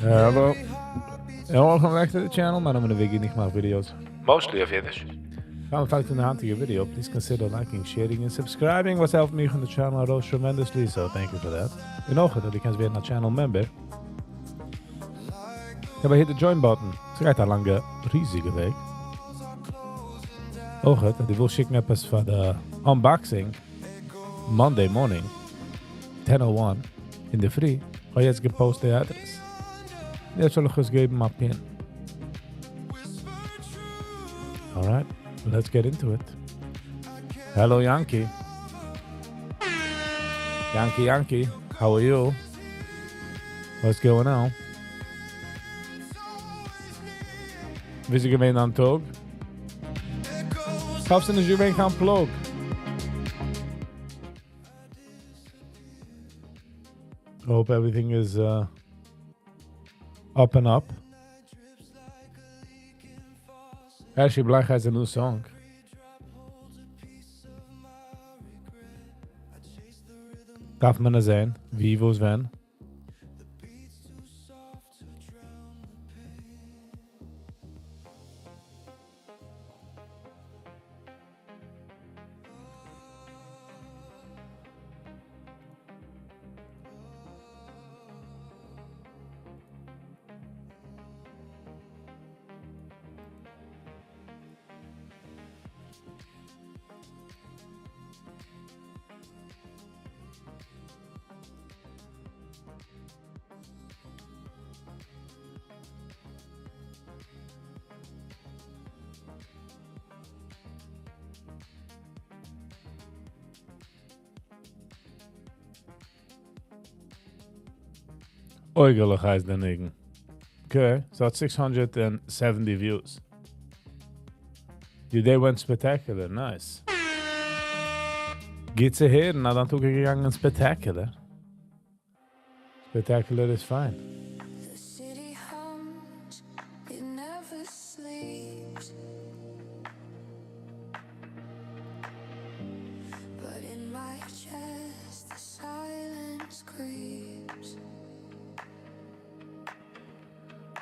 Hello and welcome back to the channel. מיין נאמען איז Viggy, איך מאך videos mostly אויף אידיש. פאר מען פאנגט אן די היינטיגע video, please consider liking, sharing און subscribing, וואס העלפט מיך און די channel ארויס tremendously, so thank you for that. און אויך אז דו קענסט ווערן א channel member, אבער hit די join button, ס'גייט א לאנגע ריזיגע וועג. אויך אז דו ווילסט שיקן עפעס פאר די unboxing Monday morning ten o one אינדערפרי, כ'האב יעצט געפאוסט די אדרעס. יעצט זאל איך עס געבן א pin. Alright, let's get into it. Hello Yanky. Yanky Yanky, how are you? What's going on? וויאזוי געווען דיין טאג? כ'האף ס'איז נישט געווען קיין פלאג. Hope everything is up and up. Hershey Bleich has a new song. דארף מען עס זעהן, ווי, וואס, ווען. אויגעלעך הייסט דער ניגון. Okay, ס'האט 670 views. Your day went spectacular, nice. גוט צו הערן אז דיין טאג איז געגאנגען spectacular. Spectacular איז פיין.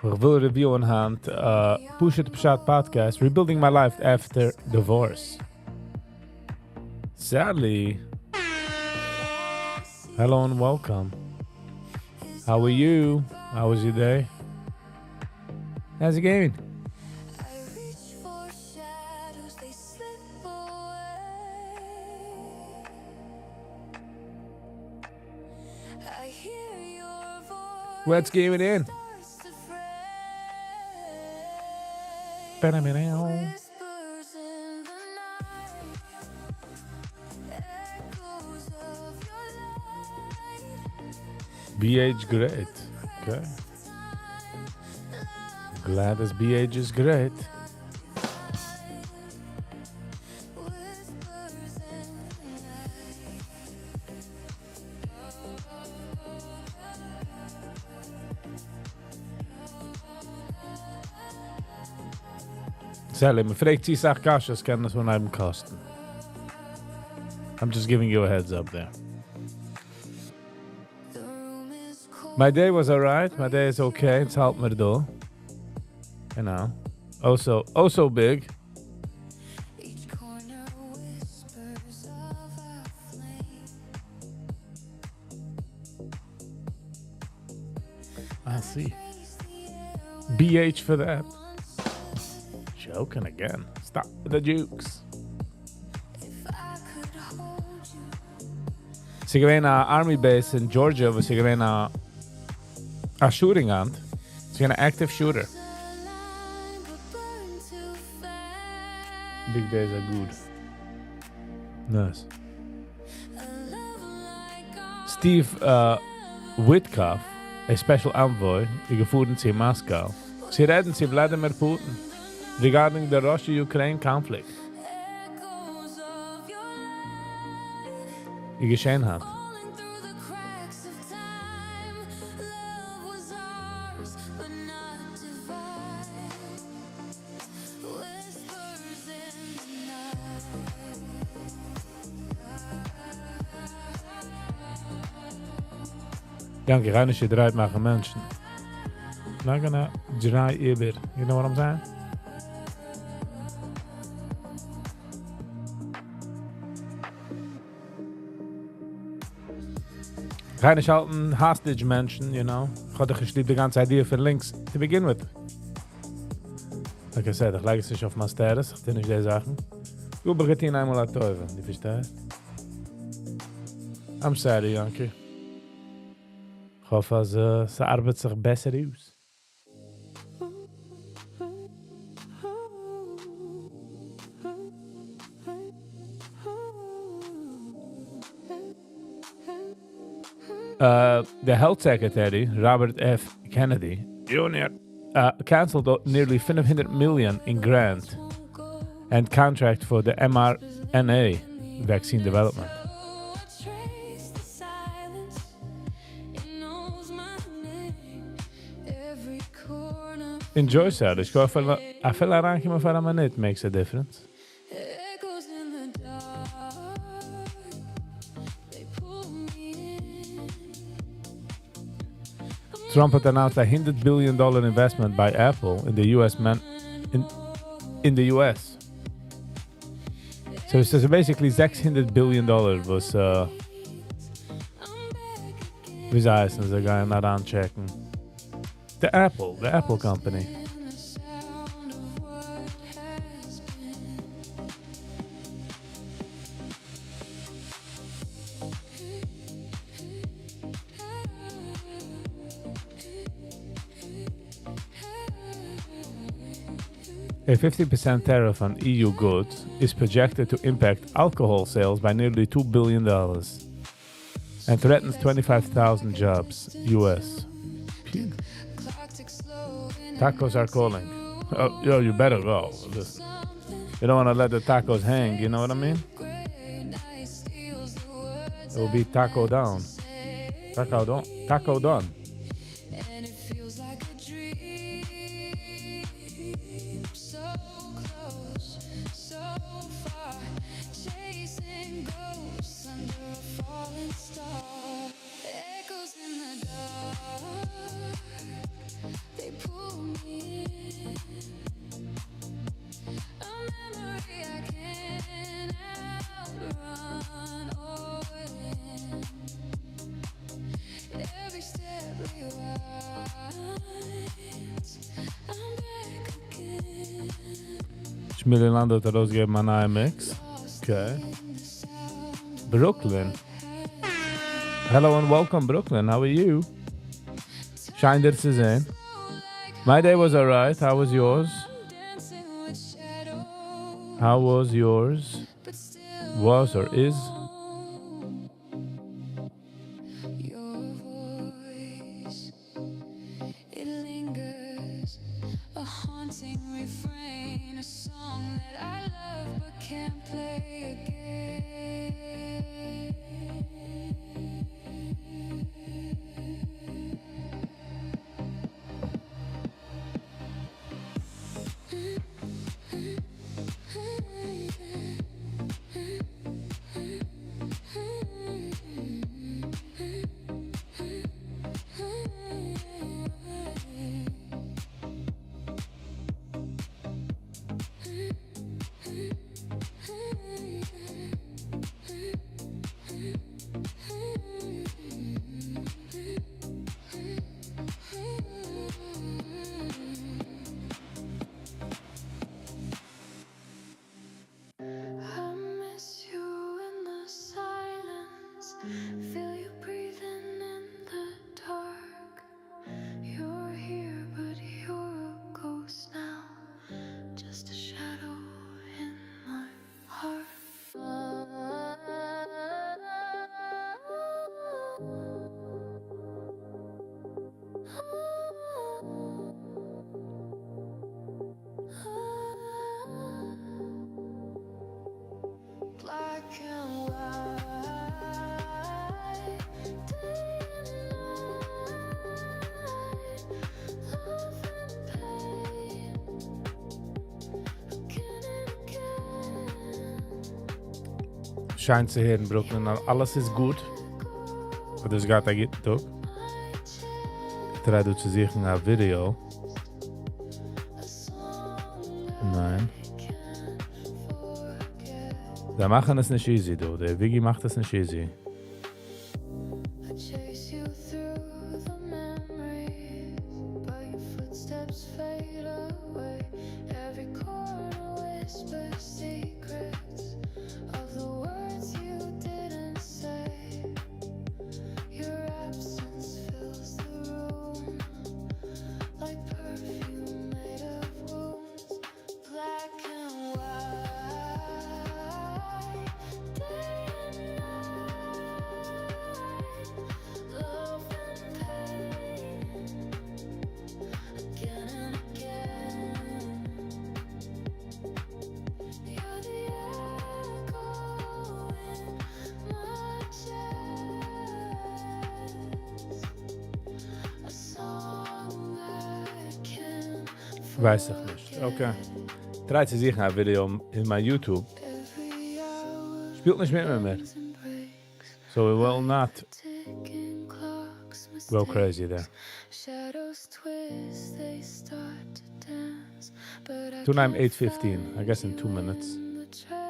איך וויל review ען היינט פשוט פשט podcast, Rebuilding My Life After Divorce. Sally! Hello and welcome. How are you? How was your day? How's it going? What's going in? BH great. Okay. Glad אז BH איז great. Sally, מען פרעגט צו סאך קשיות קען עס אנהייבן קאסטן. I'm just giving you a heads up there. My day was alright, my day is okay, אונז האלט מיר דא. You know. Oh so, oh so big. I see. BH for that. Joking again. Stop with the jokes. ס'איז געווען א army base אין Georgia וואס איז געווען א א shooting היינט. ס'איז געווען א active shooter. Big days are good. Nice. Steve Witkoff. A special envoy איז געפארן צו Moscow צו רעדן צו Vladimir Putin regarding the Russia-Ukraine conflict. איז געשען היינט. יענקי, גיי נישט דרייט מאכן מענטשן. Not gonna דריי איבער. You know what I'm saying? גיי נישט האלטן hostage מענטשן, you know. איך האב דאך נישט ליב די גאנצע idea פון לינקס to begin with. Like I said, איך לייג עס נישט אויף מיין status, איך טו נישט די זאכן. דו האב איך געטון איינמאל א טובה, דו פארשטייסט? I'm sorry, Yanky. איך האף אז ס'ארבעט זיך בעסער אויס. The health secretary, Robert F. Kennedy Jr., canceled nearly 500 million in grant and contract for the mRNA vaccine development. Enjoy, sir. איך האף, אפילו אריינקומען פאר א מינוט makes a difference. Trump האט announced a 100 billion dollar investment by Apple in the US man in the US. So עס איז basically 600 billion dollar וואס ווי זיי הייסן זיי גייען אריינטשעקן. The Apple company. A 50% tariff on EU goods is projected to impact alcohol sales by nearly $2 billion and threatens 25,000 jobs, US. Phew. Tacos are calling. Oh, yo, you better go. Listen. You don't want to let the tacos hang, you know what I mean? It will be taco down. Taco down. Taco done. Shmily Lando האט ארויסגעגעבן א נייע mix. Okay. Brooklyn. Hello and welcome, Brooklyn. How are you? שיין דיר צו זען. My day was alright. How was yours? How was yours? Was or is? Your voice, it lingers, a haunting refrain, a song that I love but can't play again. שיין צו הערן, Brooklyn, אז אלעס איז גוט. אבער דאס גייט א גוטן טאג. איך try דא צו זוכן א video. ניין. זיי מאכן עס נישט easy, דא. דער Wiggy מאכט עס נישט easy. I chase you through the memories, but your footsteps fade away. Every corner whispers secrets of the words you didn't say. Your absence fills the room like perfume made of wounds. Black and white, day and night, love and pain, again and again. You're the echo in my chest, a song I can't ווייס איך נישט. Okay. Try צו זוכן א video אין מיין YouTube. Every hour שפילט נישט מיט מיר מער. ends and breaks. So it will not Ticking clocks, go crazy there. Shadows twist, they start to dance, but I 2 9 can't 8 15. I find guess in you 2 minutes. in the trend.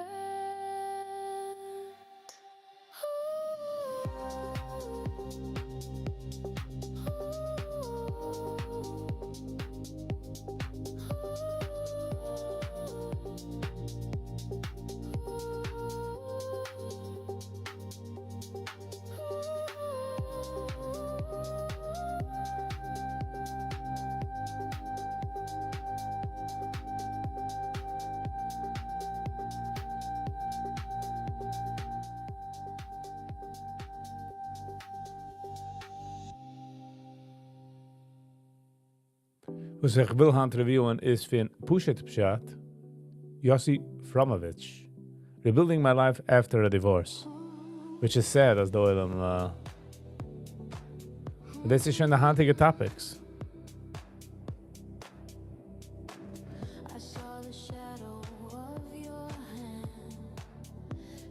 וואס איך וויל היינט review ען איז פון פשוט פשט, Yossi Fromovich, Rebuilding My Life After a Divorce. Which is sad, אז דא עולם, דאס איז שוין די היינטיגע topics. I saw the shadow of your hand,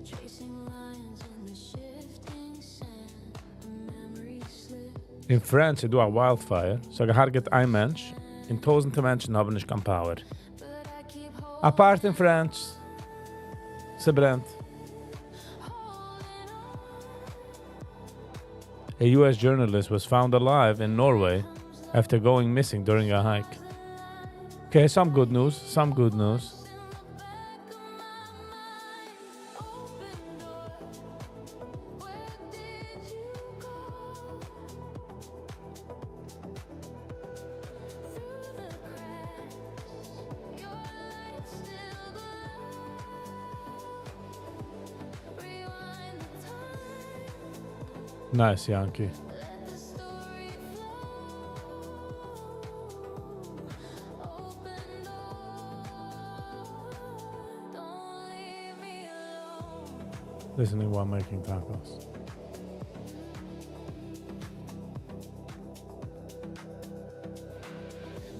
tracing lines in the shifting sand. A memory slips. אין France איז דא א wildfire, ס'האט געהרגעט איין מענטש, און טויזנטער מענטשן האבן נישט קיין power. But I keep א part אין France, ס'ברענט. holding A US journalist was found alive in Norway after going missing during a hike. Okay, some good news, some good news. in the back of my mind. Open door, where did you go? Through the cracks, your light still glows. Rewind the time. Nice, Yankee. Let the story flow. Open door, don't leave me alone. Listening while making tacos.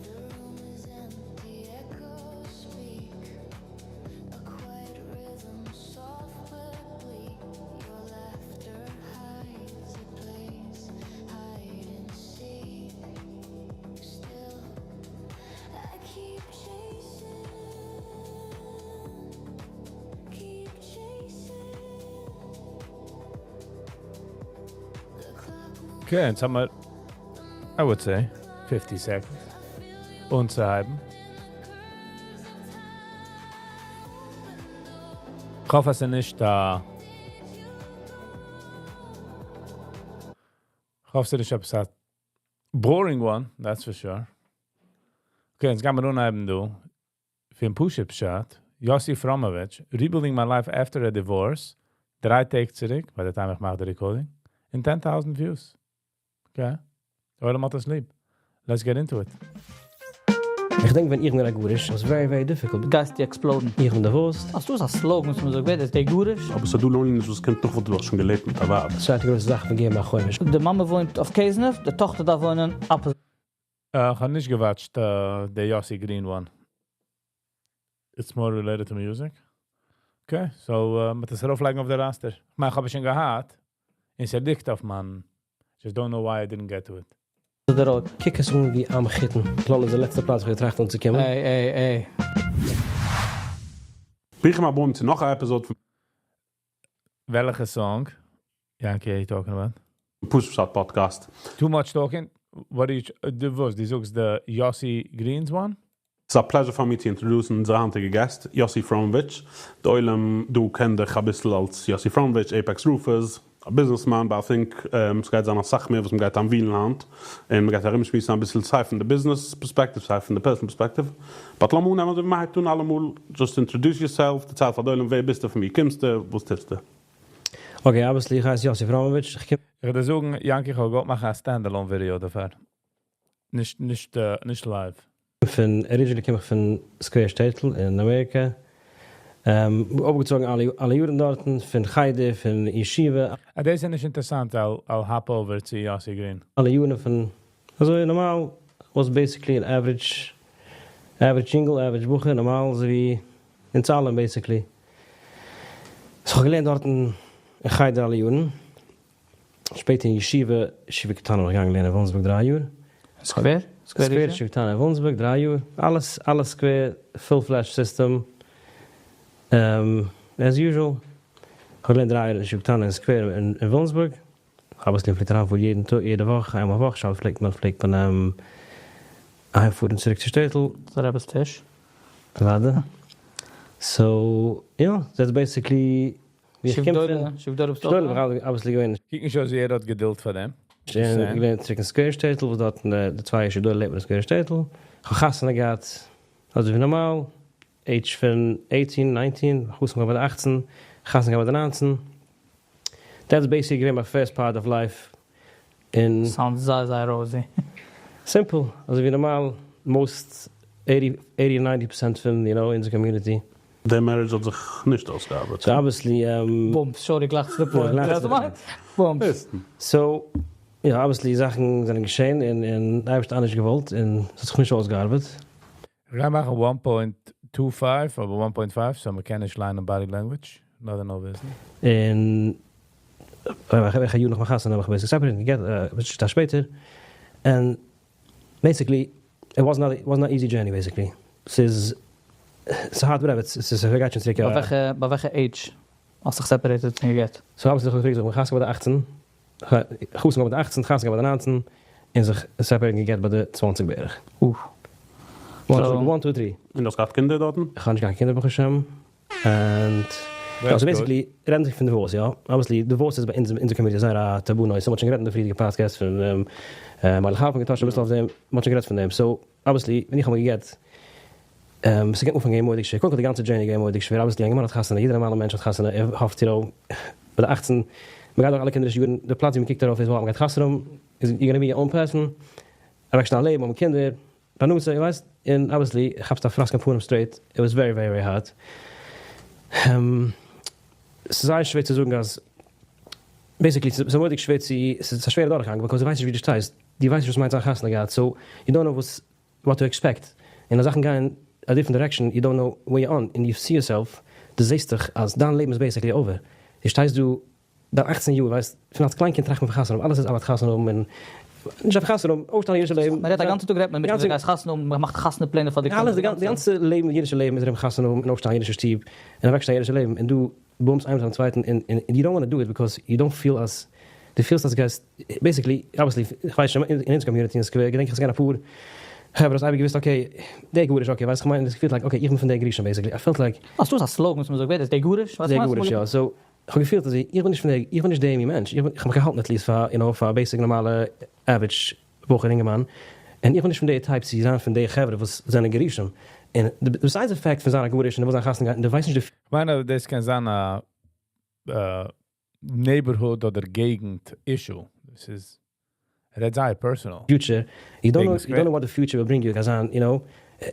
The room is empty, echoes speak. A quiet rhythm, soft but bleak. Your laughter hides, it plays hide and seek. Still, I keep chasing, keep chasing. The clock moves. Okay, יעצט האבן מיר, I would say, 50 seconds. אנצוהייבן. איך האף, אז ער נישט דא. איך האף, ס'איז נישט א boring one, that's for sure. Okay, יעצט גייען מיר אנהייבן דא. פון פשוט פשט, Yossi Fromovich, Rebuilding My Life After a Divorce, דריי טעג צוריק, by the time איך מאך די recording, און 10,000 views. Okay. עולם האט עס ליב. Let's get into it. איך דענק ווען איך בין א גרוש, was very very difficult. גייסטו explode ן. איך בין divorced. האסטו א slogan וואס מ'זאגט ווער איז דער גרוש? אבער ס'איז דא loneliness וואס קומט נאך וואס דו האסט שוין געלעבט מיט א ווייב. צווייטע גרויסע זאך פון געבן א חומש. די מאמע וואוינט אויף Cazenove, די טאכטער דארף וואוינען opposite. איך האב נישט גע watched the Yossi Green one. It's more related to music. Okay, so מיט דאס ארויפלייגן אויף דער roster. מיין, איך האב שוין געהאט. און ס'ליגט אויף מיין. Just don't know why I didn't get to it. The road. קוק עס אן ווי א מחותן. London איז די לעצטע פלאץ וואו איך טראכט אנצוקומען. Ey, ey, ey. ברוכים הבאים צו נאך א episode פון וועלכע song? Yankee, are you talking about? פשוט פשט podcast. Too much talking? What are you... דו וואס, דו זאגסט the Yossi Greens one? It's a pleasure for me to introduce אונזער היינטיגע guest, Yossi Fromovich. דער עולם דא קען דיך א ביסל אלס Yossi Fromovich, Apex Roofers, a businessman, but I think ס'גייט זיין א סאך מער וואס מ'גייט unveil ן היינט. און מ'גייט ארומשמועסן א ביסל סיי פון די business perspective, סיי פון די personal perspective. But לאמיר אנהייבן אזוי ווי מ'הייבט אן אלעמאל, just introduce yourself, דערצייל פאר די עולם ווער ביסטו, פון וואו קומסטו, וואס טוסטו? Okay, obviously, איך הייס Yossi Fromovich. איך קום איך וועל זאגן, Yankee, איך וועל מאכן א standalone video דערפאר. נישט live. פון, originally קום איך פון סקווער שטעטל אין אמעריקע. אויפגעצויגן אלע יארן דארט, פון חדר, פון ישיבה. אה, דאס איז נישט אינטערעסאנט, I'll hop over צו Yossi Green. אלע יארן פון, אזוי נארמאל, was basically an average single, average בחור, נארמאל, אזוי ווי אונז אלע, basically. So, איך האב געלערנט דארט אין חדר אלע יארן. שפעטער אין ישיבה, ישיבה קטנה, איך געגאנגען לערנען אין וויליאמסבורג 3 יאר. סקווער? סקווער ישיבה קטנה אין וויליאמסבורג, 3 יאר. אלעס סקווער, full-fledged system. As usual. איך האב געלערנט 3 יאר אין ישיבה קטנה אין סקווער אין וויליאמסבורג. איך האב עס פלעגט אריינפארן יעדן טאג, יעדע וואך, איינמאל א וואך, שבת פלעגט מען אהיימפארן צוריק צו שטעטל. דער רבי'ס טיש. אוודאי. So, yeah, that's basically ווי איך קום פון. ישיבה גדולה ביסטו גדולה, אויך? איך האב obviously געווען. קוק נישט אויס ווי ער האט געדולד פאר דעם. און געלערנט צוריק אין סקווער שטעטל, וואס דארט אין די צוויי ישיבה גדולה לערנט מען אין סקווער שטעטל. איך האב חתונה געהאט, אזוי ווי נארמאל, age פון 18, 19, חתונה געהאט ביי די 18, חתונה געהאט ביי די 19. That's basically געווען my first part of life. In Sounds זייער, זייער rosy. Simple, אזוי ווי נארמאל, most 80, 80 90% פון in the community. די marriage האט זיך נישט אויסגעארבעט. So obviously, Boom, sorry, גלייך צו the point. גלייך צו the point. Boom. So, yeah, obviously זאכן זענען געשען און דא האב איך אנדערש געוואלט און עס האט זיך נישט אויסגעארבעט. איך גיי מאכן 1.25 אדער 1.5, so מ'קען נישט ליינען body language. לאמיר נאר וויסן. און איך האב נאך מיין חתונה האב איך basically separated, געגט, א שפעטער. And basically, it was not easy journey, basically. עס איז hard ברעט, עס איז גייט שוין צוריק. ביי וועלכע age האסטו זיך separated און געגט? So obviously, איך האב חתונה ביי די 18, חתונה ביי די 18, חתונה ביי די 19, און זיך separated געגט ביי די 20 בערך. אוף. 1, 1, 2, 3. און דו האסט געהאט קינדער דארט? איך האב נישט קיין קינדער, ברוך השם. And That's yeah, so good. basically, רעדן זיך פון divorce, יא. Obviously, divorce איז ביי אונז אין די community זייער א טאבו נושא. מ'האט שוין גערעדט אין די פריערדיגע podcast פון מיין חבר גע touched א ביסל אויף דעם, מ'האט שוין גערעדט פון דעם. So, obviously, ווען איך האב געגט, ס'גייט אנפאנג געווען מורא'דיג שווער. קודם כל די גאנצע journey געווען מורא'דיג שווער. Obviously, א יונגערמאן האט חתונה, יעדער נארמאלער מענטש האט חתונה, ער האפט, ביי די 18, מ'גייט דאך אלע קינדערישע יארן, די פלאץ ווי מ'קוקט דערויף איז, wow, מ'גייט חתונה האבן, איז you're gonna be your own person. ערוואקסן א לעבן, האבן קינדער, פרנסה, איר ווייסט, און obviously, כאפסט א פראסק אין פנים straight. It was very, very, very hard. עס איז זייער שווער צו זאגן, אז basically, עס איז מורא'דיג שווער צו, עס איז א שווערע דורכגאנג, because דו ווייסט נישט ווי דו שטייסט. דו ווייסט נישט וואס מיינט זיין חתונה געהאט, so you don't know what to expect. און אז זאכן גייען a different direction, you don't know where you're on, and you see yourself, דו זעסט דיך, אז דיין לעבן איז basically over. דו שטייסט דא, דיין 18 יאר, ווייסט, פון אלס קליין קינד טראכט מען פון חתונה האבן, אלעס איז אלעס חתונה האבן, און נישט אויף חתונה האבן, אויפשטיין אידישע לעבן. מען רעדט א גאנצע טאג רעדט מען מיט גאנצע די גייסט חתונה האבן, מען מאכט חתונה פלענער פאר די אלעס, די גאנצע לעבן, אידישע לעבן איז ארום חתונה האבן און אויפשטיין אידישע שטוב און אוועקשטיין אידישע לעבן און דו bumps איינס אויפן צווייטן and you don't want to do it because you don't feel as דו פילסט אז גייסט basically, obviously, איך ווייס שוין אין אונזער community אין סקווער געדענק איך עס געווען אפאר חברה וואס אייביג געוואוסט, okay, דער גרוש, okay, ווייסט איך מיין, עס פילט like, okay, איך בין פון דער גרושים, basically. I felt like האסטו א slogan וואס מען זאגט, ווער איז דער גרוש? וואס דער מיינסטו? גרוש, יא. So איך האב געפילט אז איך בין נישט פון דער, איך בין נישט דער מין מענטש. איך האב מיך געהאלטן at least פאר basic נארמאלע average בחור אינגערמאן. און איך בין נישט פון דער type צו זיין פון די חברה וואס זענען גרושים. און the besides the fact פון זיין א גרוש און וואס זיין חתונה געהאט, און דו ווייסט נישט די איך מיין, דאס קען זיין א neighborhood אדער געגנט issue. דאס איז רעדט זייער personal. Future. You don't Wegen know, you don't know what the future will bring you. אז,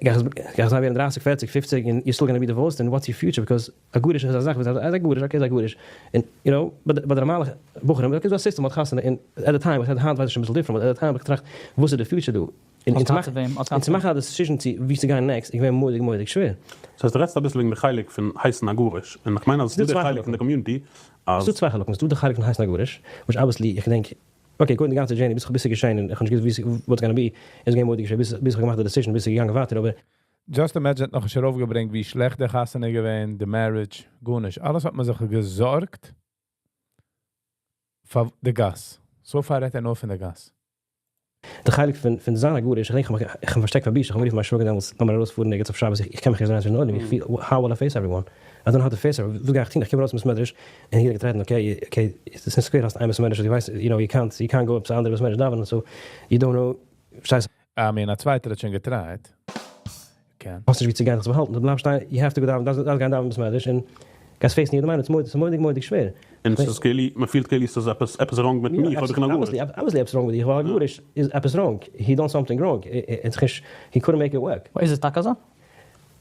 גיי איך זיין ווערן 30, 40, 50 and you're still gonna be divorced and what's your future because א גרוש איז א זאך וואס איז א גרוש, okay, איז א גרוש. And you know, but די נארמאלע בחורים, okay, ס'איז דא א system, מ'האט חתונה און at the time, איך היינט ווייס איך שוין אביסל different, but at the time האב איך געטראכט, וואס איז די future דא? און צו מאכן א decision צו וואו צו גיין next איז געווען מורא'דיג מורא'דיג שווער. ס'הייסט דו רעדסט אביסל וועגן די חלק פון הייסן א גרוש, און איך מיין אז ס'איז דא די חלק פון די community אז. ס'דא צוויי חלקים, ס'דא די חלק פון הייסן א גרוש, which obviously איך געדענק, okay קודם די גאנצע journey ביז כ'האב ביז געשען און איך האב נישט געוואוסט what's gonna be, איז געווען מורא'דיג שווער ביז איך האב געמאכט די decision ביז ס'איז געגאנגען ווייטער אבער. Just imagine נאך נישט ארויפגעברענגט ווי שלעכט די חתונה געווען, די marriage, גארנישט. אלעס האט מען זיך געזארגט פאר די גאס. So far רעדט ער נאר פון די גאס. די חלק פון זיין א גרוש, איך דענק איך האב פארשטעקט פאר בושה, איך האב גערופן מיין שוואגער דעמאלטס, לאמיר ארויספארן ערגעץ אויף שבת, איך קען מיך נישט דרייען צווישן עולם, איך פיל, how will I face everyone? I don't know how to face everyone, וואס גיי איך טון? איך קום ארויס פון בית מדרש, און יעדער גייט רעדן, okay, okay, עס איז אין סקווער האסט איין בית מדרש, דו ווייסט, you know, you can't, you can't go עפעס א אנדערע בית מדרש דאווענען, so, you don't know, פארשטייסט? I mean, א צווייטער האט שוין געטרייט. קען. האסט נישט וואו צו גיין זיך צו באהאלטן, דו בלייבסט שטיין, you have to go דאווענען, דארפסט גיין דאווענען בית מדרש, און גייסט face ן יעדעם איינעם, ס'איז מורא'דיג מורא'דיג שווער. און ס'איז כאילו, מ'פילט כאילו ס'איז עפעס עפעס wrong מיט מיך אויב איך בין א גרוש. Obviously עפעס wrong מיט דיך, ווייל א גרוש איז עפעס wrong, he done something wrong, he couldn't make it work. איז עס טאקע אזוי?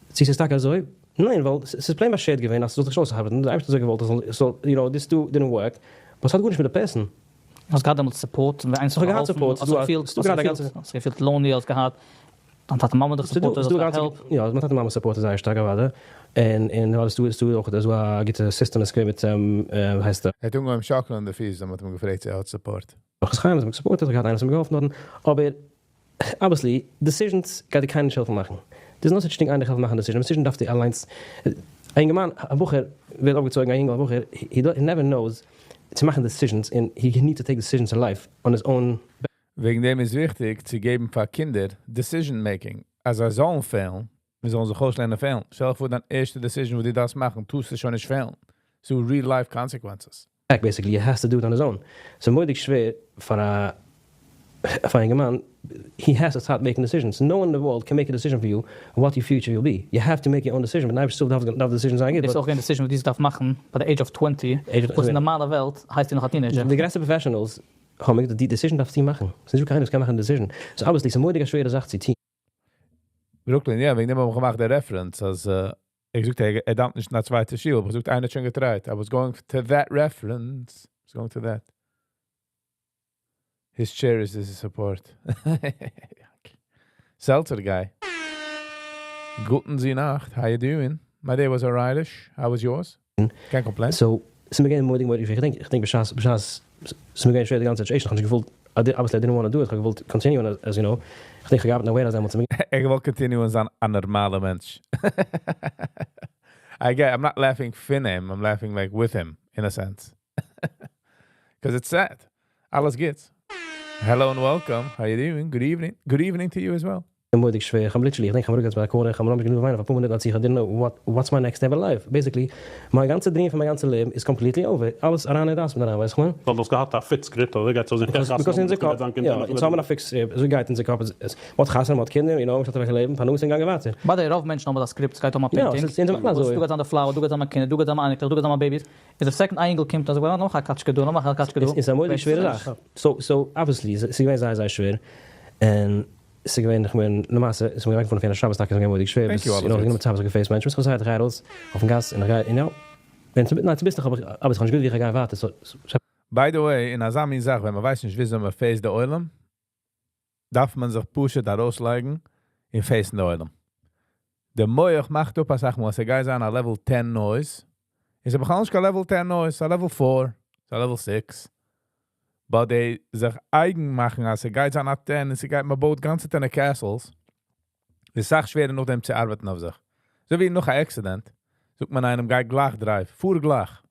צו ס'איז טאקע אזוי? ניין, ווייל ס'איז plain באשערט געווען אז ס'זאל זיך נישט אויסארבעטן, דער אייבערשטער האט אזוי געוואלט אז ס'זאל, you know, this too didn't work, but ס'האט גארנישט מיט די person. האסט געהאט דעמאלטס support? ווען איינס האט געהאלפן? האסט געפילט lonely? האסט געהאט דיין טאטע מאמע דיך supported? האסט געהאט help? יא, מיין טאטע מאמע supported זייער שטארק אוודאי, און און האסט דא אויך אזא גוטע system אין סקווער מיט ווי הייסט ער האט אנגעהויבן שאקלען די פיס ווען מ'האט אים געפרעגט צו ער האט support. ברוך השם, זיי האבן געסופארטעט, איך האב געהאט איינער וואס האט מיר געהאלפן דארטן, אבער obviously decisions גייט דיר קיינער נישט העלפן מאכן, there's no such thing איינער העלפן מאכן decision, א decision דארפסטו אליינס, א אינגערמאן א בחור ווערט אויפגעצויגן א יונגל א בחור he never knows צו מאכן decisions און he need to take decisions in life on his own. וועגן דעם איז וויכטיג צו געבן פאר קינדער decision making אז זיי זאלן פעלן, מיר זאלן זיך אויסלערנען פעלן. שטעל דיך פאר דיין ערשטע decision וואס דו דארפסט מאכן טארסטו שוין נישט פעלן, ס'דא real life consequences. Basically he has to do it on his own, ס'איז מורא'דיג שווער פאר א פאר א אינגערמאן, he has to start making decisions, no one in the world can make a decision for you what your future will be, you have to make your own decision, מיטן אייבערשטנ'ס הילף דארף די decision זיין גוט, דאס איז אויך געווען decision וואס דו דארפסט מאכן ביי די age of 20, וואס אין נארמאלע וועלט הייסט דו נאך א teenager. די גרעסטע professionals האבן מיר געזאגט די decision דארפסטו מאכן, ס'איז נישטא קיינער וואס קען מאכן די decision, so obviously ס'איז מורא'דיג א שווערע זאך צו טון. ברוקלין, יא, וועגן דעם האב איך געמאכט די reference, אז ער זאגט ער דאווענט נישט אין א צווייטע שול, אבער ער זאגט איינער האט שוין געטרייט, I was going to that reference, I was going to that. His chair is his support. Seltzer guy. גוטן זי נאכט, how you doing? My day was alrightish, how was yours? Can't complain. So, ס'איז מיר געווען מורא'דיג מורא'דיג שווער, איך געדענק בשעת בשעת ס'איז מיר געווען שווער די גאנצע situation, איך האב נישט געוואלט, obviously I didn't wanna do it, איך האב געוואלט continue ען as you know, איך געדענק איך האב געארבעט אין א warehouse דעמאלטס, ער האט געוואלט continue ען זיין א נארמאלע מענטש. I get, I'm not laughing פון אים, I'm laughing like with him, in a sense. Because it's sad. אלעס גוט. Hello and welcome. How you doing? Good evening. Good evening to you as well. מורא'דיג שווער, איך האב literally, איך דענק איך האב אראפגעזעצט ביי א corner, איך האב ממש גענומען וויינען פאר אפאר מינוט, I didn't know what, what's my next step in life, basically, מיין גאנצע dream פון מיין גאנצע לעבן איז completely over, אלעס אריין אין דאס מיט אריין, ווייסט איך מיין? ווייל דו האסט געהאט א fixed script, אזוי גייט עס אויסזען, איך גיי חתונה האבן, יא, אונז האבן א fixed script, אזוי גייט אונזער קאפ, עס, מ'האט חתונה, מ'האט קינדער, you know, מ'שטעלט אוועק א לעבן, פרנסה און גאנגען ווייטער. By the way, רוב מענטשן האבן אזא script, ס'גייט האבן א painting, דא גייט זיין די flower, דא גייט זיין מיין קינדער, דא גייט זיין מיין אייניקלעך, דא גייט זיין מיין babies, איז די second אייניקל קומט און זאגט וועל נאך א קאטשקע דא, נאך א קאטשקע דא. איז א מורא'דיג שווערע זאך, so so obviously ס'איז געווען זייער זייער שווער, און ס'איז געווען איך מיין למעשה איז מיר אריינגעפארן אויף יענע שבת טאקע איז געווען מורא'דיג שווער ביז you know גענומען צייט ביז איך האב געפעיסט מענטשן, ביז איך גיי ארויס אויפן גאס און איך גיי און יא, ווען צו ניין צוביסלעך האב איך אבער איך האב נישט געוואוסט ווי איך גיי ווייטער so. By the way, אין אזא מין זאך ווען מ'ווייסט נישט וויאזוי מ'פעיסט די עולם, דארף מען זיך פשוט ארויסלייגן און פעיסן די עולם. די מח מאכט אפ אסאך מאל אז ס'גייט זיין א level 10 noise, איז בכלל נישט קיין level 10 noise, ס'איז א level 4, ס'איז א level 6. But די זיך אייגן מאכן אז ס'גייט זיין א 10 און ס'גייט מ'בויט גאנצע castles, איז אסאך שווערער נאכדעם צו ארבעטן אויף זיך. אזוי ווי נאך א accident, זאגט מען איינעם, גיי גלייך drive, פאר גלייך.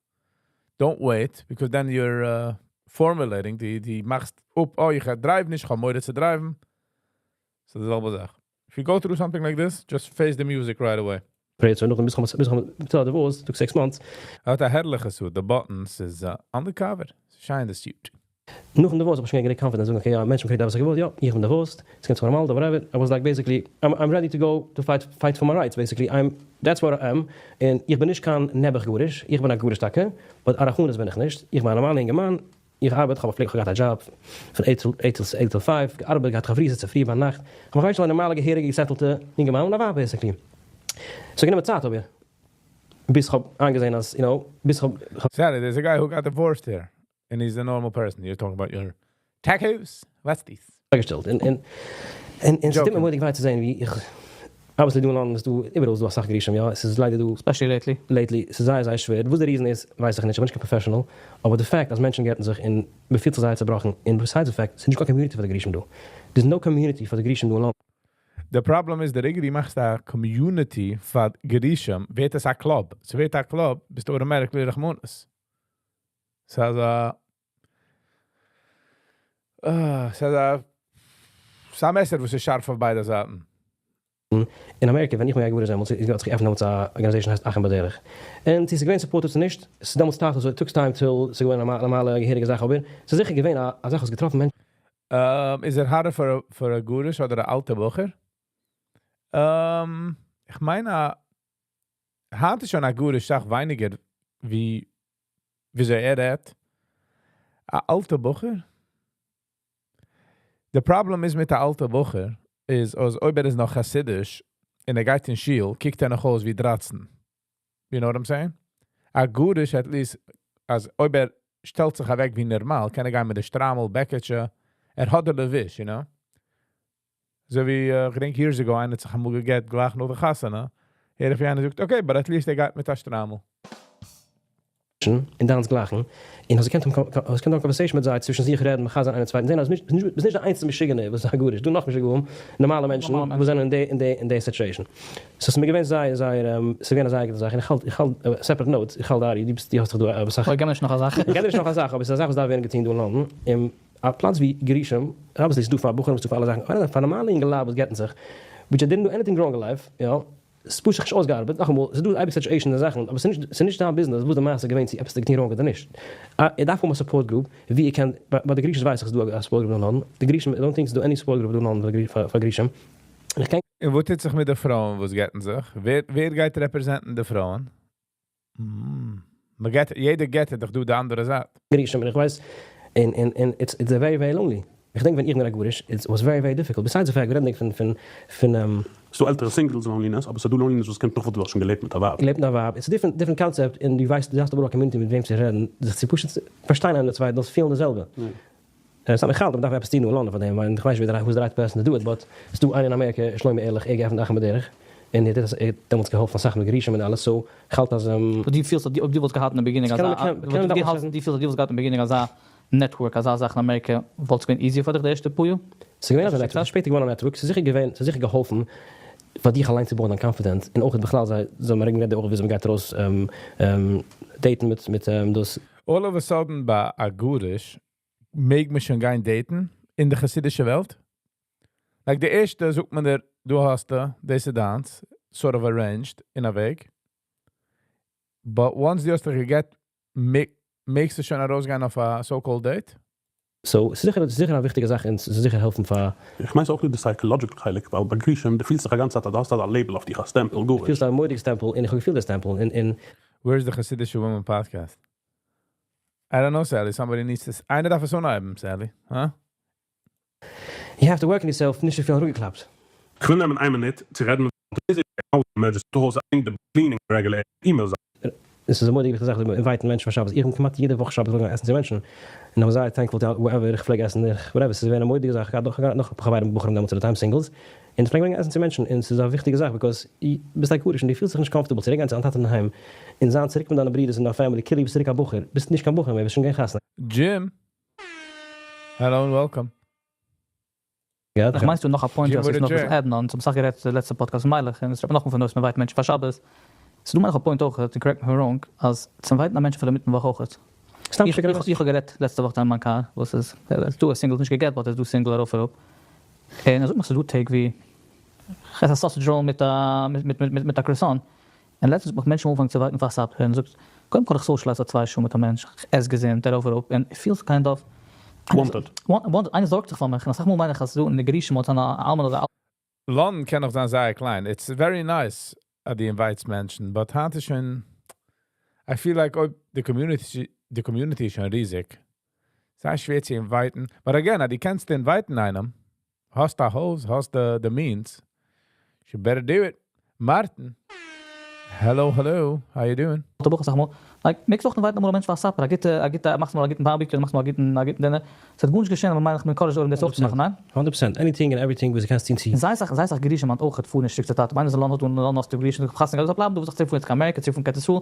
Don't wait, because then you're formulating, די מאכסט אפ, oh, איך drive נישט, איך האב מורא צו דרייוון. ס'איז די זעלבע זאך. If you go through something like this, just face the music right away. פרעגט זיך נאכדעם ביז איך האב די divorce, took 6 months. ער האט א הערליכע suit, the buttons איז undercover. שיין די suit. נאכן divorce האב איך שוין געהאט גענוג confidence זאגן, okay, יא, מענטשן פרעגט וואס איך געוואלט, יא, איך בין divorced, עס קומט זיך נארמאל, whatever. I was like basically, I'm ready to go to fight, fight for my rights, basically. I'm, that's what I am. און איך בין נישט קיין נעבעך גרוש, איך בין א גרוש טאקע, but א רחמנות בין איך נישט. איך בין א נארמאלער אינגערמאן. איך ארבעט, איך האב געפלעגט, איך האב געהאט א דזשאב פון 8 till 5, געארבעט, געהאט חברותות צופרי ביינאכט, איך האב מיך אוועקגעשטעלט א נארמאלע געהעריגע געסעטלטע יונגערמאן און א ווייב basically. ס'האט גענומען צייט אבער ביז כ'האב איינגעזען אז, you know, ביז כ'האב. Sally, there's a guy who got divorced here, and he's a normal person. You're talking about your tattoos? What's this? אוועקגעשטעלט און און און און ס'טוט מיר מורא'דיג וויי צו זען ווי איך obviously דא אין לאנדאן איז דא איבעראל איז דא אסאך גרושים, יא, עס איז ליידער דא. Especially lately. Lately, ס'איז זייער זייער שווער, וואס די reason איז ווייס איך נישט, איך בין נישט קיין professional, אבער די fact אז מענטשן גט'ן זיך און מ'פילט זיך זייער צעבראכן, און besides the fact, ס'איז נישט קיין community פאר די גרושים דא, there's no community פאר די גרושים דא אין לאנדאן. די פראבלעם איז, די רגע דו מאכסט א community פאר גרושים, ווערט עס א club. ס'ווערט א club, ביסטו automatically רחמנות. ס'איז א ס'איז א ס'איז א מעסער וואס איז שארף אויף ביידע זייטן. אין אמעריקע ווען איך בין געווארן דעמאלטס איז געווען האט זיך געעפנט דעמאלטס א organization הייסט אחים בדרך און צו ס'איז געווען supported צו נישט ס'איז דעמאלטס start אזוי took time till ס'איז געווארן א נארמאלע געהעריגע זאך אבער ס'איז זיכער געווען א זאך וואס געטראפן מענטשן. איז ער harder פאר א גרוש אדער א אלטע בחור? איך מיין א היינט איז שוין א גרוש סאך ווייניגער ווי וויאזוי ער רעדט. א אלטע בחור? די פראבלעם איז מיט א אלטע בחור איז אז אויב ער איז נאך חסידיש און ער גייט אין שול קוקט ער נאך אויס ווי 13. You know what I'm saying? א גרוש at least אז אויב ער שטעלט זיך אוועק ווי נארמאל קען ער גיין מיט די שטריימל, בעקעטשע, ער האט די לבוש, you know? אזוי ווי איך געדענק years ago איינער האט זיך אמאל געגט גלייך נאך די חתונה, הער איך ווי איינער זאגט okay but at least ער גייט מיט א שטריימל. און דיינס גלייכן, און האסט געקענט האבן האסט געקענט האבן conversation מיט זיי, צווישן זיך רעדן, מחזק זיין איינער צווייטן, זען אז נישט ביסט נישט די איינציגסטע משוגענער וואס איז א גרוש, דא נאך משוגעים, נארמאלע מענטשן וואס זענען אין די אין די אין די situation. So ס'איז מיר געווען זייער זייער ס'איז געווען א זייער גוטע זאך, און איך האלט איך האלט separate note, איך האלט ארי, דו ביסט דו האסט דאך דא אסאך. אוי גיב מיר נישט נאך א זאך. גיב דיר נישט נאך א זאך, אבער ס'איז א זאך וואס דארף ווערן געטון דא אין לאנדאן, און א פלאץ ווי גרושים, obviously ס'איז דא פאר בחורים ס'איז דא פאר אלע זאכן, אבער פאר נארמאלע אינגעלייט וואס גט'ן זיך, which I didn't do anything wrong in life, יא, ס'איז פשוט נישט אויסגעארבעט, נאכאמאל, ס'איז דא אייביג situations און זאכן, אבער ס'איז נישט דיין ביזנעס וואס די מעשה איז געווען צו עפעס איז געטון wrong אדער נישט. ער דארף האבן א support group ווי ער קען, ביי די גרושות ווייס איך ס'איז דא א support group אין לאנדאן, די גרושים, I don't think ס'איז דא any support group דא אין לאנדאן פאר גרושים, און איך קען. און וואס טוט זיך מיט די פרויען וואס גט'ן זיך? ווער גייט represent ן די פרויען? מ'גט, יעדער גט איז דאך דא די אנדערע זייט. גרושים, און איך ווייס, און און און it's it's very very lonely. איך דענק ווען איך בין א גרוש, it was very very difficult, besides the fact רעדנדיג פון פון פון. ס'דא עלטערע singles loneliness, אבער ס'דא loneliness וואס קומט נאך וואס דו האסט שוין געלעבט מיט א ווייב. געלעבט מיט א ווייב, it's different different concept, און דו ווייסט דו האסט אבער א community מיט וועם צו רעדן, זיך צו פשוט פארשטיין איינער די צווייטן, דאס פילן די זעלבע. עס האט מיך געהאלטן, מ'דארף עפעס טון דא אין לאנדאן פאר דעם, ווייל איך ווייס נישט ווער who's the right person to do it, but ס'דא איינער אין אמעריקע, שלמה ערליך, ער געעפנט אחים בדרך, און ער האט דעמאלטס געהאלפן אסאך מיט גרושים און אלעס, so כ'האלט אז. דו פילסט אז אויב דו וואלסט געהאט אין די beginning אזא, דו פילסט אז דו וואלסט געהאט אין beginning אזא network, אזא זאך אין אמעריקע, וואלט עס געווען easier פאר דיך די ערשטע פאר יאר? ס'איז געווען אזא network, ס'איז שפעטער געווארן א network, ס'איז זיכער געווען, ס'האט זיכער געהאלפן פאר דיך אליין צו בויען דיין confidence, און אויך בכלל זיי זאל מען רעדן אויך וויאזוי מ'גייט ארויס date ן מיט מיט דאס. All of a sudden ביי א גרוש מעג מען שוין גיין date ן אין די חסידישע וועלט? Like די ערשטע זאגט מען דיר, דא האסטו, דאס איז דיינס, sort of arranged אין א וועג. But once דו האסט דיך געגט, מעגסטו שוין ארויסגיין אויף א so called date? So, ס'איז זיכער זיכער א וויכטיגע זאך און ס'זאל זיכער העלפן פאר. איך מיין ס'איז אויך דא די psychological חלק, ווייל ביי גרושים דו פילסט זיך א גאנצע צייט אז דו האסט אזא label אויף דיך, א סטעמפל, גרוש. פילסט א מורא'דיגע סטעמפל און איך האב געפילט די סטעמפל און און. Where is the חסידישע women podcast? I don't know Sally, somebody needs to, איינער דארף עס אנהייבן Sally, הא? You have to work on yourself, נישט צו פילן אראפגעקלאפט. כ'וויל נעמען איין מינוט צו רעדן מיט די. עס איז א מורא'דיגע וויכטיגע זאך צו invite ן מענטשן פאר שבת, איך בין כמעט יעדע וואך שבת געגאנגען עסן צו מענטשן, און איך בין זייער thankful to whoever איך פלעג עסן, איך whatever, ס'איז געווען א מורא'דיגע זאך, איך האב געהאט נאך חברים בחורים דעמאלטס at the time singles, און איך פלעג ברענגען עסן צו מענטשן, און ס'איז א וויכטיגע זאך because ביסט א גרוש און דו פילסט זיך נישט comfortable צוריק גיין צו דיין טאטע אינדערהיים און זיין צוריק מיט דיינע ברודערס און דיין family כאילו ביסט צוריק א בחור, ביסט נישט קיין בחור מער, ביסט שוין געווען חתונה. Jim! Hello and welcome. געהאט. איך מיינסטו נאך א point וואס איך נאך וויל add ן אן, ס'האב אסאך גערעדט די לעצטע פאדקעסט מיילעך און עס רעדט מען נאכאמאל פון דאס מ'invite מענטשן פאר שבת, ס'איז דא מיין איך א point אויך, און correct me if I'm wrong, אז צו invite ן א מענטש אפילו אינמיטן וואך אויך. סתם שיקען א message. איך האב גערעדט לעצטע וואך אין מיין קאר וואס איז איז דא א single נישט געגעט but איז דא single ארויף אראפ, און ער זאגט מיך ס'איז דא טעג ווי כ'עס א sausage roll מיט א מיט א croissant, און לעצטנס האט מיך מענטשן אנגעפאנגען צו invite ן פאר supper און זאגט, קודם כל איך socialize פאר 2 שעה מיט א מענטש, איך עס געזונט, ארויף אראפ, און it feels kind of Wanted. Wanted, איינער זארגט זיך פאר מיך, און אסאך מאל מיין איך אז ס'איז דא אין די גרושים האט אן אלמן אדער. לאנדאן קען נאך זיין זייער קליין, it's very nice אז דו invite סט מענטשן, but היינט איז שוין, I feel like אויב די community, די community איז שוין ריזיג. ס'איז שווער צו invite ן. But again, אז דו קענסט invite ן איינעם, האסט א הויז, האסט the means, you better do it. Martin. Hello, hello. How you doing? וואך, זאג מאל, like, מעגסט אויך invite ן אמאל א מענטש פאר supper, א גוטע, מאכסט מאל א גוטן barbecue, מאכסט מאל א גוטן dinner. עס האט גארנישט געשען, אבער מיין איך מיט encourage דאס אויך צו מאכן, ניין? 100%. Anything and everything וואס דו קענסט טון צו. זיי זיך גרושים האט אויך געפארן א שטיק צייט. מיינער זאל לאנד און לאנד האסטו גרושים, דו חתונה געהאט, בלייבן, דו זאגסט צו פארן קיין אמעריקע, צו פארן קיין ישראל.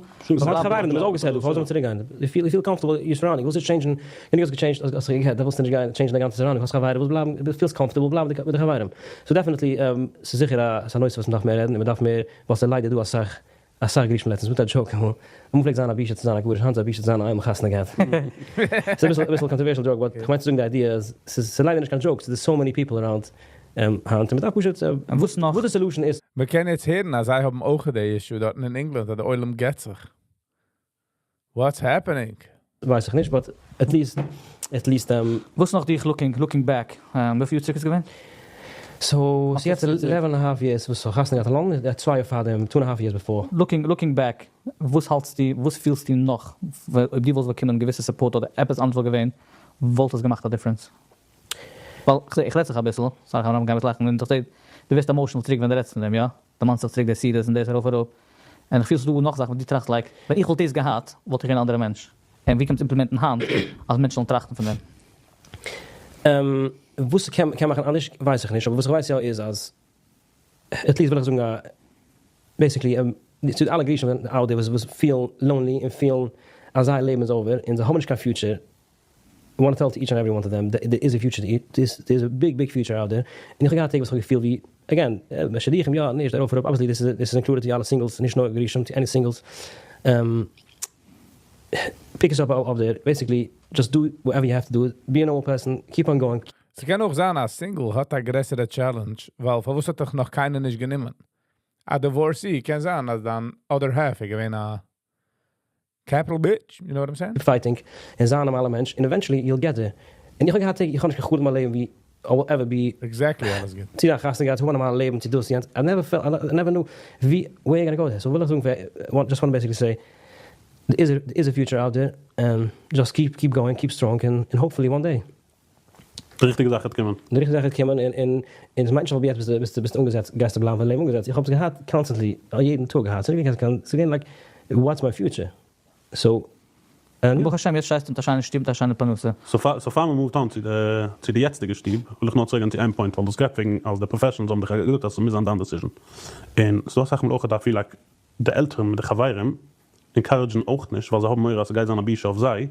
האט חברים, דו מוזט אויך געזען, דו פארסט צוריק גיין. You feel comfortable, your surrounding. וואס איז changing? ווען דו האסט גע change ט, אז איך דו ווילסט נישט גיין, change די גאנצע surrounding. האסט חברים, וואס בלייבן, דו feels comfortable, בלייבן מיט די חברים. So definitely, ס'איז זיכער א נושא וואס מ'דארף מער רעדן, און מ'דארף מער, וואס ליידער דא א סאך גרושים לעצטנס, מיט א joke אמאל. אמאל פלעגט זיין א בושה צו זיין א גרוש, היינט איז א בושה צו זיין איינמאל חתונה געהאט. ס'איז אביסל controversial joke, but איך מיין צו זאגן די idea איז, ס'איז ליידער נישט קיין joke, there's so many people around היינט, און מ'דארף פשוט, און וואס נאך? וואס די solution איז. מיר קענען יעצט הערן, אז זיי האבן אויך די issue דארט אין England, אז דער עולם גט זיך. What's happening? ווייס איך נישט, but at least וואס נאך דיך looking back? וויפיל יאר צוריק איז געווען? So, זי האט 11 and a half years, וואס חתונה געהאט לאנג, 2 יאר פאר דעם, 2.5 years before. Looking back, וואס האלטסטו, וואס פילסטו נאך, אויב דו וואלסט באקומען געוויסע support אדער עפעס אנדערש וואלט געווען, וואלט עס געמאכט א difference? ווייל איך רעד זיך אביסל, sorry, איך האב געהאט לאכן, און איך זע, דו ווערסט emotional צוריק ווען דו רעדסט פון דעם, יא? דערמאנסט זיך צוריק די סעודות און דאס ארויף אראפ. און איך פיל ס'איז דא נאך זאכן וואס דו טראכסט like, ווען איך וואלט דאס געהאט, וואלט איך געווען א אנדערע מענטש. און ווי קומט implement ן היינט אז מענטשן זאלן טראכטן פון דעם? וואס קען מאכן אנדערש ווייס איך נישט, אבער וואס איך ווייס יא איז אז, at least וויל איך זאגן א, basically, צו אלע גרושים out there וואס פילן lonely און פילן אז זייער לעבן איז over און זיי האבן נישט קיין future, I want to tell to each and every one of them that there is a future, there is a big, big future out there. און איך האב געהאט טעג וואס איך האב געפילט ווי, again, שידוכים יא, נישט, ארויף אראפ, obviously this is included to אלע singles, נישט נאר גרושים, to any singles. Pick yourself up there, basically, just do whatever you have to do, be a normal person, keep on going. ס'קען אויך זיין, א single האט א גרעסערע challenge, ווייל פארוואס האט דאך נאך קיינער נישט גענומען? א divorcee קען זיין, אז דיין other half איז געווען א capital bitch, you know what I'm saying? Fighting, און זיין א נארמאלער מענטש, and eventually you'll get there. און איך האב געהאט טעג, איך האב נישט געחלומט מיין לעבן ווי I will ever be. Exactly, אלעס גוט. צו דיין חתונה געהאט, האבן א נארמאלע לעבן, צו דאס, יענץ, I never felt, I never knew ווי, where you gonna go there. So וויל איך זאגן, just want to basically say, there is a future out there, and just keep going, keep strong, and hopefully one day. די ריכטיגע זאך וועט קומען. די ריכטיגע זאך וועט קומען, און עס מיינט נישט אז ביסט ביסט ביסט אנגעזעצט, גייסטו בלייבן פארן לעבן אנגעזעצט. איך האב עס געהאט constantly, יעדן טאג געהאט. ס'איז נישט געווען, ס'איז געווען like, what's my future? So, and ברוך השם, יעצט שטייסטו מיט א שיינע שטוב, מיט א שיינע פרנסה. So פאר מען move ט אן צו די יעצטיגע שטוב, וויל איך נאר צוריק גיין צו איין point, ווייל דאס גייט וועגן אז די professionals האבן דיך געזאגט אז ס'מוז זיין דיין decision. און ס'דא אסאך מאל אויך אז אפילו like די עלטערן מיט די חברים encourage ן אויך נישט, ווייל זיי האבן מורא אז ס'גייט זיין א בושה אויף זיי,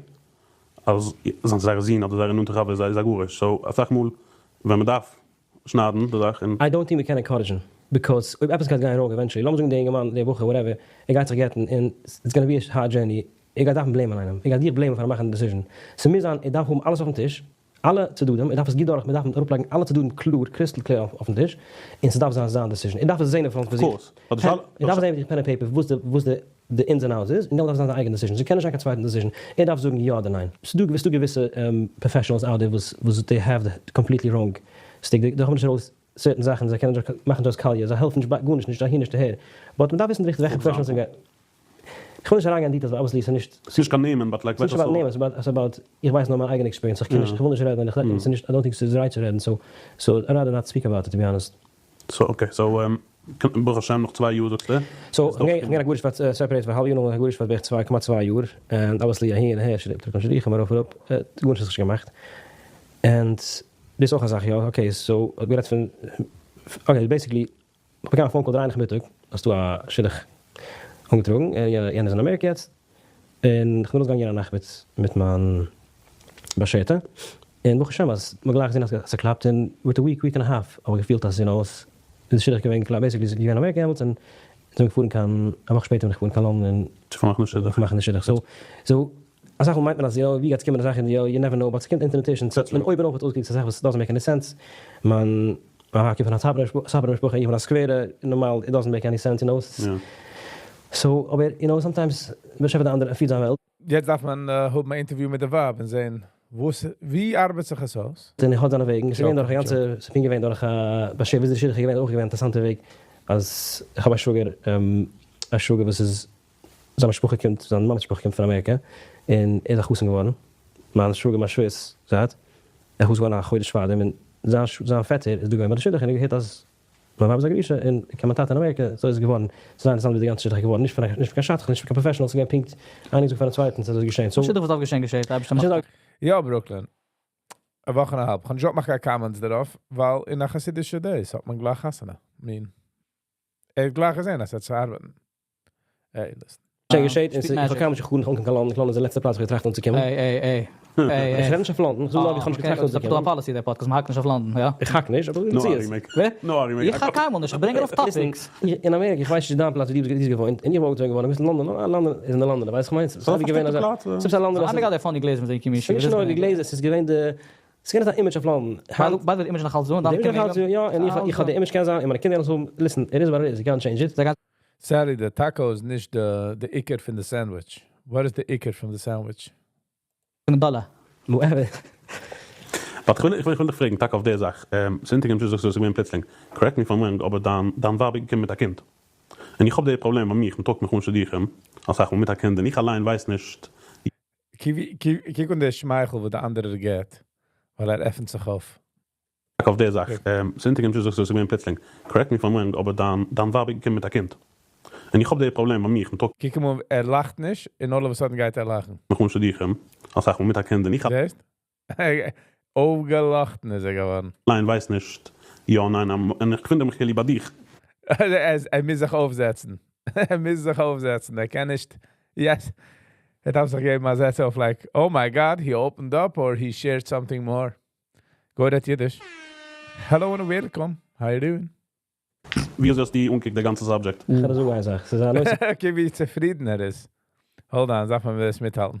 אז זייער זון אדער זייער נאנטע חבר איז א גרוש. So אסאך מאל ווען מ'דארף שניידן די זאך און. I don't think מ'קען encourage ן, because אויב עפעס גייט גיין wrong eventually, לאמיר זאגן דער אינגערמאן, דער בחור, whatever, ער גייט זיך גט'ן און it's gonna be a hard journey, ער גייט דארפן blame ען איינעם, ער גייט דיך blame ען פארן מאכן די decision, ס'מוז זיין, ער דארף האבן אלעס אויפן טיש, אלע צדדים, ער דארף עס גוט דורך, מ'דארף אראפלייגן אלע צדדים קלאר, crystal clear אויפן טיש, און ס'דארף זיין זיין decision, ער דארף עס זען אין front פון זיך, ער דארף זען מיט pen and paper וואס די ins and outs איז, און דעמאלט דארף זיין זיין אייגענע decision, ס'קען נישט זיין קיין צווייטן decision, ער דארף זאגן יא אדער ניין. ס'דא געוויסע professionals out there וואס they have the completely wrong stick, זיי האבן נישט ארויס certain זאכן, זיי קענען נישט מאכן דאס קאליע, זיי העלפן נישט גארנישט, נישט אהין נישט אהער, but מ'דארף וויסן ריכטיג וועלכע professionals מ'גייט. כ'וויל נישט אריינגיין אין details ווייל obviously ס'איז נישט. ס'איז נישט קיין נעמען but like ס'איז נישט about נעמען, ס'איז about איך ווייס נאר מיין אייגענע experience, איך קען נישט, כ'וויל נישט רעדן, איך ס'איז נישט, I don't think ס'איז right צו רעדן, so so I rather not speak about it to be honest. So okay, so ברוך השם נאך 2 יאר זאגסטו? So כ'בין געווען א גרוש פאר separate פאר א האלב יאר, נאך א גרוש פאר בערך צוויי כמעט 2 יאר, and obviously אהין און אהער, שידוכים שידוכים ארויף אראפ, גארנישט האט זיך נישט געמאכט, and דאס איז אויך א זאך יא, okay so האט גערעדט פון, okay basically איך באקום א phone call 3 נאכמיטאג, האסטו א שידוך אנגעטראגן, יענער איז אין אמעריקע יעצט, און איך בין ארויסגעגאנגען יענע נאכט מיט מיין באשערטע, און ברוך השם אז מ'האט גלייך געזען אז ס'קלאפט, און with a week, week and a half האב איך געפילט אז you know עס איז שידוך געווען געקלאפט, basically איז געווען אין אמעריקע דעמאלטס, און זענען געפארן קיין, א וואך שפעטער בין איך געפארן קיין לאנדאן און צו פארמאכן די שידוך. פארמאכן די שידוך, so so אסאך מאל מיינט מען אז יא ווי גייט קומען די זאך און יא you never know but ס'קומט אונטערן טיש און אויבן אויף האט אויסגעקוקט ס'איז א זאך וואס doesn't make any sense, מיין ווייב קומט פון א סאטמארע משפחה איך בין א סקווערע, נארמאל it doesn't make any sense you know, so אבער you know sometimes באשעפער די אנדערע פירט זיין וועלט. יעצט דארף מען האבן א interview מיט די ווייב און זען וואס ווי ארבעט זיך עס אויס. און ער האט זיינע וועגן, ס'איז געווען דורך א גאנצע, ס'איז פונקט געווען דורך א באשעפער וויאזוי די שידוך איז געווען איז אויך געווען אינטערעסאנטע וועג, אז איך האב א שוואגער, א שוואגער וואס איז זיין משפחה קומט, זיין מאמע'ס משפחה קומט פון אמעריקע, און ער איז א חתן געווארן. מיין שוואגער מיין שווער'ס זייט, ער איז געווארן א חודש פארדעם, און זיין זיין פעטער איז דא געווען ביי די שידוך און ער האט געהערט אז מיין ווייב איז א גרושה און קען מיין טאטע אין אמעריקע, אזוי איז עס געווארן, ס'איז זייער אינטערעסאנט ווי די גאנצע שידוך איז געווארן, נישט פון נישט פון קיין שדכן, נישט פון קיין professional, ס'איז געווען פונקט איינער געזאגט פארן צווייטן, ס'איז אזוי געשען, so. שידוך וואס דארף געשען געשעט, אייבערשטער מאכט. יא ברוקלין. א וואך און א האלב. כ'האב נישט געוואלט מאכן קיין comments דערויף, ווייל אין א חסידישע days האט מען גלייך חתונה. מין. ער האט גלייך געזען אז ס'האט צו ארבעטן. Hey, listen. געשען געשעט, און ס'איז, איך האב קיינמאל נישט געפארן קיין לאנדאן, לאנדאן איז די לעצטע פלאץ וואו איך טראכט אנצוקומען. עי עי עי עי איך רעד נישט אויף לאנדאן, איך זאג נאר ווי איך האב נישט געטראכט אנצוקומען. ס'איז דא א policy דער פאדקעסט, מ'האקט נישט אויף לאנדאן, יא? איך האק נישט, אבער די מציאות. ווער? איך האק קיינמאל נישט, איך ברענג ארויף topics. אין אמעריקע, איך ווייס נישט דיין פלאץ ווי דו ביסט געוואוינט, און איך וואלט געוואוינט געווארן, אביסל לאנדאן, לאנדאן איז אין די לאנדאנער, ווייסט איך מיין? ס'איז אייביג געווען אזא, ס'איז עפעס א לאנדאנער. ס'איז אייביג די funny גלעזער מיט די קימישע. ס'איז נישט נאר די גלעזער, ס'איז געווען די, ס'איז געווען אזא image אויף לאנדאן. ביי די image נאך אלץ דא, און דיינע קינדער די image נאך אלץ דא, יא, און איך האב די image קען זיין, און מיינע קינדער וועלן עס האבן, listen, it is what it is, you can't change it. Sorry, די taco איז נישט די עיקר פון די sandwich. What is די עיקר פון די sandwich? פון דאלער. But איך וויל איך וויל דיך פרעגן טאקע אויף די זאך, זונטאג און זאגסטו עס איז געווען פלוצלינג, correct me if I'm wrong, אבער דיין דיין ווייב איז געקומען מיט א קינד, און איך האב די פראבלעם ביי מיך, מ'טראגט מיך אן שידוכים אסאך מאל מיט א קינד און איך אליין ווייס נישט. קוק אן די שמייכל וואס די אנדערער געט, ווייל ער עפנט זיך אויף. טאקע אויף די זאך, זונטאג און זאגסטו עס איז געווען פלוצלינג, correct me if I'm wrong, אבער דיין דיין ווייב איז געקומען מיט א קינד, און איך האב די פראבלעם ביי מיך, מ'טראגט. קוק אים אן, ער לאכט נישט, און all of a sudden גייט ער לאכן. מיך אן שידוכים אסאך מאל מיט א קינד און איך. זעסט? אויפגעלאכטן איז ער געווארן. אליין ווייס נישט יא ניין און איך וואונדער מיך כאילו ביי דיך. ער מוז זיך אויפזעצן. ער מוז זיך אויפזעצן. ער קען נישט. Yes. ער דארף זיך געבן א זעץ אויף like, oh my God, he opened up or he shared something more. גוי רעדט אידיש. Hello and welcome. How you doing? ווי אזוי האסטו אנגעקוקט די גאנצע subject? איך וועל זאגן איין זאך, ס'איז א נושא. Okay ווי צופרידן ער איז. Hold on, דארף מען דאס מיטהאלטן.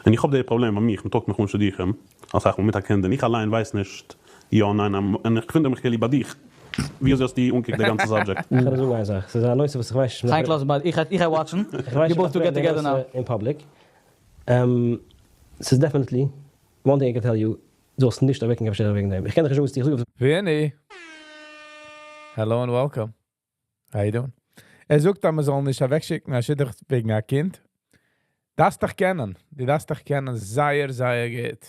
און איך האב די פראבלעם ביי מיך, מ'טראגט מיך אן שידוכים אסאך מאל מיט א קינד און איך אליין ווייס נישט יא ניין און איך וואונדער מיך כאילו ביי דיך, ווי אזוי האסטו אנגעקוקט די גאנצע subject? איך וועל זאגן איין זאך, ס'איז א נושא וואס איך ווייס נישט. חיים קלאזנבארד, איך איך גיי watch ן, you both to get together now. אין public, ס'איז definitely, one thing I can tell you, זאלסט נישט אוועקגיין קיין שידוך וועגן דעם, איך קען דיך נישט זאגן וואס איך זאג. פיני! Hello and welcome. How you doing? ער זאגט אז מען זאל נישט אוועקשיקן א שידוך וועגן א קינד. דארפסט דיך קענען. דו דארפסט דיך קענען זייער זייער גוט.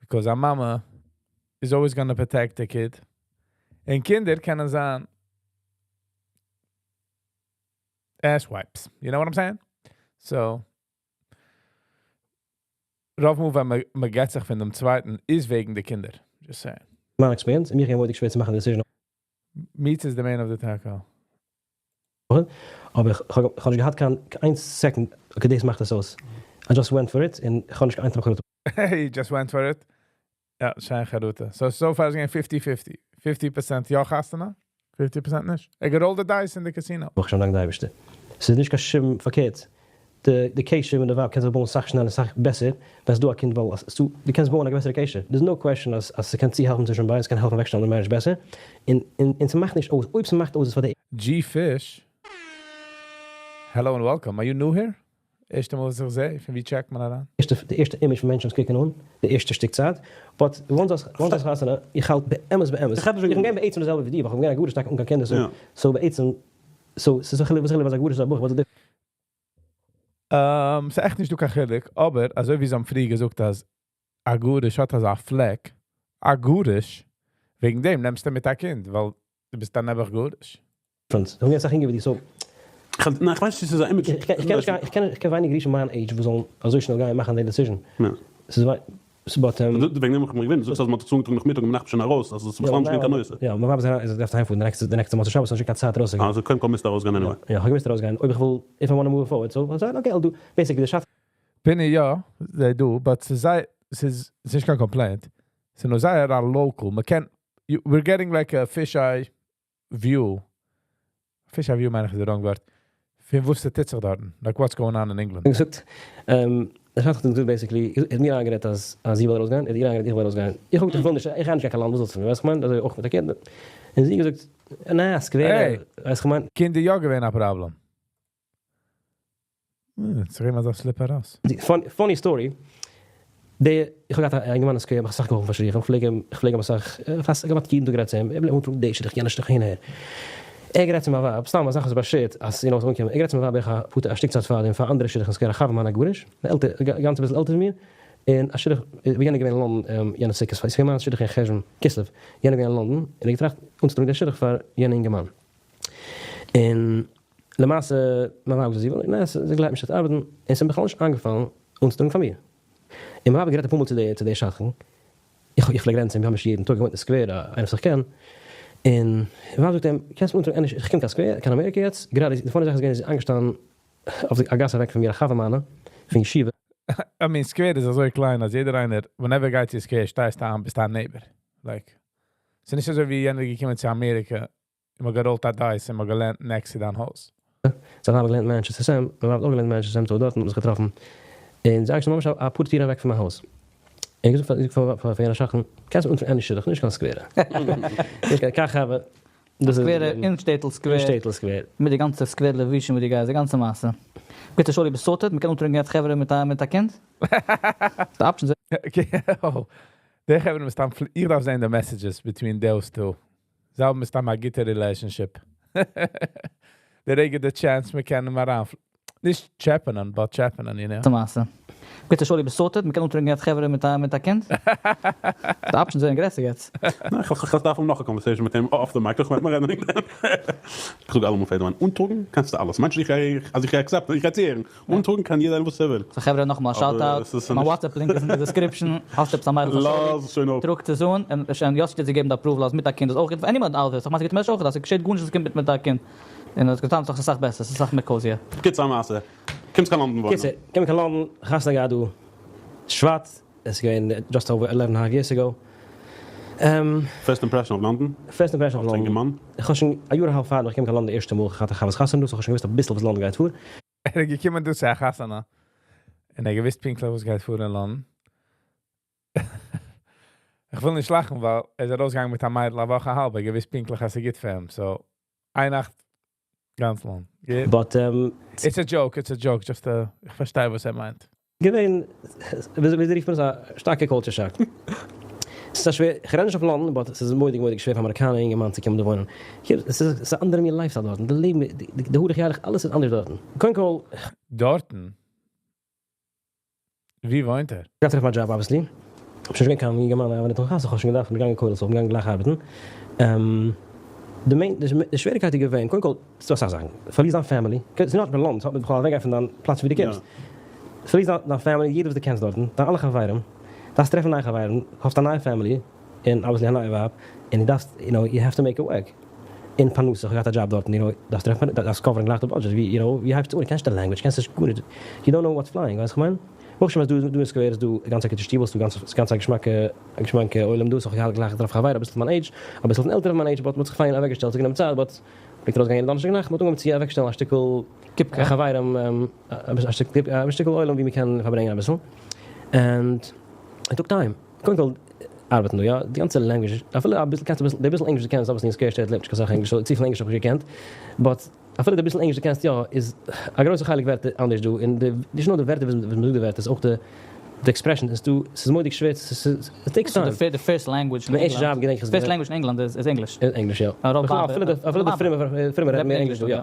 Because א מאמע is always gonna protect the kid. און קינדער קענען זיין ass wipes. You know what I'm saying? So, רוב מאל ווען מען גט זיך פון דעם צווייטן איז וועגן די קינדער. Just saying. מיין experience, מיר געווען מורא'דיג שווער צו מאכן די decision. Meat is the main of the taco. אבער איך האב נישט געהאט קיין איין second, okay דאס מאכט עס אויס. I just went for it, און איך האב נישט קיין איין טראפ חרטה. He just went for it. יא, שיין חרטה. So, so far איז געווען 50-50. 50% יא חתונה, 50% נישט. ער גע roll ט די dice אין די casino. ברוך השם דאנק די אייבערשטער. ס'איז נישט קיין שום פארקערט. די קשר מיט די ווייב קען זיך בויען סאך שנעלער סאך בעסער ווען ס'איז דא א קינד ווייל אז דו קענסט בויען א בעסערע קשר. There's no question אז אז ס'קען צוהעלפן צו שלום בית, ס'קען העלפן אוועקשטעלן די marriage בעסער. און און און ס'מאכט נישט אויס אויב ס'מאכט אויס איז פאר די. G Fish, Hello and welcome, are you new here? ערשטע מאל וואס איך זעה, פון ווי check ט מען אריין? ערשטע די ערשטע image פון מענטשן וואס קוקן אן, די ערשטע שטיק צייט, but once once האסט חתונה, איך האלט באמת באמת, איך בין געווען בעצם די זעלבע ווי דיר, ווייל איך בין געווען א גרוש טאקע אן קיין קינדער, so so בעצם, so ס'איז א חילוק וואס חילוק וואס א גרוש איז א בחור, וואס די. ס'איז עכט נישטא קיין חילוק, אבער אזוי ווי זיי האבן פריער געזאגט אז א גרוש האט אזא פלעק, א גרוש, וועגן דעם נעמסטו מיט א קינד, ווייל דו ביסט א נעבעך גרוש. Friends, איך האב געווען אסאך אינגער ווי דיר so. ניין איך ווייס נישט צו ס'איז א image. איך קען נישט קיין, איך קען איך קען ווייניג גרושים מיין עידזש וואס זאלן אזוי שנעל גיין מאכן די decision. ס'איז וויי but. וועגן דעם האב איך מיך געוואונדערט, זאגסט אז מ'האט עס אנגעטראגן נאכמיטאג און מ'נאכט שוין ארויס, אז עס איז בכלל נישט געווען קיין נושא. יא, מיין ווייב איז אריין, איז געדארפט אהיימפארן די נעקסטע מוצאי שבת, ס'איז נישט געווען קיין צייט ארויסצוגיין. אה, so קודם כל מוזטו ארויסגיין anyway. יא, איך האב געמוזט ארויסגיין אויב איך וויל, if I wanna move forward, so איך זאג okay I'll do, basically די שאט. פיני יא, זיי דא, but ס'איז זיי, ס'איז נישט קיין complaint, ס'איז נאר זייער א local, מ'קען, we're getting like a fish eye view, fish eye view מיין איך איז די wrong ווארט, פון וואס ס'טוט זיך דארטן, like what's going on in England. געזאגט, דער שדכן האט געזאגט basically, ער האט מיר איינגערעדט אז אז זי וויל ארויסגיין, ער האט איר איינגערעדט איך וויל ארויסגיין, איך האב געזאגט איך וויל נישט, איך גיי נישט קיין לאנד, וואס זאלסטו פון מיר, ווייסט איך מיין, אזוי אויך מיט א קינד, און זי האט געזאגט, נעה, סקווער, ווייסט איך מיין. קינד איז יא געווען א פראבלעם. צו געבן אזא slip ארויס. Funny story, די, איך האב געהאט א אינגערמאן אין סקווער, האב איך אסאך געהאלפן פאר שידוכים, כ'פלעג אים, כ'פלעג אים אסאך, פאסט, געהאט יעדן טאג גערעדט צו אים, ער פלעגט אנטראגן די שידוך, יענע שידוך, אהין אהער. ער האט גערעדט צו מיין ווייב, סתם א זאך וואס איז באשערט אז you know ס'זאל אנקומען, ער האט גערעדט צו מיין ווייב בערך א פאר, א שטיק צייט פארדעם, פאר אנדערע שידוכים, סקווער, א חבר מיינער א גרוש, עלטער, גאנץ אביסל עלטער פון מיר, און א שידוך ווי יענער געווען אין לאנדאן יענע סוכות ס'איז געווען מיין שידוך אין חשון כסלו יענער געווען אין לאנדאן און ער האט געטראכט אנצוטראגן די שידוך פאר יענע אינגערמאן און למעשה מיין ווייב האט געזאגט זי וויל נישט זי גלייבט נישט צו ארבעטן און ס'איז אים בכלל נישט איינגעפאלן אנצוטראגן פאר מיר און מיין ווייב האט גערעדט אפאר מאל צו די שדכן איך פלעג רעדן צו אים ממש יעדן טאג, ער וואוינט אין סקווער, איינער וואס איך קען, און מיין ווייב זאגט אים, קענסט מיר אנטראגן ענדערש, איך קום קיין סקווער, קיין אמעריקע יעצט, גראדע די funny זאך איז געווען זי איז איינגעשטאנען אויף א גאס אוועק פון מיר א חבר מיינע פון ישיבה. I mean סקווער איז אזוי קליין אז יעדער איינער whenever גייט צו סקווער שטייסטו איין ביסט א neighbor. Like ס'נישט אזוי ווי יענער איז געקומען צו אמעריקע און מ'האט געראלט א dice און מ'האט געלערנט next צו דיין הויז. זיי האבן געלערנט Manchester SM, מיין ווייב האט אויך געלערנט Manchester SM, so דארטן האט מען זיך געטראפן, און זיי איינגעשטאנען ממש אפאר טירן אוועק פון מיין הויז. און געזאגט פאר פאר יענע שכן, קענסט מיר אנטון עני שידוך, נישט קיין סקווערע. נישט קיין כך הוה. דאס איז סקווערע אין שטעטל סקווער. אין שטעטל סקווער. מיט די גאנצע סקווער לבושים מיט די גייס, די גאנצע מעשה. גוטע שאלה ביסט sorted, מ'קען אנטראגן יעצט חברה מיט א מיט א קינד? די options זענען. די חברה מסתם, איך דארף זען די messages between those two. זיי האבן מסתם א גוטע relationship. די רגע די chance מען קען אים אריין, נישט טשעפענען, but טשעפענען, you know. די מעשה. גוטע שאלה ביסט sorted, מ'קען אנטראגן יעצט חברה מיט א מיט א קינד? די options זענען גרעסער יעצט. ניין, איך דארף האבן נאך א conversation מיט אים off the mic, איך מיין מיר רעדן וועגן דעם. איך זאג אלעמאל פעדערמאן, אנטראגן קענסטו אלעס, מיינט נישט איך גיי אז איך גיי accept ן, איך גיי צוהערן, אנטראגן קען יעדער איינער וואס ער וויל. So חברה נאכאמאל א shout out, מיין WhatsApp link איז אין די description, האסט עפעס א מיידל פאר שאולי, טראגט עס אן, און יאסי האט געגעבן די approval אז מיט א קינד איז אויך גוט, פאר anyone אלעס, איך מיין ס'גוט מענטש אויך, אז ס'געשעט גארנישט אז ס'קומט מיט א קינד, און עס געטאן איז דאך אסאך בעסער, ס'איז אסאך מער cozy. קיצור א מעשה, קומסט קיין לאנדאן וואוינען. קיצור, קום קיין לאנדאן, חתונה געהאט דא, שבט, עס איז געווען just over 11 half years ago. First impression אויף לאנדאן? First impression אויף לאנדאן, איך האב שוין א יאר א האלב פאר איך קום קיין לאנדאן די ערשטע מאל, איך האט א חבר'ס חתונה דא, so איך האב שוין געוואוסט אביסל וואס לאנדאן גייט פאר. ער איז געקומען דא צו א חתונה, און ער האט געוואוסט פונקטליך וואס גייט פאר אין לאנדאן. איך וויל נישט לאכן, ווייל ער איז ארויסגעגאנגען מיט א מיידל א וואך א האלב, ער האט געוואוסט פונקטליך אז ס'גוט פאר אים, so איין נאכט גאנץ לאנג. But It's a joke, it's a joke, just איך פארשטיי וואס ער מיינט. געווען, וויאזוי רופט מען עס, א שטארקע culture shock. ס'איז א שווער, כ'רעד נישט אויף לאנדאן, but ס'איז מורא'דיג מורא'דיג שווער פאר אמעריקאנער אינגערמאן צו קומען דא וואוינען. ס'איז א אנדערע מין lifestyle דארטן, די לעבן, די הלוך ילך, אלעס איז אנדערש דארטן. קודם כל. דארטן? ווי וואוינט ער? געדארפט טרעפן א דזשאב obviously. כ'בין שוין נישט געווען קיין יונגערמאן אבער נאך חתונה, כ'האב שוין געדארפט, כ'בין געגאנגען כולל, so כ'בין געגאנגען גלייך ארבעטן. די main, די שוועריקייט איז געווען, קודם כל, ס'דא אסאך זאכן, פארלירסט דיין family, ס'איז נאט באלאנד, ס'האט מיט בכלל אוועקגיין פון דיין פלאץ ווי דו קומסט, פארלירסט דיין family, יעדער וואס דו קענסט דארטן, דיין אלע חברים, דארפסט טרעפן נייע חברים, האסט א נייע family, און obviously א נייע ווייב, און דו דארפסט, you know, you have to make it work. און פרנסה, כ'האב געהאט א דזשאב דארטן, you know, דארפסט טרעפן, דארפסט cover ן גלייך די budget, ווי, you know, ווי הייבסטו אן, קענסט נישט די language, קענסט נישט גארנישט, you don't know what's flying, ווייסט וואס כ'מיין? ברוך השם אז דא דא אין סקווער איז דא גאנץ א גוטע שטיבל, ס'דא גאנץ גאנץ א געשמאקע א געשמאקע עולם דא, so כ'האב געהאט גלייך געטראפן חברים אביסל פון מיין עידזש, אביסל פון עלטערע פון מיין age, but מ'האט זיך פיין אוועקגעשטעלט, ס'איז גענומען צייט but מ'פלעגט ארויסגיין יעדע דאנערשטאג נאכט, מ'האט אנגעהויבן צו אוועקשטעלן א שטיקל קופקע. חברים, א שטיקל א שטיקל עולם ווי מ'קען פארברענגען אביסל, and it took time, קודם כל ארבעטן דא יא, די גאנצע language, אפילו אביסל קענסט אביסל, די ביסל ענגליש דו קענסט, obviously אין סקווער שטעטל לערנט נישט קיין סאך ענגליש, so צופיל ענגליש האב איך נישט געקענט, but אפילו די ביסל ענגליש דו קענסט יא, איז א גרויסע חלק ווערטער אנדערש דא, און די, נישט נאר די ווערטער וואס מ'זאגט די ווערטער, ס'איז אויך די די expression איז דא, ס'איז מורא'דיג שווער, ס'איז, it takes time. די first language אין מיין ערשטע ענגלאנד, דזשאב געדענק איך איז first language אין ענגלאנד איז ענגליש. איז ענגליש יא. בכלל אפילו די אפילו די פרומע פרומע רעדן מער ענגליש דא יא.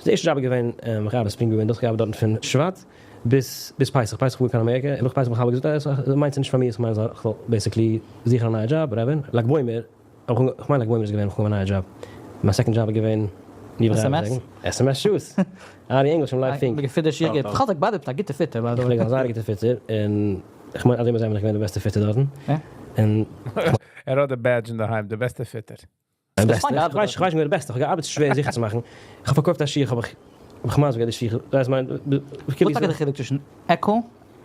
די ערשטע דזשאב איז געווען, איך ארבעט ספרינג געווען דאס געארבעט דארטן פון שבט ביז ביז פסח, פסח פאר קיין אמעריקע, און נאך פסח האב איך געזאגט אז מיינס איז נישט פאר מיר, איך מיין איך זאל basically זוכן א נייע דזשאב, רעבין, לג בעומר, איך מיין לג בעומר איז געווען איך האב א נייע דזשאב, מיין second דזשאב איז געווען, ווי וועל איך זאגן? SMS shoes! ארי ענגליש און לייב פינק. געפיטערט שיך געבט, כ'האלט ביי די ביסט א גוטע fitter by the way. איך פלעג זיין זייער א גוטע fitter, און איך מיין אז אימער זיי בין איך געווען די בעסטע fitter דארטן, און. ער האט די badge אינדערהיים, די בעסטע fitter. די בעסטע? איך ווייס נישט געווען די בעסטע, איך האב געארבעט שווער זיכער צו מאכן, איך האב פארקויפט א שיך האב איך האב איך מסביר געווען די שיך, ווייסט מיין וואס איז טאקע די חילוק צווישן עכו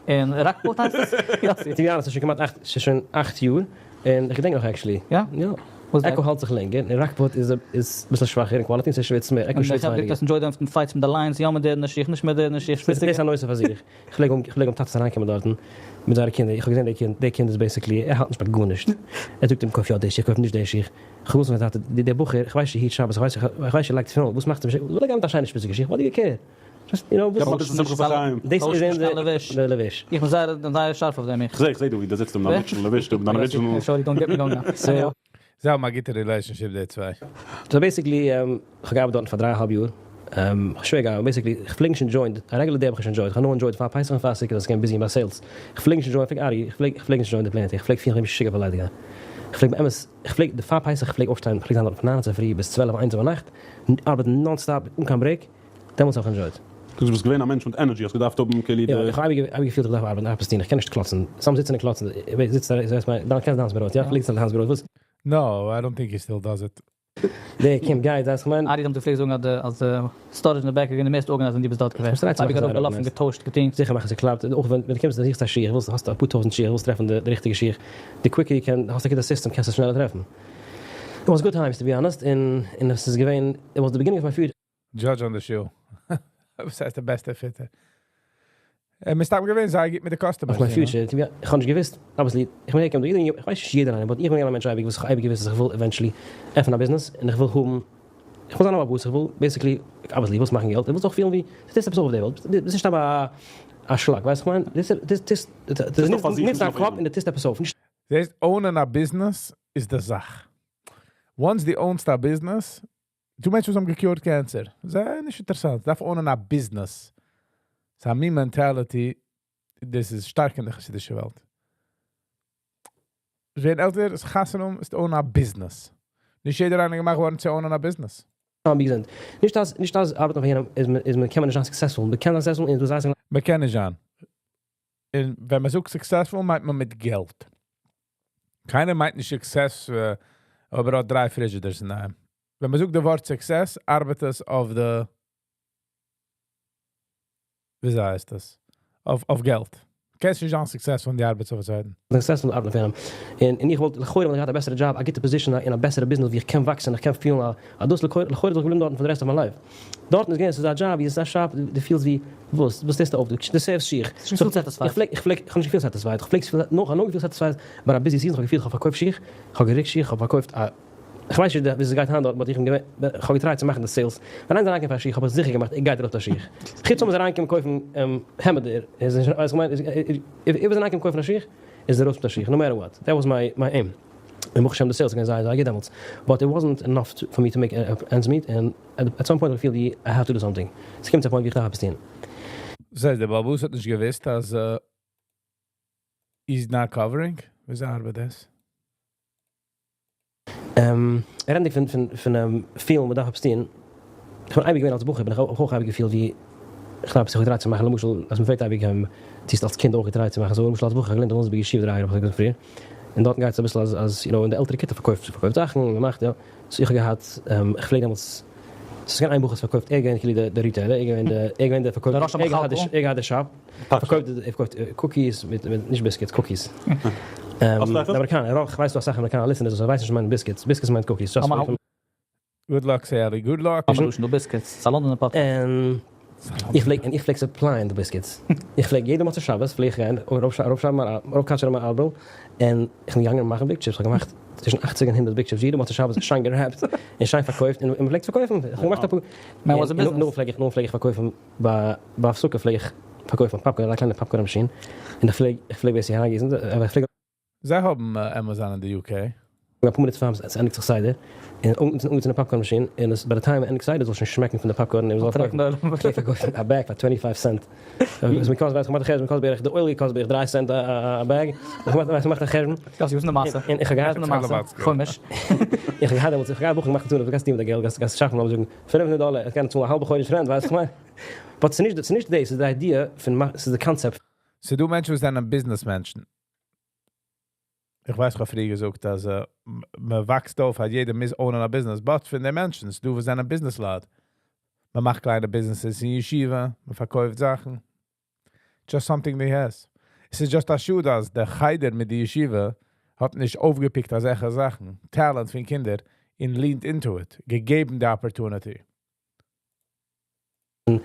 און ראקפארט הייסט עס? יאסי. To be honest, ס'איז שוין כמעט אכט, ס'איז שוין 8 יאר, און איך געדענק נאך actually. יא? יא. עכו האלט זיך לענגער, און ראקפארט איז איז אביסל שוואכער אין quality און ס'שוויצט מער, עכו שוויצט ווייניגער. דאס enjoy די fights מיט די lines, יא מיט די שיך, נישט מיט די שיך, דאס איז א נושא פאר זיך. כ'פלעג האבן כ'פלעג האבן טאטעס אריינקומען דארטן מיט זייערע קינדער, איך האב געזען די קינד, די קינד איז basically, ער האלט נישט ביי גארנישט, ער זאגט אים קויף יא די שיך, קויף נישט די שיך, כ'האב געוואוסט פון זיין טאטע, די דער בחור, כ'ווייס נישט היט שבת, כ'ווייס כ'ווייס נישט לייגט תפילין, וואס מאכט אים, זאל ער גיין מיט א שיינע שפיציגע שיך, what do you care? Just, you know, וואס. געב אביסל שמחת החיים. דאס איז אונזער לבוש. איך בין זייער זייער שארף אויף דעם איך. כ'זעה כ'זעה דא ווי דו זיצט אין דיין original לבוש דא מיט דיין original. Sorry don't get me going now. זיי האבן א גוטע relationship די צוויי. So basically, כ'האב געארבעט דארטן פאר דריי אהאלב יאר. שווער געגאנגען, basically, איך פלעג נישט enjoy'ן, א regular day האב איך נישט enjoyed, איך האב נאר enjoyed פאר פסח און פאר סוכות, געווען busy ביי sales, איך פלעג נישט enjoy'ן, איך פלעג ארי, איך פלעג נישט enjoy'ן די פלענעט, איך פלעג פילן ווי משוגע פאר ליידיגגיין, איך פלעג באמת, איך פלעג, די פאר פסח איך פלעג אויפשטיין, איך פלעג זיין דארט פון 9 צופרי ביז 12 1 ביינאכט, ארבעטן non-stop, אן קיין break, דעמאלטס האב איך enjoyed. דו ביסט געווען א מענטש מיט energy, האסט געדארפט האבן כאילו די. יא, איך האב אייביג געפילט איך דארף ארבעטן, איך דארף עפעס טון, איך קען נישט קלאצן, סתם זיצן און קלאצן, איך זיץ דא, איך מיין, דאן קענסט דאנצן ברויט, יא, פלעגסט דאנצן ברויט, וואס? No, I don't think he still does it. דער קומט גייט, ווייסט איך מיין. ארי האט געפלעגט זאגן אז די storage אין די back איז געווען די מערסט organized ווען דו ביסט דארט געווען. איך טריי צו מאכן אייביג זייער אראפגעלאפן, organized. געטוישט, געטון. זיכער מאכן ס'קלאפט, אויך ווען דו קומסט און זוכסט א שיך, ווילסט, האסט אפאר טויזנט שיך, ווילסט טרעפן די ריכטיגע שיך, די quicker you can, האסט א גוטע system, קענסט עס שנעלער טרעפן. It was good times, to be honest, און עס איז געווען, it was the beginning of my future. Judge on the shoe. וואס הייסט די בעסטע fitter? מסתם געווען זייער גוט מיט די customers. Of my future, איך האב נישט געוואוסט, obviously, איך בין געקומען דא, איך ווייס נישט יעדער איינער, but איך בין געווען א מענטש אייביג וואס איך האב אייביג געוואוסט אז איך וויל eventually עפענען א business, און איך וויל האבן, איך וויל זיין א boss, איך וויל basically, obviously, איך וויל מאכן געלט, איך וויל אויך פילן ווי, דאס איז עפעס אויף דער וועלט, דאס איז נישט א שלאק, ווייסט איך מיין, דאס דאס דאס ניצט דיין קאפ און דו טוסט עפעס אויף, נישט דאס own'ען א business איז די זאך. Once דו own'סט א business, דו מענטשן וואס האבן גע cure'ט cancer. זייער נישט אינטערעסאנט. דארף own'ען א business. ס'איז א מין mentality, דאס איז שטארק אין די חסידישע וועלט. ווען עלטער איז חתונה איז own א business. נישט יעדער איינער געמאכט געווארן צו own'ען א business. ווי געזאגט. נישט אז ארבעטן אויף יענעם איז מען קען מען נישט זיין successful. מען קען זיין successful און דו זייסט מען קען נישט זיין. און ווען מען זאגט successful, מיינט מען מיט געלט. קיינער מיינט נישט success, אבער ער האט דריי frigidaires אין דערהיים. ווען מען זאגט די ווארט success, ארבעט עס אויף די, ווי הייסט דאס? אויף געלט. קענסט נישט זיין successful אין די ארבעט אויף צייטן. Successful ארבעטן אויף יענעם. און איך וואלט לכאורה וואלט געהאט א בעסערע job, א גוטע position אין א בעסערע business ווי איך קען וואקסן, איך קען פילן א דאס לכאורה זאל איך בלייבן דארטן for the rest of my life. דארטן איז געווען, ס'איז א job, ווי עס איז א shop, דו פילסט ווי, וואס טוסטו אויף? דו serve'סט שיך. נישט געפילט satisfied. איך האב נישט געפילט satisfied. איך פלעג נאך נאר געפילט satisfied ביי א busy season, איך האב געפילט איך האב פארקויפט שיך, איך האב געריקט שיך, איך האב פארקויפט א איך ווייס נישט ווי עס גייט היינט דארט, but איך בין געווען, איך האב גע try'ט צו מאכן די sales. ווען איינער איז אריינגעקומען פאר א שיך, האב איך זיכער געמאכט, ער גייט ארויף די שיך. חוץ אויב מ'איז אריינגעקומען קויפן העמעדער, איז נישט, ווייסט איך מיין, if איז אריינגעקומען קויפן א שיך, איז ער ארויס מיט א שיך, no matter what. That was my aim. און ברוך השם די sales איז געווען זייער זייער גוט דעמאלטס. But it wasn't enough for me to make ends meet, and at some point I feel I have to do something. עס קומט צו א point ווי איך דארף עפעס טון. דאס הייסט, דער boss האט נישט געוואוסט, אז he's not covering? ווי ארבעט דאס? רעדנדיג פון פילן מען דארף עפעס טון, איך בין אייביג געווען אלס בחור, בין איך אויך אייביג געפילט ווי איך דארף זיך גע try'ט צו מאכן, למשל, אז מען פרעגט אייביג, טוסט אלס קינד אויך גע try'ט צו מאכן, so למשל אלס בחור, איך האב געלערנט אין וויליאמסבורג ישיבה 3 יאר, האב איך געזאגט פריער, און דארטן גייט עס אביסל אז you know, אין די עלטערע כיתה פארקויפט זאכן, מען מאכט, יא, so איך האב געהאט, איך פלעג דעמאלטס, ס'איז געווען איין בחור וואס פארקויפט, ער געווען כאילו דער retailer, ער געווען דער פארקויפער, ער געהאט די shop, פארקויפט cookies מיט, נישט biscuits, cookies. די אמעריקאנער, איך ווייס דא אסאך אמעריקאנער listeners וואס ווייסן נישט מיינען biscuits, biscuits מיינט cookies, just for Good luck, Sally. Good luck. דו biscuits, ס'איז א לאנדאנער podcast. און איך פלעג supply'ען די biscuits. איך פלעג יעדע מוצאי שבת פלעג איך גיין ארויפקאטשען מיין ארבל, און איך בין געגאנגען מאכן big chips. איך האב געמאכט צווישן 80 און 100 big chips יעדע מוצאי שבת, שיין גע wrap'ט און שיין פארקויפט, און מען פלעגט פארקויפן. איך האב געמאכט אפאר. Man was a business. נאר פלעג איך פארקויפן ביי הפסקה פלעג איך פארקויפן popcorn, א קליינע popcorn machine. און איך פלעג basically אריינגיסן, אבער איך פלעג זיי האבן Amazon אין די UK. א פאר מינוט פאר עס ענדיגט זיך סדר, און אנגעצינדן א popcorn machine, און עס by the time ענדיגט סדר זאל שוין שמעקן פון די popcorn, און מ'זאל פארקויפן. איך פלעג פארקויפן א bag פאר 25 cent. עס מיר קאסט, ווייס איך, מאכט א חשבון, קאסט בערך, די oil קאסט בערך 3 cent א bag. איך מאך א חשבון. דאס איז די מעשה. און איך האב געהאט חומש. איך האב געהאט דעמאלטס, איך האב געהאט בחורים געמאכט צאלן, וואס גייסטו טון מיט די געלט? גייסט שאפן, לאמיר זאגן, 500 דאלער, איך קען צאלן א האלבע חודש rent, ווייסט איך מיין. But ס'איז נישט דאס, ס'איז די idea פון, ס'איז די concept. ס'דא מענטשן וואס זענען business מענטשן. איך ווייס, איך האב פריער געזאגט, אז מען וואקסט אויף, אז יעדער מוז own'ען א business. But פון די מענטשן, ס'דא וואס זענען business לייט. מען מאכט קליינע businesses אין ישיבה, מען פארקויפט זאכן. Just something they has. עס איז just א שאד, אז דער חדר מיט די ישיבה האט נישט אויפגע pick'ט אזעלכע זאכן, talent פון קינדער, און leaned into it, געגעבן די opportunity. פון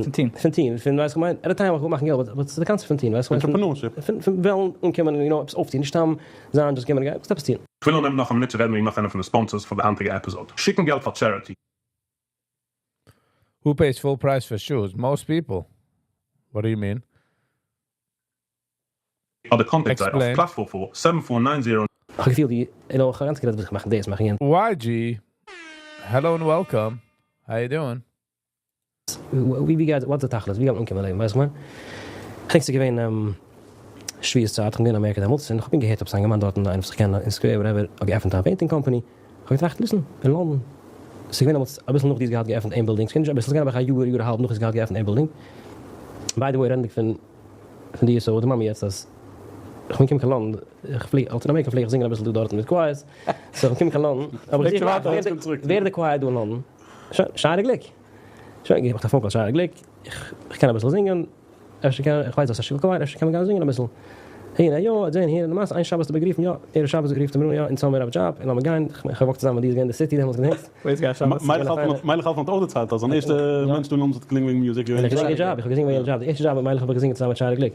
פון טון. פון טון, פון ווייסט איך מיין, at the time איך וויל מאכן געלט, but ס'איז די concept פון טון, ווייסט איך מיין, Entrepreneurship. פון וועלן אנקומען, עפעס אויפטון, נישט סתם זיין, just קומען און גיין, עפעס טון. איך וויל נאר נעמען נאך א מינוט צו רעדן וועגן נאך איינער פון די sponsors פון די היינטיגע episode. שיקן געלט פאר charity. Who pays full price for shoes? Most people. What do you mean? אדער contact זיי Explain. אויף +44 7490 איך האב געפילט ווי, איך האב גאנץ גערעדט וואס איך מאך דאס, מאך יענץ. YG, hello and welcome. How you doing? ווי ווי גייט what's the תכלית ווי גייט מען אנקומען אין לעבן ווייסט וואס כ'מיין? כ'דענק ס'איז געווען שבועות צייט כ'בין געווען אין אמעריקע דעמאלטס און כ'האב געהערט עפעס א אינגערמאן דארטן איינער וואס איך קען אין סקווער whatever האט געעפנט א painting company כ'האב געטראכט listen אין לאנדאן ס'איז געווען דעמאלטס אביסל נאך דו האסט געהאט געעפנט איין בילדינג ס'קען נישט אביסל ס'איז געווען בערך א יאר יאר א האלב נאך האסט געהאט געעפנט איין בילדינג by the way רעדנדיג פון פון די so דערמאן מיר יעצט אז כ'בין געקומען קיין לאנדאן איך פלעג אלס אין אמעריקע פלעג איך זינגען אביסל דא דארטן מיט choirs so כ'בין געקומען קיין לאנדאן האב איך געזוכט ווער איז די choir דא אין לאנדאן שוין שערי גליק. שוין געמאכט א phone call שערי גליק, איך קען אביסל זינגען, אפשר קען, איך ווייס אז ס'איז א שטיקל choir, אפשר קען מען גיין זינגען אביסל. הנה יא, זעהן הנה, למעשה איין שבת האט ער גערופן, יא, ערב שבת רופט ער מיר אן, יא, אונז האמיר א דזשאב, און לאמיר גיין, איך האב walk צוזאמען מיט דיר געווען אין די city דעמאלטס געדענקסט? מיילעך האלפערן האט אויך דערציילט אז זיין ערשטע מענטש דא אין לאנדאן האט געקלינגען וועגן music געווען. איך האב געזינגען דזשאב, איך האב געזינגען וועגן דזשאב, די ערשטע דזשאב מיט מיילעך האב איך געזינגען צוזאמען מיט שערי גליק,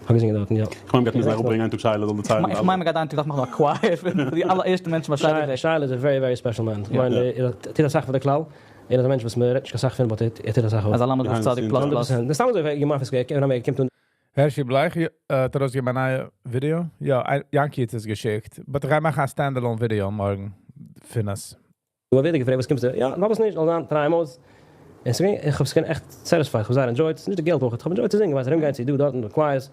איך האב געזינגען דארטן יא. כ'מיין מ'גייט מוזן אראפברענגען איין טאג שיילה זאל דערציילן די אלע. כ'מיין מ'גייט איין טאג דארפן מאכן א choir פון די אלע ערשטע מענטשן ביי שערי גליק. שיילה איז א very very special man, כ'מיין ער טוט אסאך פאר די כלל. ער איז א מענטש וואס מען רעדט נישט קיין סאך פון but ער טוט אסאך אויף. אזא למד ו' צדיק plus plus. סתם אזוי ווען ימח איז געקומען אמעריקע קומט אן. הערשי בלייך האט ארויסגעגעבן א נייע ווידעא, יא יענקי האט עס געשיקט, but איך גיי מאכן א standalone ווידעא מארגן פון עס. ווערט ער געפרעגט וואס קומסטו, יא פארוואס נישט, זאל זיין try אים אויס, און ס'געווען איך האב עס געווען עכט satisfied, כ'האב זייער enjoyed, נישט די געלט אויך, כ'האב enjoyed צו זינגען, ווייסט ארומגיין צו דא דארטן די choirs,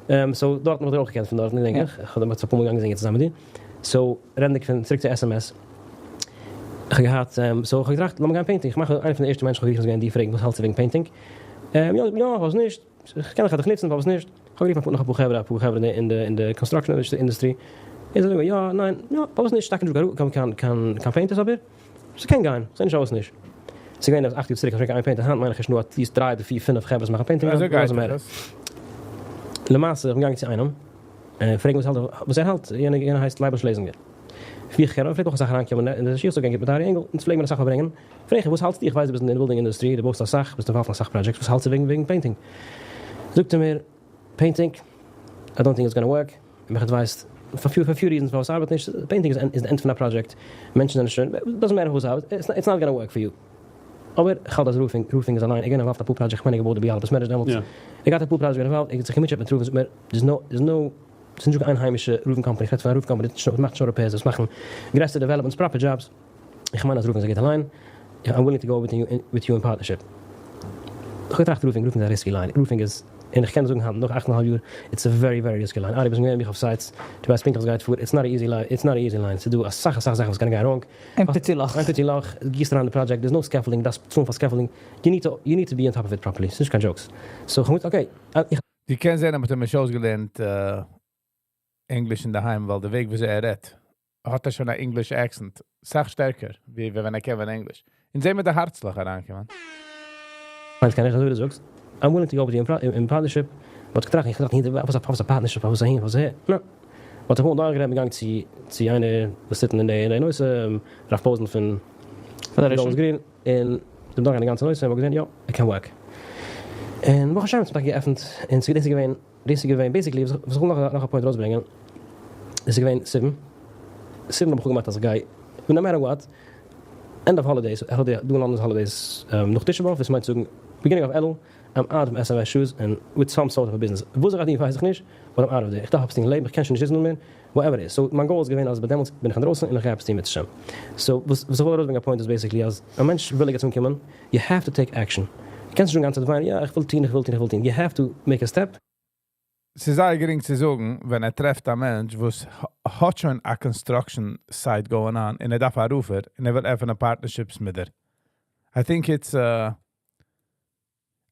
so דארטן האב איך דיר אויך געקענט פון דארטן געדענק איך, כ'האב דעמאלטס אפאר מאל געגאנגען זינגען צוזאמען מיט דיר, so רעדנדיג פון צוריק צו SMS. איך האב געהאט, so איך האב געטראכט לאמיר גיין painting, איך מאך איינע פון די ערשטע מענטשן איך האב גערופן איז געווען דיר פרעגן וואס האלטסטו וועגן painting, יא יא פארוואס נישט, איך קען דיך נוצן פארוואס נישט, איך האב גערופן נאך אפאר חברה אפאר חברה אין די אין די construction industry, און זיי זאגן מיר יא ניין יא פארוואס נישט, טאקע נישט דא קיין קיין קיין painters אבער ס'קען גיין, כ'זע נישט פארוואס נישט, ס'איז געווען עפעס 8 יאר צוריק, איך שוין קיין איין painter היינט מיין איך איז שוין דא at least דריי אדער פיר פינף חברה וואס מאכן painting, למעשה איך בין געגאנגען צו איינעם. פרעגן וואס האלט וואס ער האלט, יענער הייסט לייבל שלעזינגער. ווי איך קען אים, פלעגט אויך אסאך אריינקומען אין די שיעור, ס'געגאנגען גוט מיט ארי ענגעל, אונז פלעגן מיר אסאך פארברענגען, פרעג איך וואס האלטסטו, איך ווייס דו ביסט אין די building industry, דו בויסט אסאך, ביסט involved אין אסאך projects, וואס האלטסטו וועגן וועגן painting? זאגט ער מיר, painting? I don't think it's gonna work, און מיך advised פאר few פאר few reasons פארוואס ס'ארבעט נישט, painting איז די end פון א פראדזשעקט, מענטשן זענען שוין, doesn't matter וואס ס'ארבעט, it's not gonna work for you. אבער איך האלט אז roofing, roofing איז אליין, ער געווען involved אפאר projects, כ'מיין ער געבויט די ביאלא בית מדרש דעמאלטס, ער געהאט אפאר projects געווען involved, ער האט זיך געמוטשעט מיט roofing, זאגט מיר, there's no, there's no, ס'איז נישטא קיין היימישע roofing company, איך רעד פון א roof company וואס מאכט נישט נאר repairs, וואס מאכן גרעסערע developments, proper jobs, איך מיין אז roofing איז א גוטע line, I'm willing to go with you in partnership. איך האב געטראכט roofing, roofing איז א risky line, roofing איז, און איך קען זאגן היינט נאך אכט און א האלב יאר, it's a very very risky line, ארי ביסט געווען מיט מיך אויף sites, דו ווייסט פונקטליך וואס גייט פאר, it's not a easy line, it's not a easy line, ס'איז דא אסאך אסאך זאכן וואס קענען גיין wrong, איין פיצי לאך. איין פיצי לאך, גיסט אריין די project, there's no scaffolding, דארפסט צאלן פאר scaffolding, you need to, you need to be on top of it properly, ס'נישט קיין jokes. so כ'מוז, okay, איך. דו קענסט זען אז מ'האט אים נישט אויסגעלערנט ענגליש אינדערהיים, ווייל די וועג וויאזוי ער רעדט, האט ער שוין א English accent, סאך שטערקער, ווי ווען ער קען ווען ענגליש. און זען מיט די הארצלעך אריינקומען. מיינט קיין איך אזוי ווי דו זאגסט, I'm willing to go with you in partnership, but כ'טראכט, איך טראכט וואס א partnership, פארוואס אהין, פארוואס אהער, נא. מ'האט זיך אמאל דורכגערעדט, מ'געגאנגען צו צו איינער וואס טוט אין די נושא, רב פאזען פון גאלדערס גרין, און זיי האבן דורכגעגאנגען די גאנצע נושא, און מ'האט געזען יא, ער קען work. און ברוך השם, ס'האט טאקע געעפנט, און דאס איז געווען, דאס איז געווען basically, וואס איך וויל נאך א point ארויסברענגען, דאס איז געווען סיוון, סיוון האב איך אפגעמאכט אז איך גיי, no matter what, end of holidays, holiday, דא אין לאנדאן איז holidays נאך תשעה באב, וואס מיינט צו זאגן beginning of אלול, I'm out of SMS shoes and with some sort of a business. וואס איך גיי טון ווייס איך נישט, but I'm out of there. איך דארף עפעס טון אין לעבן, איך קען שוין נישט זיצן מער, whatever it is. so מיין goal איז געווען אז ביי דעמאלטס בין איך אינדרויסן און איך גיי עפעס טון מיט השם. so וואס איך וויל ארויסברענגען א point איז basically אז א מענטש וויל ערגעץ אנקומען, you have to take action. דו קענסט נישט זאגן גאנצע צייט וויינען, יא איך וויל טון, איך וויל טון, איך וויל טון. you have to make a step. ס'איז זייער גרינג צו זאגן, ווען ער טרעפט א מענטש וואס האט שוין א construction site going on און ער דארף א roofer און ער וויל עפענען partnerships מיט דיר. I think it's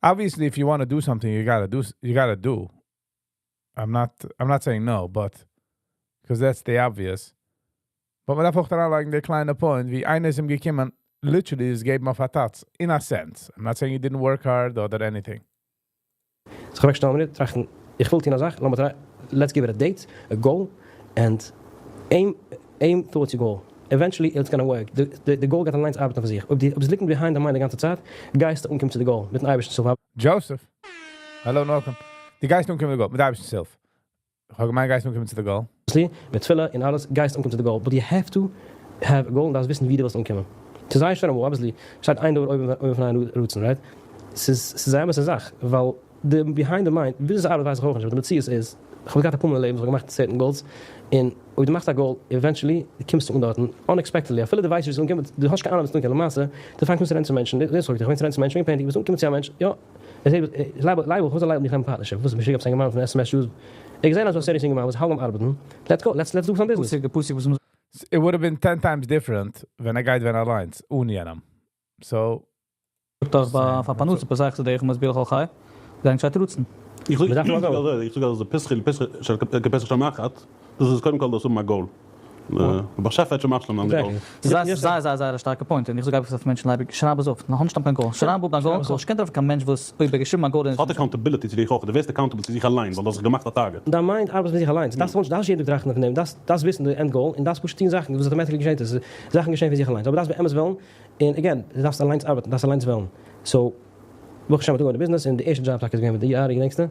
obviously if you want to do something you gotta do, you gotta do. I'm not saying no, but because that's the obvious. But מען דארף אויך אריינלייגן די קליינע point, ווי איינער איז אים געקומען, literally איז געבן אויף א טאץ, in a sense. I'm not saying he didn't work hard or anything. זיך אוועקשטעלן א מינוט, טראכטן, איך וויל טון א זאך, לאמיר try, let's give it a date, a goal, and aim, aim towards your goal. Eventually it's gonna work. די goal גייט אליינס ארבעטן פאר זיך. אויב עס ליגט behind דיין mind די גאנצע צייט, גייסטו אנקומען צו די goal, מיטן אייבערשטנ'ס הילף. Joseph, hello, welcome. די גייסט אנקומען צו די goal, מיט אייבערשטנ'ס הילף. איך האב געמיינט גייסט אנקומען צו די goal. מיט תפילה און אלעס גייסטו אנקומען צו די goal, but you have to have a goal און דארפסט וויסן ווי דו ווילסט אנקומען. ס'איז זייער שווער אמאל, obviously, שטייט איין דבר אויבן אויבן פון איין רצון, right? ס'איז א אמת'ע זאך, ווייל די behind the mind, וויאזוי ס'ארבעט ווייס איך אויך נישט, but די מציאות איז. איך האב געהאט אפאר מאל אין לעבן וואס איך האב געמאכט certain goals, און אויב דו מאכסט א goal, eventually קומסטו אן דארטן, unexpectedly, אפילו דו ווייסט נישט ווי עס איז אנגעקומען, דו האסט נישט קיין אהנונג ווי עס איז אנגעקומען, למעשה, דו פאנגסט אן צו רעדן צו מענטשן, דאס זאג איך, איך בין צו רעדן צו מענטשן וועגן painting, ביסט אנגעקומען צו א מענטש, יא, ער זעט, לייבל, לייבל, וואס זאל לייבל מיך נעמען partnership, וואס איז משוגע עפעס א אינגערמאן פון SMS shoes, ער האט געזען אז דו האסט serious אינגערמאן וואס האלט ביים ארבעטן, let's go, let's let's do some business. פסוק, פסוק וואס It would have been 10 times different ווען ער גייט ווען אליינס, אן יענעם. So, זאגט דאך ביי פאר פרנסה פסח צו דרך מסביר כל חי, זיין געשייט רצון. איך זאג מ'דארף נאר א goal. איך זאג אז די פסחי פסח של כפסח של מחט, דאס איז קודם כל דאס האבן א goal. דער באשעפער האט שוין משלים דיין goal. זייער זייער זייער א שטארקע point, און איך זאג אייביג פאר מענטשן לייביג, שרייב עס אויף, נאך נישט קיין goal, שרייב אפ דיין goal, איך קען טרעפן קיין מענטש וואס אויב ער געשריבן א goal האט accountability צו דיך אויך, דו ווערסט accountable צו זיך אליין, ווייל דו האסט זיך געמאכט א target. דיין mind ארבעט מיט זיך אליינס, דארפסט נישט יעדן טאג טראכטן פון דעם, דארפסט וויסן די end goal, און דארפסט פשוט טון זאכן וואס automatically געשעט איז, זאכן געשען פון זיך אליינס, אבער דארפסט באמת וועלן, און again, דו דארפסט אליינס ארבעטן, דארפסט אליינס וועלן, so, ברוך השם האט אנגעהויבן די ביזנעס, און די ערשטע דזשאב טאקע איז געווען מיט די יאר, געדענקסטו?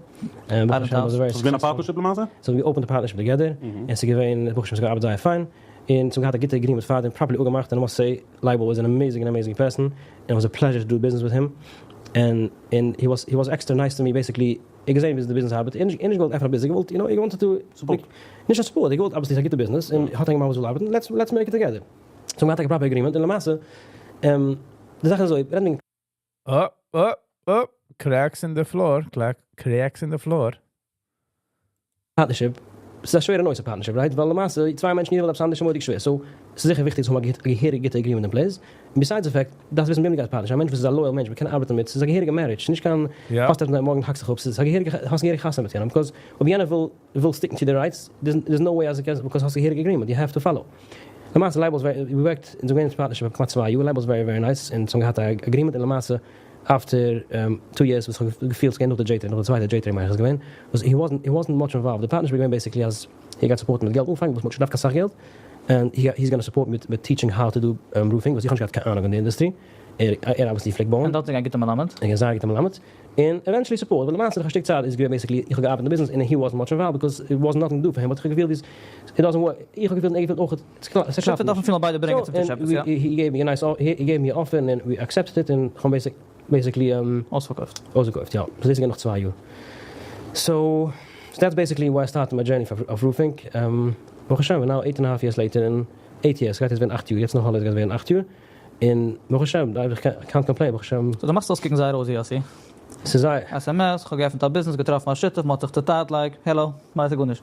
ברוך השם was very ס'איז געווען א partnership למעשה? So we opened the partnership together, און ס'איז געווען, ברוך השם ס'האט געארבעט זייער פיין, און ס'האט געהאט א גוטע agreement פארדעם, properly אפגעמאכט, און I must say, Leibel is an amazing, amazing person, and it was a pleasure to do business with him, and he was extra nice to me, basically, ער געזען ווי די ביזנעס ארבעט, ער נישט געוואלט עפענען א ביזנעס, ער געוואלט, you know, ער wanted to Support. נישט א support, ער געוואלט obviously א גוטע ביזנעס, און האט א געמאכט וואס וויל ארבעטן, let's make it together. So מ'האט א proper agreement, און למעשה, די זאך איז אזוי, רעדן וועגן Up, up, up, cracks in the floor, crack, cracks in the floor. Partnership, ס'איז א שווערע נושא partnership, right? ווייל למעשה, צוויי מענטשן יעדער וויל עפעס אנדערש איז מורא'דיג שווער. So, ס'איז זיכער וויכטיג צו האבן א געהעריגע גוטע agreement in place. Besides the fact, דארפסט וויסן וועם דו גייסט partnership. א מענטש וואס איז א loyal מענטש, מ'קען ארבעטן מיט, ס'איז א געהעריגע marriage, נישט קיין האסט עפעס מארגן האקסט זיך אפ, ס'איז א געהעריגע, האסט א געהעריגע חתונה מיט יענעם, because אויב יענער וויל stick ן צו די rights, there's no way אז ער קען, because האסט א געהעריגע agreement, you have to follow. למעשה לייבל איז very, we worked, אונז האבן געווען אין partnership כמעט 2 יאר, לייבל איז very very nice, און אונז האבן געהאט א agreement, און למעשה, after 2 years וואס איך האב געפילט ס'געווען נאך די J-Train, נאך די צווייטע J-Train מיין איך איז געווען, וואס he wasn't much involved. די partnership איז געווען basically אז ער גייט support ן מיט געלט אנפאנג, וואס מ'האט נישט געדארפט קיין סאך געלט, and he's gonna support מיט teaching how to do roofing, וואס איך האב נישט געהאט קיין אהנונג אין די industry. ער obviously פלעגט בויען. און דארט איז א גוטע מלמד. ער איז זייער גוטע מלמד. און eventually support, ווייל למעשה נאך א שטיק צייט איז געווען basically, איך האב געארבעט אין די ביזנעס און he wasn't much involved because it wasn't nothing to do for him, but איך האב געפילט it doesn't work, איך האב געפילט און ער געפילט אויך, עס קלאפט שותף דארפן פילן ביידע ברענגען צום טיש עפעס, יא. He gave me a nice, he gave me an offer and we accepted it און איך האב basically אויספארקויפט. אויסגעקויפט, יא. דאס איז געווען נאך 2 יאר. So, that's basically why I started my journey of roofing. ברוך השם, we're now 8.5 years later in 8 years, גייט יעצט ווערן 8 יאר, יעצט נאך אלעס גייט ווערן 8 יאר. און ברוך השם, איך can't complain, ברוך השם. So, דו מאכסט אויסקוקן זייער rosy, יאסי. ס'איז זייער. SMS, איך האב געעפנט א ביזנעס, געטראפן א שותף, מ'האט זיך צעטיילט, like, hello, ווייס איך גארנישט.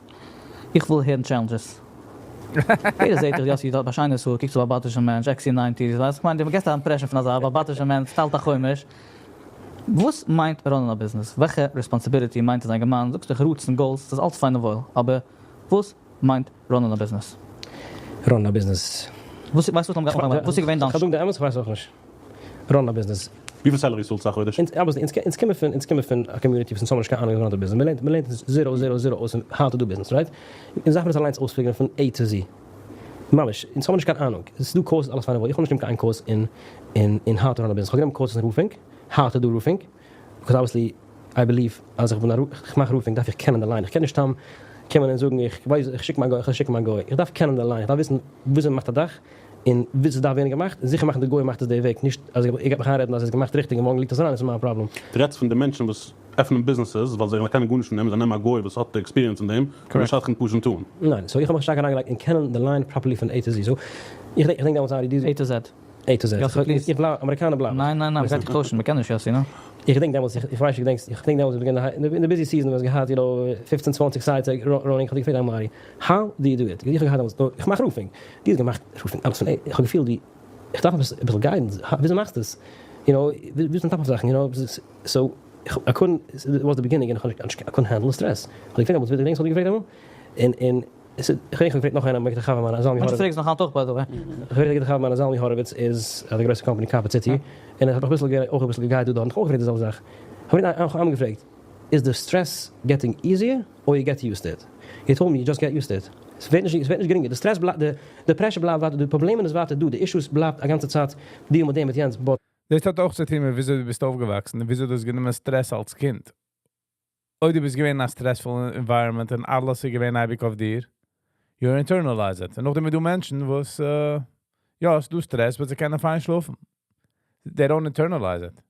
איך וויל הערן challenges. יעדער זעט דיך, יאסי, דו האסט א שיינע סור, קוקסט אויף א באטישע מענטש, XC90, ווייסט, איך מיין, דו געסט א impression פון אזא באטישע מענטש, טיילט א חומש. וואס מיינט run ען א ביזנעס? וועלכע responsibility מיינט עס איינגעמיין? זאגסט דיך roots און goals, דאס איז אלץ פיין און וואויל, אבער וואס מיינט run ען א ביזנעס? Run ען א ביזנעס. וואס ווייסט וואס וואס איז געווען דיין איך האב די אמת, איך ווייס אויך נישט. Run ען א ביזנעס. וויפיל salary צאלסטו א חודש? אונז אבער אונז קומען פון אונז קומען פון א community וואס אונז האבן נישט קיין אהנונג ווי מ'ראנט א ביזנעס. מ'לערנט מ'לערנט אונז zero zero zero אויס how to do business, right? אונז דארף מען עס אליינס אויספיגערן פון A to Z. ממש, אונז האבן נישט קיין אהנונג. עס איז דא courses אלעס פיין און וואויל. איך האב נישט גענומען קיין איין course אין how to run a business. איך האב גענומען courses אין roofing, how to do roofing, because obviously I believe אז איך בין א איך מאך roofing דארף איך קענען די line. איך קען נישט סתם קומען און זאגן איך ווייס איך שיק מיין גוי, איך שיק מיין גוי. איך דארף קענען די line. איך דארף וויסן וויאזוי מ'מאכט א דאך, און וויאזוי ס'דארף ווערן געמאכט, און זיכער מאכן די גוי מאכט עס די וועג, נישט אז איך גיי מיך איינרעדן אז עס איז געמאכט ריכטיג און מארגן ליגט עס אריין, עס איז מיין פראבלעם. דו רעדסט פון די מענטשן וואס עפענען ביזנעסעס ווייל זיי קענען גארנישט פון דעם, זיי נעמען א גוי וואס האט די experience אין דעם, און משדכן פשוט טון. ניין, so איך האב מיך שטארק אריינגעלייגט אין קענען די line properly פון A to Z, so איך דענק דעמאלטס ארי די A to Z. A to Z. יאסי please. איך בלייב, אמעריקאנער בלייב איך. ניין ניין ניין, מ'גייט דיך טוישן, מ'קען נישט יאסי, נא. איך געדענק דעמאלטס, איך ווייס נישט געדענקסט, איך געדענק דעמאלטס ווען אין די busy season ווען עס געהאט, you know, 15 20 sites running, איך האב דיך געפרעגט איינמאל ארי, how do you do it? איך האב געהאט דעמאלטס, איך מאך roofing, דו האסט געמאכט roofing אלעס פון A, איך האב געפילט ווי איך דארף עפעס אביסל guidance, וויאזוי מאכסטו עס? You know, וויאזוי on top of זאכן, you know, so I couldn't, it was the beginning און איך האב נישט, I couldn't handle the stress. איך האב דיך געפרעגט דעמאלטס, געדענקסט וואס איך האב דיך געפרעגט דעמאלטס? און איך האב געפרעגט נאך איינעם, מיין חבר מיינער, זלמי האראוויץ. פרעגסט נאך היינט אויך by the way. איך האב געפרעגט א חבר מיינער, זלמי האראוויץ איז די גרויסע company Carpet City, און ער האט מיך אביסל אויך אביסל געגייט דא דארט, איך האב אויך געפרעגט די זעלבע זאך. איך האב אים איינמאל געפרעגט, איז די stress getting easier or you get used to it? He told me you just get used to it. עס ווערט נישט, עס ווערט נישט גרינגער, די stress בלייבט, די pressure בלייבט ווייטער, די פראבלעמען איז ווייטער דא, די issues בלייבט א גאנצע צייט, deal מיט דעם מיט יענץ, but דאס האט אויך צו טון מיט וויאזוי דו ביסט אויפגעוואקסן און וויאזוי דו האסט גענומען stress אלס קינד. אויב דו ביסט געווען אין א stressful environment און אלעס איז געווען אייביג אויף דיר, you internalize it. און נאכדעם איז דא מענטשן וואס, יא, עס איז דא stress, but זיי קענען פיין שלאפן. They don't internalize it.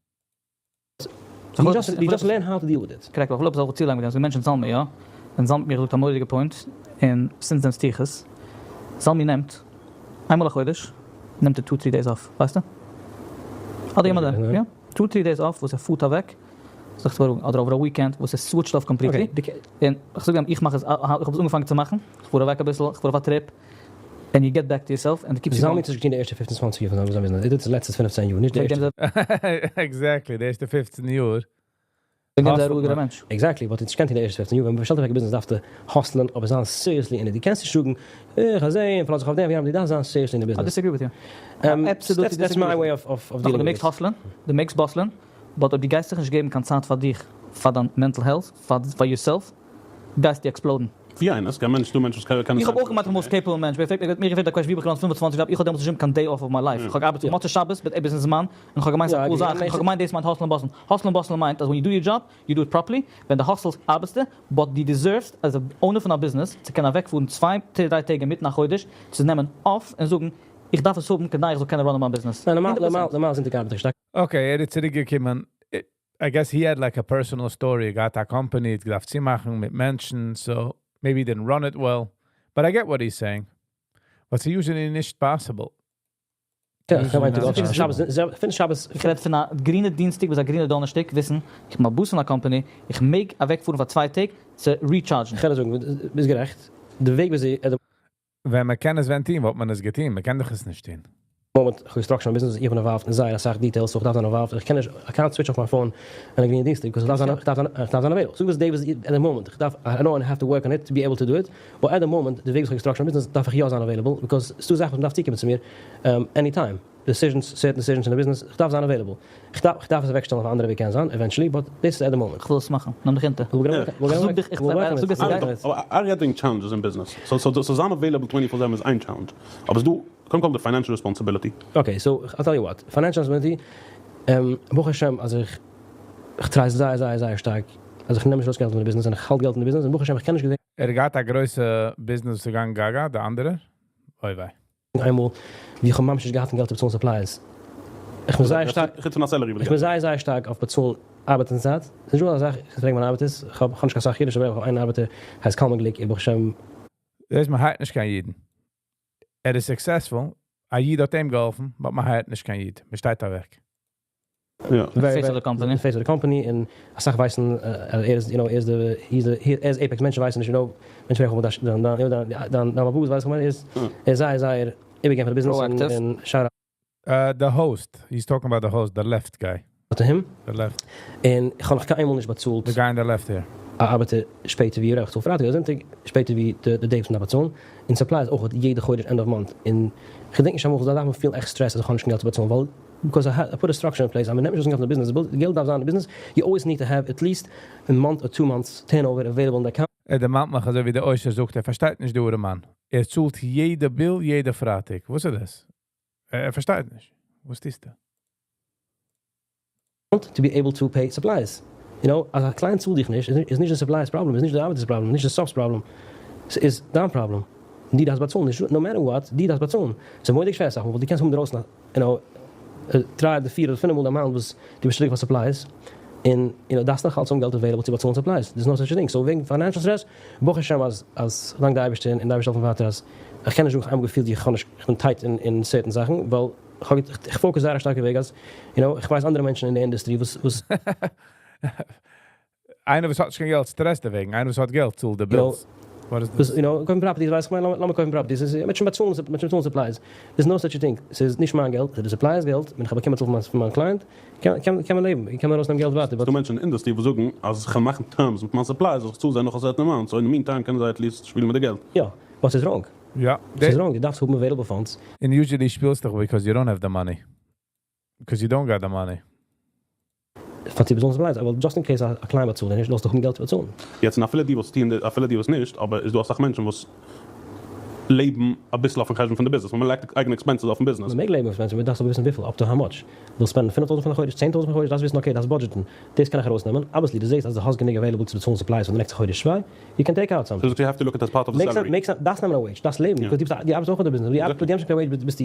You just learn how to deal with it. Correct, אבער איך וויל עפעס אויך צולייגן מיט דעם, מענטשן צאלן מיר, יא? ווען זלמי האט מיר געזאגט א מורא'דיגע point, און since דעם טו איך עס, זלמי נעמט איינמאל א חודש נעמט ער two three days off, ווייסטו? אדער יעמאנט דעם, יא, two three days off וואס ער פארט אוועק זיך צו בארואיגן, אדער over א weekend וואס ער switch ט off completely, און איך זאג אים איך מאך עס, איך האב עס אנגעפאנגען צו מאכן, איך פאר אוועק אביסל, איך פאר אויף א trip, and you get back to yourself and keeps you זלמי האט נישט געטון די ערשטע 15 20 יאר פון זיין ביזנעס, ער טוט עס די לעצטע 15 יאר, נישט די ערשטע. Exactly, די ערשטע 15 יאר. וועגן דעם איז ער א רואיגערע מענטש. Exactly, but נישט קענט די ערשטע 15 יאר, ווען מ'שטעלט אוועק א ביזנעס דארפסטו hustle ען, אבער זיין seriously אין it. דו קענסט נישט זאגן, איך גיי זען, פארלאז זיך אויף דעם, דו דארפסט זיין seriously אין די ביזנעס. I disagree with you. Absolutely That's my way of dealing דו מעגסט hustle ען, דו מעגסט bustle ען, but אויב דו גייסט זיך נישט געבן קיין צייט פאר דיך, פאר דיין mental health, פאר yourself, גייסטו explode ן. ווי איינער, ס'קיין מענטש, דא מענטש וואס קען איך האב אויך געמיינט איך בין most capable מענטש, ווער פרעגט מיר געפרעגט א question ווי בין איך געווארן 25 יאר, איך האב דעמאלטס נישט געשריבן קיין day off of my life, איך האב געארבעט פון מוצאי שבת ביז עפעס אין זמן, און איך האב געמיינט ס'איז א cool זאך, איך האב געמיינט דאס מיינט hustle ען bustle ען, hustle ען bustle ען מיינט אז when you do your job, you do it properly, ווען דו hustle סט ארבעטסטו, but דו deserve סט as א owner פון א ביזנעס צו קענען אוועקפארן צוויי דריי טעג אינמיטן א חודש צו נעמען off און זאגן איך דארף עס האבן כדי איך זאל קענען run ען מיין ביזנעס. ניין, נארמאל נארמאל זונטאג ארבעט איך שטארק. Okay, ער איז צוריקגעקומען. I guess he had like a personal story. געהאט א company, האט געדארפט צומאכן מיט מענטשן, so maybe he didn't run it well. But I get what he's saying. But it's usually נישט possible. יא, איך מיין שבת, פון שבת. איך רעד פון א גרינע דינסטאג ביז א גרינע דאנערשטאג, וויסן, איך בין א boss פון א company, איך מעג אוועקפארן פאר 2 טעג צו recharge ן. איך קען זאגן, ביסט גערעכט. די וועג ווי אזוי ווען מען קען עס ווען טון, וואלט מען עס געטון. מען קען דאך עס נישט טון. moment איך structure מיין ביזנעס, איך בין involved אין זייער אסאך details, so איך דארף זיין involved. איך קען נישט, I can't switch off my phone ווען איך בין אין דינסטאג, because איך דארף זיין, איך דארף זיין available. So וואס די וואס at the moment, איך דארף, I know I have to work on it to be able to do it, but at the moment, די וועג וואס איך structure מיין ביזנעס, דארף איך יא זיין available, because ס'דא זאכן וואס מ'דארף צוקומען צו מיר anytime. Decisions, certain decisions in the business, איך דארף זיין available. איך דארף עס אוועקשטעלן אויף אן אנדערע וועג קען זיין, eventually, but this is at the moment. איך וויל עס מאכן, נעם דיך אונטער. איך זאג דיך, איך זאג עס גייט. אבער getting challenges in business. So זיין available 24/7 איז איין challenge. אבער ס'דא, קודם כל די financial responsibility. Okay, so I'll tell you what. Financial responsibility, ברוך השם, אז איך try זייער, זייער, זייער שטארק. אז איך נעם נישט ארויס געלט פון די ביזנעס, און איך האלט געלט אין די ביזנעס, און ברוך השם, איך קען נישט געדענקען. ער האט א גרויסע ביזנעס צו גיין gaga, די אנדערע? אוי וויי. איינמאל, ווי איך האב ממש נישט געהאט געלט צו באצאלן supplies. איך בין זייער שטארק, חוץ פון א salary. איך בין זייער, זייער שטארק אויף באצאלן ארבעט אין צייט. ס'איז נישט דא אזא זאך, איך פרעג מיינע ארבעטערס, איך האב נישט קיין סאך אידישע, אבער איך האב איין ארבעטער, הייסט קלמן גליק, איך ברוך השם. דאס מען hire ט נישט קיין אידן. ער איז successful, א איד האט אים געהאלפן, but מען hire ט נישט קיין איד. מען שטייט אוועק. Very, Face of the company. Face of the company, און אסאך ווייסן, ער איז, ער איז די, he's the, ער איז Apex, מענטשן ווייסן נישט, מענטשן פרעגן דאס, דאן, דאן, דאן, דאן, דאן, וואס ווייס איך, ער איז, ער איז זייער, זייער איבערגעבן פאר די ביזנעס, און, Proactive. און shout out The host, he's talking about the host, the left guy. to him. The left. און איך האב נאך קיינמאל נישט באצאלט. The guy on the left here. ארבעטער שפעטער ווי רעכט, so פרייטאג, זונטאג, שפעטער ווי די day פון באצאלן. און supplies אויך יעדע חודש end of month. און איך געדענק נישט אמאל, דא דארף מען פיל עכט stress, אז איך האב נישט קיין געלט צו באצאלן, ווייל because I put a structure in place. I mean, נעמט נישט אויס די business. געלט דארף זיין אין די business. You always need to have at least a month or 2 months turnover available in the account. ער דערמאנט מיך אזוי ווי דער עושר זאגט, ער פארשטייט נישט דער מאן. ער צאלט יעדע bill יעדע פרייטאג. וואס איז דאס? ער פארשטייט נישט. וואס איז דאס? To be able to pay supplies. אז א client צאלט דיך נישט, איז נישט די supplies problem, איז נישט די ארבעטער's problem, נישט די subs problem. עס איז דיין problem. דו דארפסט באצאלן, נישט, no matter what, דו דארפסט באצאלן. ס'איז מורא'דיג שווער זאכן, ווייל דו קענסט האבן דרויסן, דריי אדער פיר אדער פינף מאל די amount וואס דו ביסט שולדיג פאר supplies, און, דארפסט נאך אלץ האבן געלט available צו באצאלן supplies. There's no such a thing. So וועגן financial stress, ברוך השם אז דאנק די אייבערשטער און די אייבערשטער העלפן ווייטער אז איך קען נישט זאגן איך האב געפילט איך האב נישט, איך בין tight אין certain זאכן, ווייל איך focus זייער א שטארקע וועג אז, איך ווייס אנדערע מענטשן אין די industry וואס איינער וואס האט נישט קיין געלט, stress דערוועגן. איינער וואס האט געלט, צאלט די bills. What is וואס, this? קויפן properties, ווייס איך מיין, לאמיר קויפן properties, עס איז, מענטשן באצאלן, מענטשן באצאלן supplies. There's no such a thing. עס איז נישט מיין געלט, עס איז די suppliers געלט, ווען איך האב באקומען צאל פון מיין client, קען מען לעבן, קען מען ארויסנעמען געלט ווייטער. דא מענטשן אין industry וואס זאגן אז איך קען מאכן terms מיט מיין suppliers, אז איך צאל זיי נאך א certain amount, so in the meantime קענען זיי at least שפילן מיט די געלט. יא, what is wrong? יא. What is wrong? דו דארפסט האבן available funds. And usually שפילסט דו because you don't have the money. Because you don't got the money. פאר צו באצאלן supplies, אבער just in case א client באצאלט נישט, דארפסטו האבן געלט צו באצאלן. יעצט, און אפילו די וואס טוען, אפילו די וואס נישט, אבער איז דא אסאך מענטשן וואס לעבן אביסל אויפן חשבון פון די ביזנעס, ווייל מען לייגט אייגענע expenses אויפן ביזנעס. מען מעג לעבן אויף expenses, מען דארף אבער וויסן וויפיל, up to how much. ווילסט spend ן 5000 פאר א חודש, 10,000 פאר א חודש, דארפסט וויסן okay, דארפסט budget ן, דאס קען איך ארויסנעמען, obviously דו זעסט אז דו האסט גענוג available צו באצאלן supplies פאר די נעקסטע חודש צוויי, you can take out something. So you have to look at as part of the salary. Make sense, דארפסט נעמען א wage, דארפסט לעבן, because דו ביסט א, דו ארבעטסט אויך אין די ביזנעס, דו ארבעטסט נישט קיין wage ביסטו,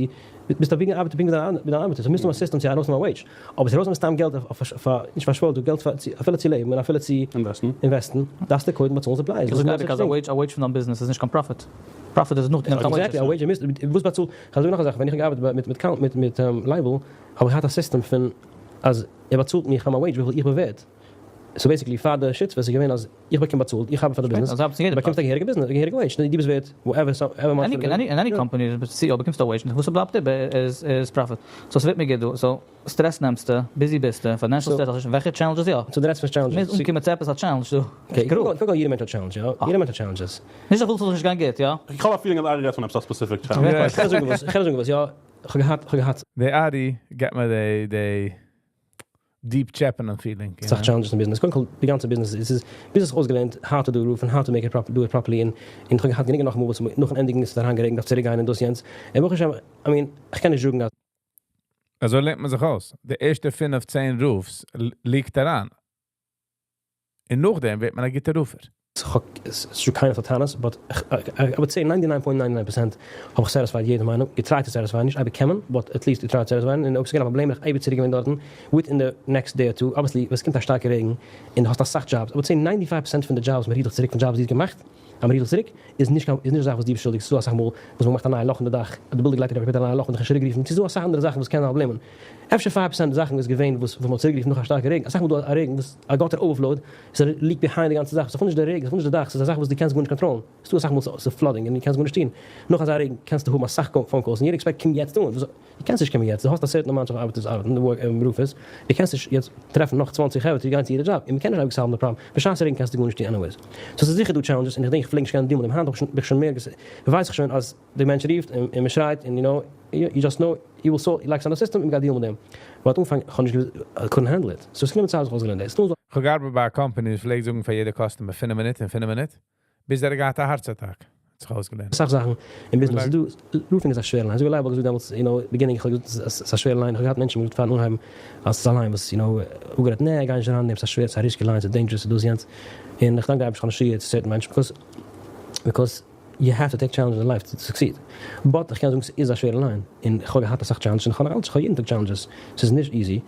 ביסט א vegan ארבעטער פונקט ווי דיין ארבעטער, so מוזט האבן א סיסטעם צו ארויסנעמען א wage, אבער צו ארויסנעמען סתם געלט אויף פאר, נישט פאר שוואוילטאג, געלט פאר אפילו צו לעבן און אפילו צו invest ן, דארפסטו קודם באצאלן supplies, איך זאג אייביג אז א wage, א wage פון דיין ביזנעס איז נישט קיין profit, profit איז נאכדעם קיין wage. Exactly, א wage מוזט, וואס באצאלט, כ'וועל זאגן נאך א זאך, ווען איך האב געארבעט מיט מיט מיט לייבל, האב איך געהאט א סיסטעם פון אז ער באצאלט מיך פאר מיין wage וויפיל איך בין ווערט, so basically פאר די שותפות איז געווען אז איך באקום באצאלט, איך ארבעט פאר די ביזנעס, דו באקומסט א געהעריגע ביזנעס, א געהעריגע wage, דו ביסט ווערט whatever much. אין any company ביסטו CEO באקומסטו א wage און וואס ס'בלייבט איבער איז profit, so ס'ווערט מיר גוט דא, so stress נעמסטו, busy ביסטו, financial stress האסטו נישט, וועלכע challenges יא? So דו רעדסט פון challenges. מוז אנקומען צו עפעס א challenge דא. Okay, קודם כל יעדער מענטש האט challenge, יא? יעדער מענטש האט challenges. נישט אז ווילסט ס'זאל נישט גיין גוט, יא? איך האב א feeling אז ארי רעדט פון עפעס א specific challenge. איך קען זאגן וואס, איך קען זאגן וואס, יא, איך האב געהאט, איך האב געהאט. די ארי געט מיר די deep טשעפענען feeling. סאך challenges אין ביזנעס, קודם כל די גאנצע ביזנעס איז איז ביזנעס אויסגעלערנט how to do roof און how to make it proper do it properly און און כ'האב געהאט גענוג נאכאמאל וואס נאכן ענדיגן איז עס אריינגערעגנט דארף צוריק גיין און דאס יענץ, און ברוך השם I mean כ'קען נישט זאגן אז. אזוי לערנט מען זיך אויס. די ערשטע פינף צען roofs ליגט אריין. און נאכדעם ווערט מען א גוטער roofer. ס'איז שוין קיינער פאר טענות, but I would say 99.99% האב איך satisfied יעדעם איינעם, גע try ט צו satisfy ען, נישט אייביג קען מען, but at least גע try ט צו satisfy ען, און אויב ס'איז געווען א פראבלעם בין איך אייביג צוריק געווען דארטן within the next day or two, obviously ווען ס'קומט א שטארקע רעגן און דו האסט אסאך jobs, I would say 95% פון די jobs מ'רירט דיך צוריק פון jobs וואס דו האסט געמאכט, אז מ'רירט דיך צוריק איז נישט קיין איז נישט א זאך וואס דו ביסט שולדיג, ס'איז דא אסאך מאל וואס מ'מאכט א נייע לאך אין די דאך, די building לייגט אריבער א נייע לאך און דיך נישט צוריקגערופן, ס'איז דא אסאך אנדערע זאכן וואס קענען פראבלעמען. אפשר 5% זאכן איז געווען וואס וואס מ'האט צוריקגערופן נאך א שטארקע רעגן, אסאך מאל דא א רעגן וואס א gutter overflowed, ס'איז א leak behind די גאנצע זאך, ס'איז אפילו נישט די רעגן, ס'איז אפילו נישט די דאך, ס'איז א זאך וואס דו קענסט גארנישט control ן, ס'איז דא אסאך מאל ס'איז flooding און דו קענסט גארנישט טון, נאך אזא רעגן קענסטו האבן אסאך phone calls און יעדער expect קום יעצט אן, וואס דו קענסט נישט קומען יעצט, דו האסט א certain amount of ארבעטערס ארבעטן, roofers, דו קענסט נישט יעצט טרעפן נאך 20 חברה צו גיין צו יעדע דזשאב, און מ'קען נישט אייביג solve ן די פראבלעם, בשעת רעגן קענסטו גארנישט טון anyways. So ס'איז זיכער דא challenges און איך דענק איך פלעג נישט קענען deal ן מיט דעם, היינט האב איך שוין בין איך שוין מער ווייס איך שוין אז די מענטש רופט און מ'שרייט און you know, you just know, you will sort, לייגסט אן א סיסטעם און מ'גייט deal ן מיט דעם. But אנפאנג איך האב נישט געוואוסט, I couldn't handle it. So ס'איז גענומען צייט זיך אויסגעלערנט דאס. כ'האב געארבעט ביי א קאמפאני וואס פלעגט זאגן פאר יעדע customer 5 מינוט און 5 מינוט, ביז ער האט געהאט א heart attack. האט זיך אויסגעלערנט. אסאך זאכן אין ביזנעס איז דא, roofing איז א שווערע line, אזוי ווי לייב האט געזאגט דעמאלטס, you know, beginning איך האב געזאגט ס'איז א שווערע line, איך האב געהאט מענטשן וואס פארן אנהייבן אז ס'איז א line וואס, you know, אפגערעדט נע, גיי נישט אריין אין דעם, ס'איז א שווער, ס'איז א risky line, ס'איז dangerous, ס'איז דאס יענץ, און איך דאנק די אייבערשטער איך האב נישט צוגעהערט צו certain מענטשן, because, because you have to take challenges in life to succeed, but איך קען זאגן ס'איז א שווערע line, און איך האב געהאט אסאך challenges, און איך האב נאך אלץ, איך האב יעדן טאג challenges, ס'איז נישט easy,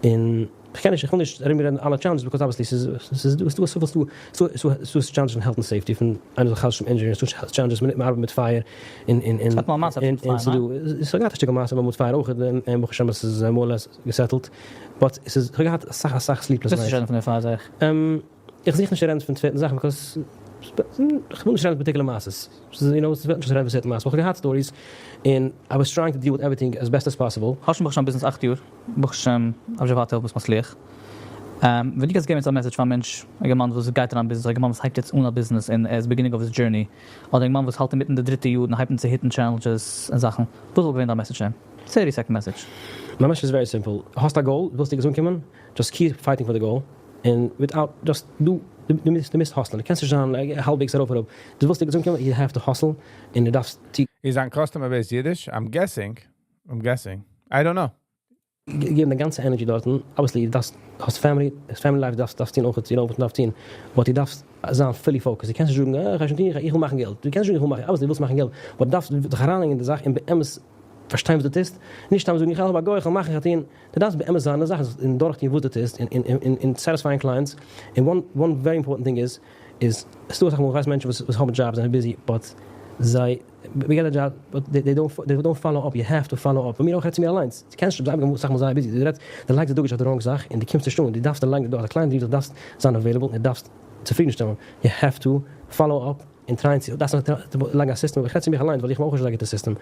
און איך קען נישט, איך וויל נישט ארומרעדן אלע challenges because obviously ס'איז, ס'איז דא, ס'איז דא, ס'איז דא, ס'איז דא challenges פון health און safety, פון איינער זאל חס ושלום injure ן, ס'איז דא challenges מיט ארבעטן מיט פייער, און, און, און, ס'האט אמאל א מעשה און, מיט און פייער, ס'איז ניין? דא, ס'האט געהאט א שטיקל מעשה מיט פייער אויך, און ברוך השם עס איז more or less גע settle ט, but ס'איז, איך האב געהאט אסאך אסאך sleepless ווילסט נישט nights. רעדן פון די פייער זאך? איך זוך נישט צו רעדן פון צווייטן זאכן because איך וויל נישט רעדן particular מעשות, ס'איז you know ס'ווערט נישט רעדן פון certain מעשות, איך האב געהאט stories און I was trying to deal with everything as best as possible. האסט שוין ברוך השם ביזנעס 8 יאר, ברוך השם אפשר ווייטער ביסט מצליח. ווען דו קענסט געבן יעצט א message פאר א מענטש, א אינגערמאן וואס גייט אריין ביזנעס, א אינגערמאן וואס הייבט יעצט אן א ביזנעס און ער איז beginning of his journey, אדער א אינגערמאן וואס האלט אינמיטן די דריטע יאר און הייבט אן צו hit ן challenges און זאכן, וואס וואלט געווען דיין message צו אים? 30 second message. מיין message איז very simple, האסט א goal, ווילסט ערגעץ אנקומען, just keep fighting פאר די goal, און without just דו דו מוזט דו מוזט hustle ן, דו קענסט נישט זיין האלבוועגס ארויף אראפ, דו ווילסט ערגעץ אנקומען, you have to hustle, און דו דארפסט צו. איז זיין customer base אידיש? I'm guessing, I'm guessing, I don't know. געבן די גאנצע energy דארטן, obviously דו דארפסט, האסט family, family life דארפסט דארפסט טון אויך, you know וואס מ'דארף טון, but דו דארפסט זיין fully focused, דו קענסט נישט זאגן אה איך גיי שוין טון, איך וויל מאכן געלט, דו קענסט נישט זאגן איך וויל מאכן, obviously דו ווילסט מאכן געלט, but דו דארפסט דיך אריינלייגן אין די זאך און באמת פארשטיין וואס דו טוסט, נישט סתם זאגן איך האב א goal, איך וויל מאכן, איך גיי טון, דו דארפסט באמת זיין אין די זאך און דורכטון וואס דו טוסט און satisfy ען clients, און one one very important thing איז, איז ס'דא אסאך מאל איך ווייס מענטשן וואס האבן jobs זענען busy but זיי מ'געט א דזשאב but they don't they don't follow up, you have to follow up, ביי מיר אויך רעדט צו מיר אליינס, דו קענסט נישט זיין אסאך מאל זייער busy, דו רעדסט דו לייגסט די דגוש אויף די wrong זאך און דו קומסט נישט אן, דו דארפסט לייגן די דגוש, א client רופט דיך דארפסט זיין available און דו דארפסט צופרידנשטעלן, you have to follow up און try ען צו, דארפסט לייגן א סיסטעם, איך רעד צו מיך אליינס ווייל איך האב אויך נישט אזא גוטע סיסטעם,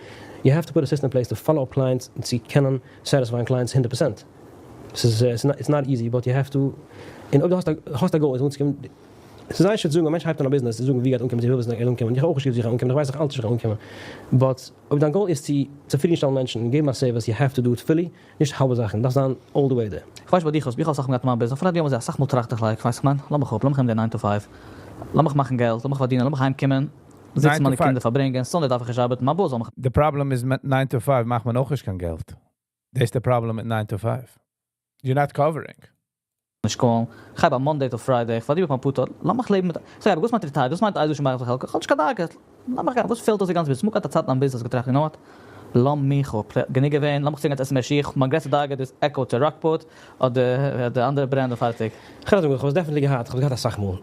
you have to put a system in place to follow up clients און צו קענען satisfy ען clients 100%, ס'איז it's not easy but you have to, און אויב דו האסט א goal איז אנצוקומען. ס'איז זייער שווער צו זאגן, א מענטש הייבט אן א ביזנעס צו זאגן ווי גייט אנקומען, צו וויל וויסן ער אנקומען, איך האב אויך נישט געוואוסט ווי איך גיי אנקומען, איך ווייס נאך אלץ נישט ווי איך גיי אנקומען, but אויב דיין goal איז צו צופרידנשטעלן מענטשן און געבן א service you have to do it fully, נישט האלבע זאכן, דארפסט זיין all the way there. איך ווייס ביי דיך וואס, איך האב אסאך מאל געהאט אין מיין ביזנעס, אפילו היום הזה, אסאך מאל טראכט איך like, ווייסט איך מיין, לאז מיך אפ, לאמיך נעמען די 9 to 5, לאמיך מאכן געלט, לאמיך פארדינען, לאמיך אהיים קומען. זיצן מיינע קינדער פארברענגען, Sunday דארף איך נישט ארבעטן, מיין boss זאל מיך The problem איז, מיט 9 to 5 מאכט מען אויך נישט קיין געלט. That's the problem מיט 9 to 5. You're not covering. נישט call ן, איך הייב אן Monday to Friday, איך פארדין מיך מיין פוטער, לאמיך לעבן מיט, זאג אבער וואס מיינט retire, וואס מיינט אייזל שמייכל זיך העלקע, איך האב נישט קיין דאגות, לאמיך גיין, וואס פעלט אויס די גאנצע ביזנעס, סמאק האט א צייט אין ביזנעס געטראכט, you know what, לאמיך אפ, גענוג געווען, לאמיך צוגיין צו עסן מער שיך, מיין גרעסטע דאגה איז Ecco צו Rockport, אדער די אנדערע brand און פארטיג. איך האב עס definitely געהאט, איך האב עס געהאט אסאך מאל.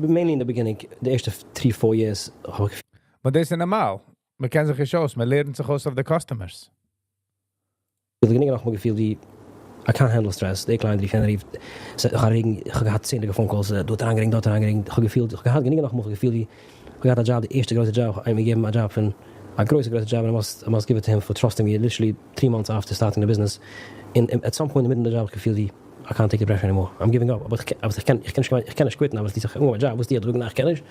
Mainly in the beginning, די ערשטע 3-4 years האב איך But דאס איז נארמאל. מען קען זיך נישט אויס, מען לערנט זיך אויס אויף די customers. גענוג נאכאמאל געפילט ווי I can't handle stress. די client רופט, יענער רופט, איך האב רעגן, איך האב געהאט צענדליגע phone calls, דא האט אריינגערינגט, דארט אריינגערינגט, איך האב געפילט, איך האב געהאט גענוג נאכאמאל געפילט ווי איך האב געהאט א job, די ערשטע גרויסע job, איך האב איינעם געגעבן א job פון א גרויסע גרויסע job, and I must give it to him for trusting me, literally 3 months after starting the business. And at some point אינמיטן די job האב איך געפילט ווי I can't take the pressure anymore. I'm giving up. אבער איך קען נישט quit ן, אבער איך זאג, oh, job, וואס די זאגן, איך קען נישט.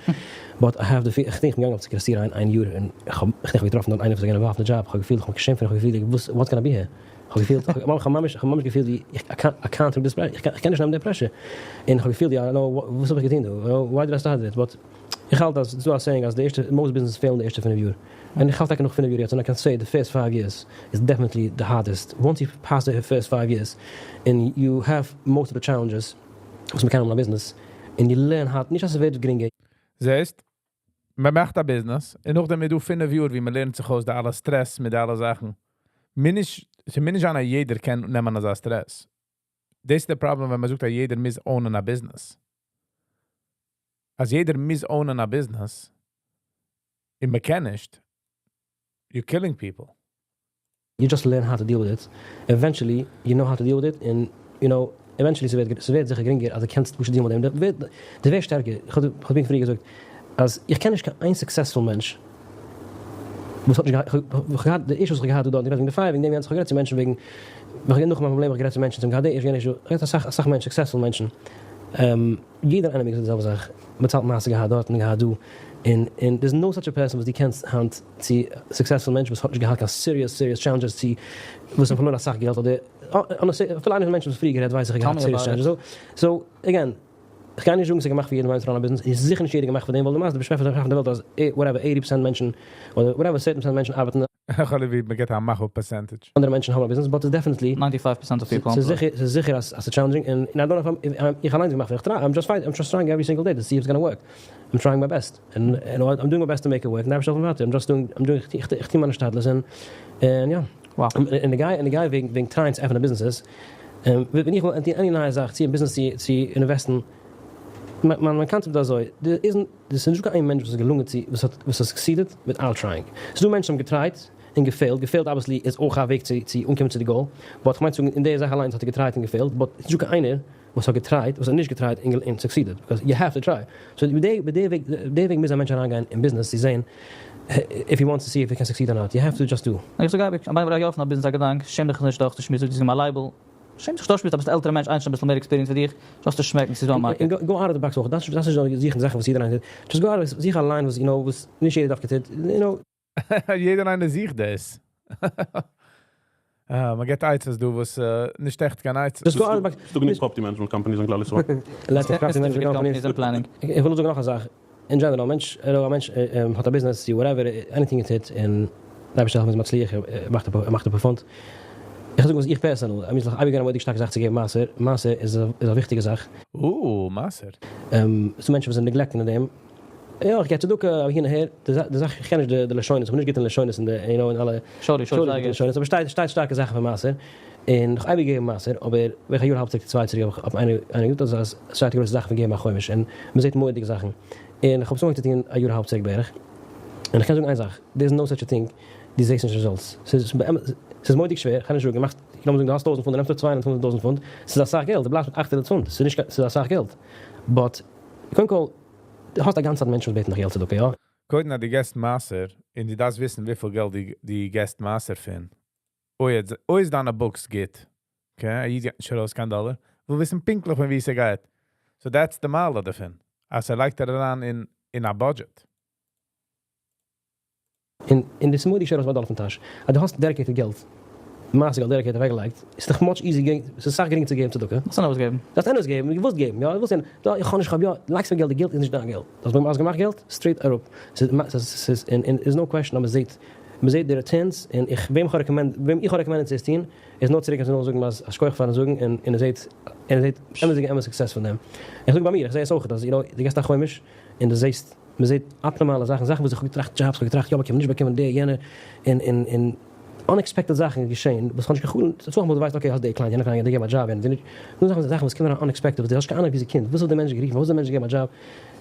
But I have the feel, איך think, איך בין געגאנגען אויף צו קרעסטירן איין יאר, און איך think, איך האב געטראפן דארט איינער וואס איז געווען involved אין די job, איך האב געפילט, איך האב געשעמט פון, איך האב געפילט, וואס, what's gonna be here? איך האב געפילט, איך האב ממש געפילט ווי, I can't take this pressure, איך קען נישט נעמען די pressure. און איך האב געפילט, יא, no, וואס האב איך געטון דא? Why did I start it? But איך האלט אז, ס'דא א saying, אז די ערשטע, most business fail אין די ערשטע 5 יאר. און איך האלט טאקע נאך 5 יאר יעצט, and I can say the first 5 years is definitely the hardest. Once you pass the first 5 years, and you have most of the challenges, וואס מען קען האבן אין א business, and you learn how, נישט אז עס ווערט גרינגער, זעסט, מען מאכט א business, און נאכדעם איז דא 5 יאר, ווי מען לערנט זיך אויס די אלע stress מיט אלע זאכן. מיר נישט אז יעדער קען נעמען אזא stress. דאס איז דער problem, ווען מען זאגט, אז יעדער מוז own ען א business. אז יעדער מוז own ען א business, און מען קען נישט, you're killing people. You just learn how to deal with it. Eventually, you know how to deal with it, and eventually, עס ווערט זיכער גרינגער, אז דו קענסט פשוט deal מיט דעם. דו ווערסט שטערקער. איך האב פריער געזאגט, אז איך קען נישט קיין איין successful מענטש, וואס האט נישט געהאט, איך האב געהאט, די issues וואס איך געהאט דא, וועגן די fire, וועגן דעם גאנצן, איך האב גערעדט צו מענטשן וועגן, איך האב נאך מיין פראבלעם, איך האב גערעדט צו מענטשן, צום געהאט די issue, יענע issue, איך האב גערעדט אסאך מענטשן, successful מענטשן. יעדער איינער האט געזאגט די זעלבע זאך. מען צאלט מעשר געהאט דארט און געהאט דא. און there's no such a person וואס דו קענסט היינט צו successful מענטש וואס האט נישט געהאט קיין serious, serious challenges צו וואס האבן פארלוירן אסאך געלט אדער honestly, אפילו איינער פון מענטשן וואס פריער גערעדט ווייס איך געהאט serious challenges. So, again, איך קען נישט זאגן ס'איז געמאכט פאר יעדן איינעם צו run א business. איז זיכער נישט יעדער געמאכט פאר דעם, ווייל די מערסטע באשעפער פון דער וועלט אז whatever 80% מענטשן אדער whatever certain percent מענטשן ארבעטן איך האב ליב, מען געט א מאך percentage. אנדערע מענטשן האבן א business, but it's definitely 95% of people. ס'איז זיכער אז ס'איז challenging and I don't know if I'm, איך אליינס געמאכט, איך try, I'm just fight, I'm just trying every single day to see if it's gonna work. I'm trying my best and I'm doing my best to make it work. And I'm just doing, I'm doing, איך טו מיינע השתדלות and yeah. און די guy וועגן trying צו עפענען businesses, ווען איך וויל any נייע זאך, צו אין business צו invest ן, מיין concept איז אזוי, there isn't, דאס איז נישט קיין איין מענטש וואס איז געלונגען צו, וואס האט succeeded without trying. ס'איז דא מענטשן האבן גע try ט און גע fail ט, גע fail ט obviously איז אויך א וועג צו אנקומען צו די goal, but איך מיין צו זאגן, אין די זאך אליינס האט ער גע try ט און גע fail ט, but ס'איז נישט קיין איינער וואס האט גע try ט, וואס האט נישט גע try ט און succeeded, because you have to try. So מיט די וועג מוז א מענטש אריינגיין אין business צו זען, if he wants to see if he can succeed or not, you have to just do. איך זאג, אבער איך האב א business א געדאנק, שעם דיך נישט דורך צו שמועסן, דאס איז מיין label. שעם זיך דורך, ביסט עלטערע מענטש, איינס אביסל מער experience ווי דיך, just צו שמעקן, ס'איז דא א market. Go out of the box אויך, דאס איז זיך זאכן וואס יעדער איינער טוט. Just go out of זיך אליין וואס, וואס נישט יעדער דארף געטון. יעדער איינער זוכט דאס. אה, מען געט עצות דא, וואס נישט עכט קיין עצות. Just go out of the box. ס'דא גענוג property management companies אין כלל ישראל. Let property management companies and planning. איך וויל זאגן נאך א זאך. In general, א מענטש האט א business, whatever, anything it hit, און דער אייבערשטער העלפט מצליח, ער מאכט א פאנד. איך זאג וואס איך personal, I mean, איך האב גענומען די שטארקע זאך צו געבן מעשר. מעשר איז א וויכטיגע זאך. מעשר. ס'דא מענטשן וואס זענען neglecting אין דעם. יא, איך גיב צדקה, אבער הין און אהער, די זאך, איך קען נישט די לשונות, איך בין נישט גוט אין לשונות אין די, אין אלע Sorry, לשונות, אבער שטייט שטארקע זאכן פון מעשר. און איך האב געגעבן מעשר, אבער וועלכע יאר האלב צוריק, צוויי צוריק, האב איך אויף איינער געזאגט אז עס שטייט גרויסע זאכן פון געבן א חומש, און מען זעט מורא'דיגע זאכן. און איך האב עס אנגעהויבן צו טון א יאר האלב צוריק בערך. און איך קען זאגן איין זאך, there is no such a thing, דו זעסט נישט results. ס'איז מורא'דיג שווער, איך קען נישט זאגן, מאכסט, לאמיר זאגן, דו האסט 1000 פונט, דו נעמסט 200,000 פונט, ס'איז אסאך געלט, דו בלייבסט מיט 800 פונט, ס'איז נישט, ס'איז אסאך געלט. But, קודם כל, דו האסט א גאנצע צייט מענטשן וואס בעטן נאך געלט צדקה, יא? קודם אז דו געבסט מעשר, און דו דארפסט וויסן, וויפיל געלט דו געבסט מעשר פון. אוי, איז דיינע books גוט. Okay, א איד גייט נישט ארויס קיין דאלאר. וויל וויסן פונקטליך פון ווי ס'גייט. So that's the מעלה דערפון. אז ער לייגט ער אריין אין א budget. אין די מורא'דיג שווער ארויס דאלאר פון טאש. אז דו האסט dedicated געלט. מעשה געלט דעדיקעיט אוועקגעלייגט, איז דאך much easier געבן, ס'איז אסאך גרינגער צו געבן צדקה. וואס אנדערש געבן? דארפסט ענדערש געבן, דו ווילסט געבן, יא, דו ווילסט געבן, דא איך האב נישט, איך האב יא, לייגסט אוועק געלט, די געלט איז נישט דיין געלט, דו האסט באקומען, האסט געמאכט געלט, straight אראפ, ס'איז, און און איז no question אז מ'זעט, מ'זעט די returns, און איך, וועם איך האב recommend, וועם איך האב recommended צו עס טון, איז נאר צוריק און נאר זאגן אז א שכוח פארן זאגן, און און ער זעט, און ער זעט אמת'דיגע אמת success פון דעם. איך זאג ביי מיר, איך זע עס אויך, אז you know, דו געסט א חומש, און דו זעסט, מ'זעט abnormal ע זאכן, זאכן וואס איך האב געטראכט jobs, איך האב געטראכט יא באקומען, נישט באקומען, דער, יענער, און און און unexpected זאכן געשען, וואס איך האב נישט געחלומט, ס'איז אסאך מאל דו ווייסט okay האסט די client, יענע client גייט דיר געבן א דזשאב, יענער נישט, נאר זאכן זאכן וואס קומען אריין unexpected, וואס דו האסט נישט קיין אהנונג ווי זיי קומט, וואס האט דער מענטש גערופן, פארוואס האט דער מענטש געגעבן א דזשאב,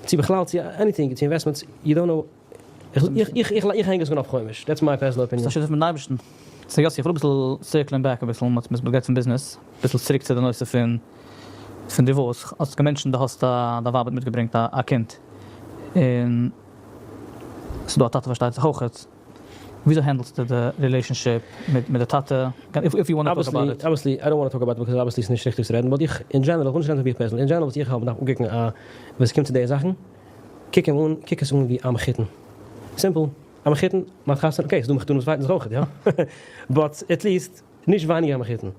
צו בכלל צו anything, צו investments, you don't know, איך איך איך איך הענג עס אן אויף חומש, that's my personal opinion. ביסט א שותף מיטן אייבערשטן. So יאסי, איך וויל אביסל circle ן back אביסל, מ'האט מ'גייט פון ביזנעס, אביסל צוריק צו די נושא פון פון divorce, האסט גע mention ט דו האסט א דיין ווייב האט מיטגעברענגט א קינד, און ס'דא א טאטע פארשטייט זיך אויכעט, וויאזוי handle סטו די relationship מיט מיט די טאטע, if you want to talk about it? Obviously I don't want to talk about it because obviously ס'נישט ריכטיג צו רעדן, but איך in general, איך וויל נישט רעדן פון מיך פערזענליך, in general וואס איך האלט מ'דארף אנקוקן א ווען ס'קומט צו די זאכן, קוק אים אן, קוק עס אן ווי א מחותן, simple, א מחותן, מ'האט חתונה, okay ס'דא מחותנים וואס fight ן זיך אויכעט יא, but at least נישט ווייניגער א מחותן,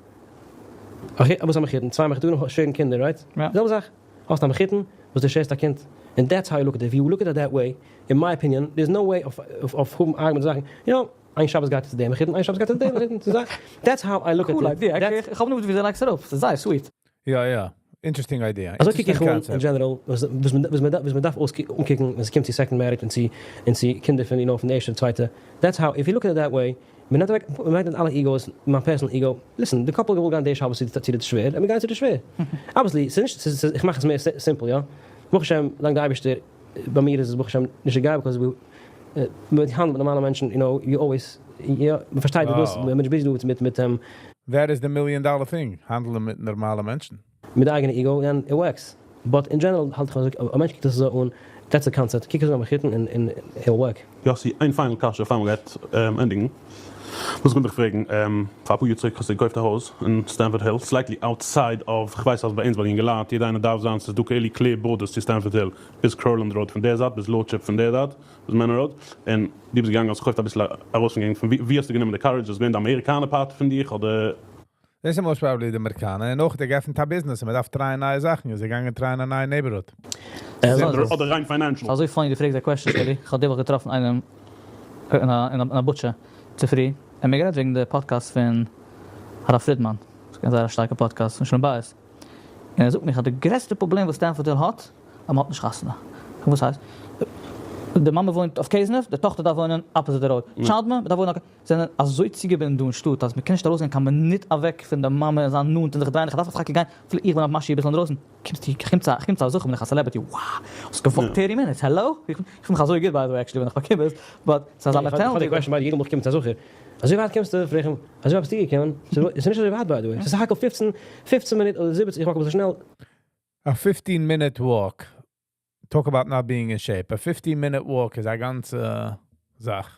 okay וואס א מחותן? צוויי מחותנים share ן קינדער right? זעלבע זאך, האסט א מחותן וואס דו share סט א קינד, און that's how you look at it, if you look at it that way, in my opinion, there is no way אויף האבן argument זאכן, יא, איין שבת גייט ער צו דעם מחותן, איין שבת גייט ער צו דעם מחותן, ס'איז א, that's how I look at it. איך האב נאר ווי אזוי לייגסט אראפ, ס'איז זייער sweet. יא יא, interesting idea. אזוי קוק איך אן אין general וואס מען דארף אנקוקן ווען ס'קומט צו second marriage און צו קינדער פון you know פון די ערשטע און צווייטע, that's how, if you look at it that way, מען נעמט אוועק, מען נעמט אלע egos, מיין personal ego, listen, די couple געוואלט גיין די שבת צו די שווער, לאמיר גיין צו די שווער. Obviously, ס'איז נישט, ס'איז, איך מאך עס מער simple, יא. ברוך השם, דאנק די אייבערשטער, ביי מיר איז עס ברוך השם נישט עגאל, because מען האנדלט מיט נארמאלע מענטשן, you know, you always, יא, מען פארשטייט די דאס, מען איז busy דא מיט מיט That is the million dollar thing, האנדלען מיט נארמאלע מענטשן. מיט די אייגענע ego, and it works. But in general האלט איך אז א מענטש קוקט עס אזוי אן, that's the concept, קוק עס אן א מחותן און און it will work. יאסי, איין final קשיא פאר מ'גייט ענדיגן. וואס איך וויל דיך פרעגן, פאר אפאר יאר צוריק האסטו געקויפט א הויז אין סטעמפארד היל, slightly outside of, כ'ווייס אז ביי אונז ביי די אינגעלייט, יעדע איינער דארף זיין, ס'איז דא כאילו clear borders צו סטעמפארד היל, ביז קראולענד Road פון דער זייט, ביז לארדשיפ פון דער זייט, ביז מענער Road, און דו ביסט געגאנגען האסט געקויפט אביסל ארויס פון געגנט, פון ווי האסטו גענומען די courage, איז עס געווען די אמעריקאנער part פון דיך אדער? דאס איז most probably די אמעריקאנער, און אויך דער געעפנט א ביזנעס און מען דארף try ען נייע זאכן, איז ער געגאנגען try ען א נייע neighborhood. אדער ריין financial. אזוי funny דו פרעגסט די question שלי, איך האב די וואך געטראפן איינעם אין א butcher צופרי, און מיר גערעדט וועגן די פאדקעסט פון הרב פרידמאן, ס'איז געווען זייער א שטארקע פאדקעסט פון שלום בית, און ער זאגט מיך אז די גרעסטע פראבלעם וואס סטעמפארד היל האט, אז מ'האט נישט חתונה. וואס הייסט? די מאמע וואוינט אויף קעזנעוו, די טאכטער דארף וואוינען opposite די road. טשאלדמען מ'דארף וואוינען אויף. זענען אזוי צוגעבינדן דא אין שטאט אז מ'קען נישט ארויסגיין קיין מינוט אוועק פון די מאמע און זיין נאנט און זיך דרייען, איך דארף אויף חקי גיין, אפילו איך בין אויף משהו אביסל אינדרויסן, קומסטו, איך קום צו, איך קום צו א זכר בין איך א celebrity, wow! האסט גע walk ט 30 minutes, hello? איך פיל מיך אזוי גוט by the way actually ווען איך באקום עס, but ס'איז אזא איך האב די question ביי יעדע מאל איך קום צו א זכר, אזוי ווייט קומסטו? פרעג איך אים, אזוי ווייט ביסטו געקומען? ס'איז נישט אזוי ווייט by the way, ס'איז סך הכל 15, 15 מינוט אדער 17, איך walk אביסל שנעל. א 15 minute walk, talk about not being in shape, א 15 minute walk איז א גאנצע זאך.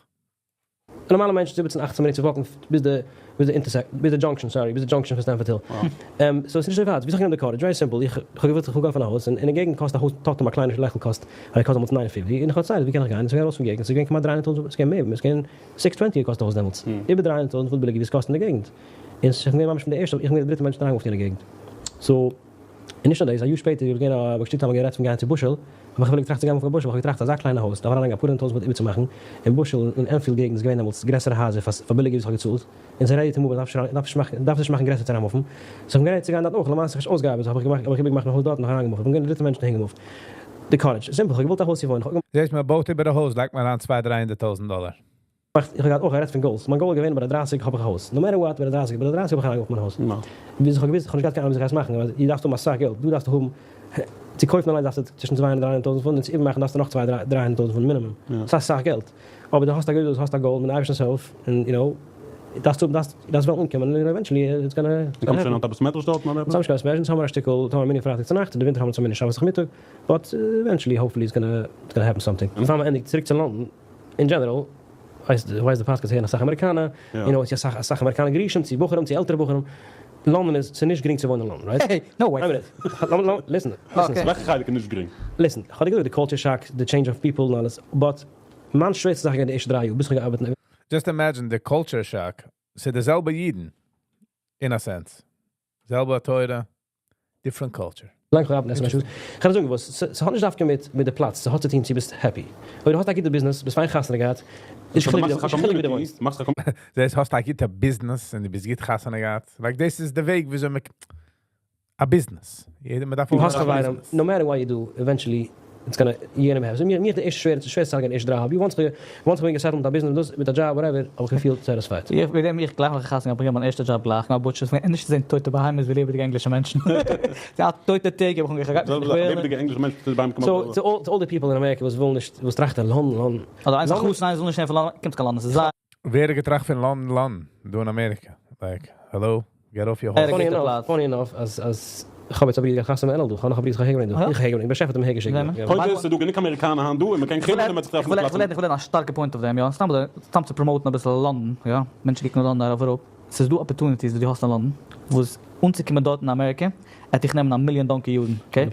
א נארמאלע מענטש 17 18 מינוט צו walk ן ביז די ביז די intersect ביז די junction sorry ביז די junction פון סטעמפארד היל. So עס איז נישט אזוי ווייט. ווי זאל איך נעמען די courage? Very simple. איך האב געוואלט איך וויל קויפן א הויז און אין די געגנט קאסט א הויז טאטעם א קליינע לעכל קאסט האט געקאסט דעמאלטס 950 און איך האב צייט ווי קען איך גיין? עס איז געווען ארויס פון געגנט עס איז געווען כמעט 300 טויזנט עס איז געווען מער עס איז געווען 620 געקאסט א הויז דעמאלטס איבער 300 טויזנט פונט ביליגער ווי עס קאסט אין די געגנט און איך בין געווען ממש פון די ערשטע איך בין געווען די דריטע מענטש אריינגעמופט אין די געגנט so און נישט נאר דאס, א יאר שפעטער איז געווען א באשטימטע האבן גערעדט פון גיין צו בושעל, האב איך אפילו געטראכט צו גיין מופן קיין בושעל, ווייל איך האב געטראכט אזא קליינע הויז דארף אריינלייגן אפאר הונדערט טויזנט פונט איבערצומאכן, און בושעל און ענפילד געגנט איז געווען דעמאלטס גרעסערע הייזער פאר ביליגער ווי איך האב געצאלט, און ס'איז ready to move, דארף נישט מאכן גרעסער צו אריינמופן, so איך בין ready צו גיין דארט אויך, למעשה איך נישט אויסגעארבעט, האב איך געמאכט האב איך איבערגעמאכט מיין הויז דארט און נאך אריינגעמופט, איך בין געווען די דריטע מענטש אהין געמופט. די courage, simple, איך האב געוואלט א הויז צו וואוינען, איך האב. זעסט מען בויט איבער א הויז לייגט מען אריין צוויי דריי הונדערט טויזנט דאלער. מאכט, איך האב געהאט אויך גערעדט פון goals, מיין goal איז געווען ביי די 30 האב איך א הויז, no matter what ביי די 30, ביי די 30 האב איך אריינגעמופט מיין הויז, ביז איך האב געוואוסט, איך האב נישט געהאט קיין אהנונג וויאזוי איך גיי עס מאכן, ווייל דו דארפסט האבן אסאך געלט, דא דארפסטו האבן, צו קויפן אליין דארפסטו צווישן צוויי הונדערט דריי הונדערט טויזנט פונט, און צו איבערמאכן דארפסטו נאך צוויי דריי הונדערט טויזנט פונט מינימום, ס'איז אסאך געלט, אבער דו האסט א goal, דו האסט א goal, מיטן אייבערשטנ'ס הילף, און you know, דארפסט האבן, דארפסט, דארפסט וועלן אנקומען, און eventually it's gonna דו קומסט שוין היינט עפעס מעטערס דארטן אדער עפעס? אונז האבן נישט קיין סמערזשענס, האבן מיר א שטיקל, האבן מיר מנין פרייטאג צונאכטס, און די ווינטער האבן מיר צו מנין שבת נאכמיטאג, but eventually hopefully it's gonna, it's gonna happen something. פאר מ'ענדיגט, צוריק צו לאנדאן, אין general, ווייסט ווייסט די פאדקעסט הערן אסאך אמעריקאנע, you know אסאך אסאך אמעריקאנע גרושים צו בחורים צו עלטערע בחורים, לאנדאן איז ס'איז נישט גרינג צו וואוינען אין לאנדאן right? Hey no way. איין מינוט, listen listen. וועלכע חלק איז נישט גרינג? Listen, כ'האב דיר געזאגט די culture shock, די change of people און אלעס, but מיין שווערסטע זאך איז געווען די ערשטע דריי יאר ביז כ'האב געארבעט אין. Just imagine די culture shock, ס'איז די זעלבע אידן. In a sense. זעלבע תורה, different culture. לאנג כ'האב געארבעט אין SMSU. כ'קען דיר זאגן וואס, ס'האט נישט דווקא מיט מיט די פלאץ, ס'האט צו טון צו ביסט happy. אויב דו האסט א גוטע ביזנעס, ביסט פיין חתונה געהאט, נישט קיין חילוק ווי דו וואוינסט. דאס האסט א גוטע ביזנעס און דו ביסט גוט חתונה געהאט, like דאס איז די וועג וויאזוי מען, א ביזנעס, יעדער מען דארף האסט האבן א חברים, ביזנעס. no matter what you do, eventually it's gonna יו גאנא have, מיר די ערשטע שווערע שווערע צייט געווען ערשטע דריי האלב יאר, once once כ'בין גע settled מיט א ביזנעס מיט דאס מיט א job whatever, האב איך געפילט satisfied. איך וועגן דעם איך גלייך נאך חתונה געהאט באקומען מיין ערשטע דזשאב גלייך נאך butchers פון נישט זען טויטע בהמות ווי לעבעדיגע ענגלישע מענטשן. די האט טויטע טעג האב איך געהאט. לעבעדיגע ענגלישע מענטשן טויטע בהמות קומען So to all the people in America וואס ווילן נישט וואס טראכטן לאנדאן לאנדאן. אדער איינס א חתן איינס זאל נישט זען פון לאנדאן קומט קיין לאנדאן ס'איז זייער. ווער האט געטראכט פון לאנדאן לאנדאן דא אין אמעריקע? Like hello? Get off your horse. Funny enough, funny enough אז אז כ'האב יעצט א ברודער געהאט חתונה אין אלדא, כ'האב נאך א ברודער וואס איך האב אהערגעברענגט דא, איך האב אהערגעברענגט, באשעפער האט אים אהערגעשיקט דא. פוינט איז, ס'דא גענוג אמעריקאנער היינט דא און מ'קען קומען און מ'וועט זיך טרעפן מיט פלאץ. איך וויל רעדן א שטארקע point אויף דעם, יא, סתם אזוי, סתם צו promote ן אביסל לאנדאן, יא, מענטשן קוקן לאנדאן ארויף אראפ, ס'איז דא opportunities וואס דו האסט אין לאנדאן, וואס אנצוקומען דארט אין אמעריקע, עט דיך נעמען א מיליאן donkey יארן, okay?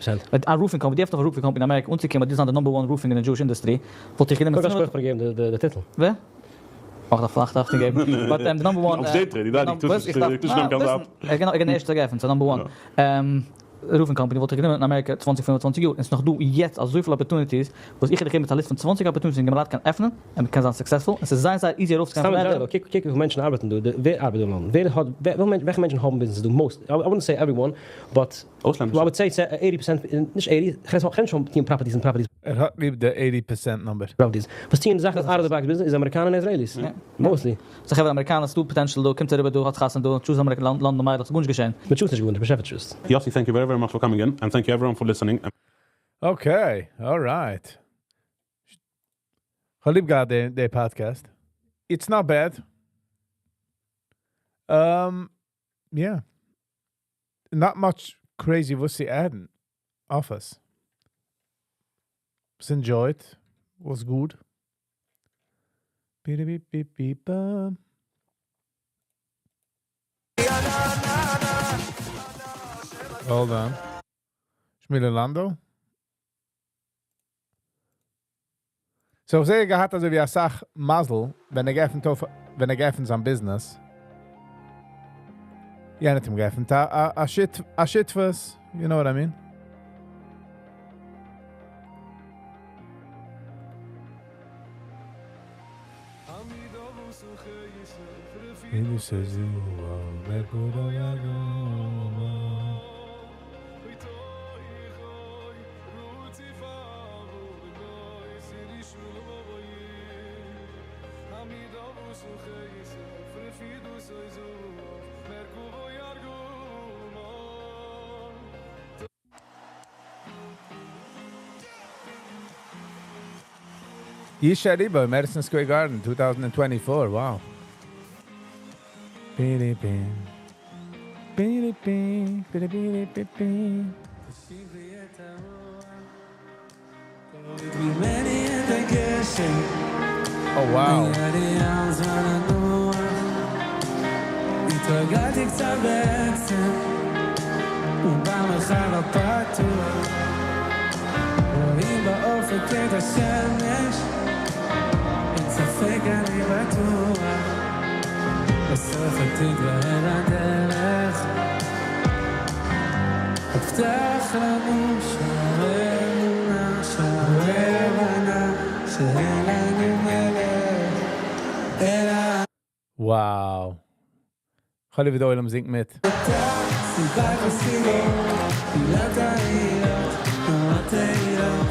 א roofing company, דו עפנסט אויף א roofing company אין אמעריקע, אנצוקומען דו זיין די number one roofing אין די Jewish industry, וואלט דיך גענומען פינף. קודם כל יישר כח פאר געבן די טיטל. ווער? אויך דארף פלאך דארף געבן. But די number one. אלס דעי טרעיד, איך טוה נישט נעמען קיין זייט. ער גענוי די ערשטע געעפנט, סאו number one. Roofing company וואלט איך גענומען אין אמעריקע צוואנציג פינף און צוואנציג יאר, און ס'איז נאך דא יעצט אזויפיל opportunities וואס איך העט דיך געבן מיט א list פון 20 opportunities ווי מ'לייט קען עפענען און מ'קען זיין successful, און ס'איז זייער זייער easy ארויפצוגיין סתם פון אין ladder. General, קוק קוק וויפיל מענטשן ארבעטן דא, ווער ארבעט דא אין לאנדאן? ווער האט וועלכע מענטשן האבן ביזנעסעס דא? Most, I wouldn't say everyone, but אויסלענדישע. I would say 80 percent, נישט 80, כ'רעד נישט פון טוען properties און properties. ער האט ליב די 80 percent number. Properties. וואס טוען זאכן out of the box ביזנעס איז אמעריקאנער און Israelis. Mostly. So חברה אמעריקאנער ס'דא potential דא, קומט אריבער דא, האט חתונה דא, choose אמעריקע, לאנדאן מיידלעך, ס'איז גארנישט געשען. מען choose נישט גארנישט, באשעפער choose ט. Yossi, thank you very very much for coming in, and thank you everyone for listening. Okay, alright. כ'האב ליב געהאט די podcast. It's not bad. Yeah. Not much crazy וואס צו add ן אויף עס. עס enjoyed. Was good. Beep, beep, beep, beep. Hold on. Shmile Lando. So איך זעה געהאט אזוי ווי א סאך מזל, ווען ער געעפנט אויף, ווען ער געעפנט זיין ביזנעס. יענער האט אים געעפנט א shit, א שותפות, you know what I mean? Yishai Ribo, Madison Square Garden, 2024. Wow. Bidi bing. Bidi bing. Bidi bidi bidi bing. Oh, wow. התרגלתי קצת בעצם, ובמרחב הפתוח רואים באופק את השמש, אין ספק אני בטוח, בסוף תתבהר הדרך, הבטח לנו שערי אמונה, שערי הבנה, שאין לנו מלך, אלא Wow. כ'האב ליב ווי דער עולם זינגט מיט. סיבת הסיבות, עילת העילות, תנועת תהילות,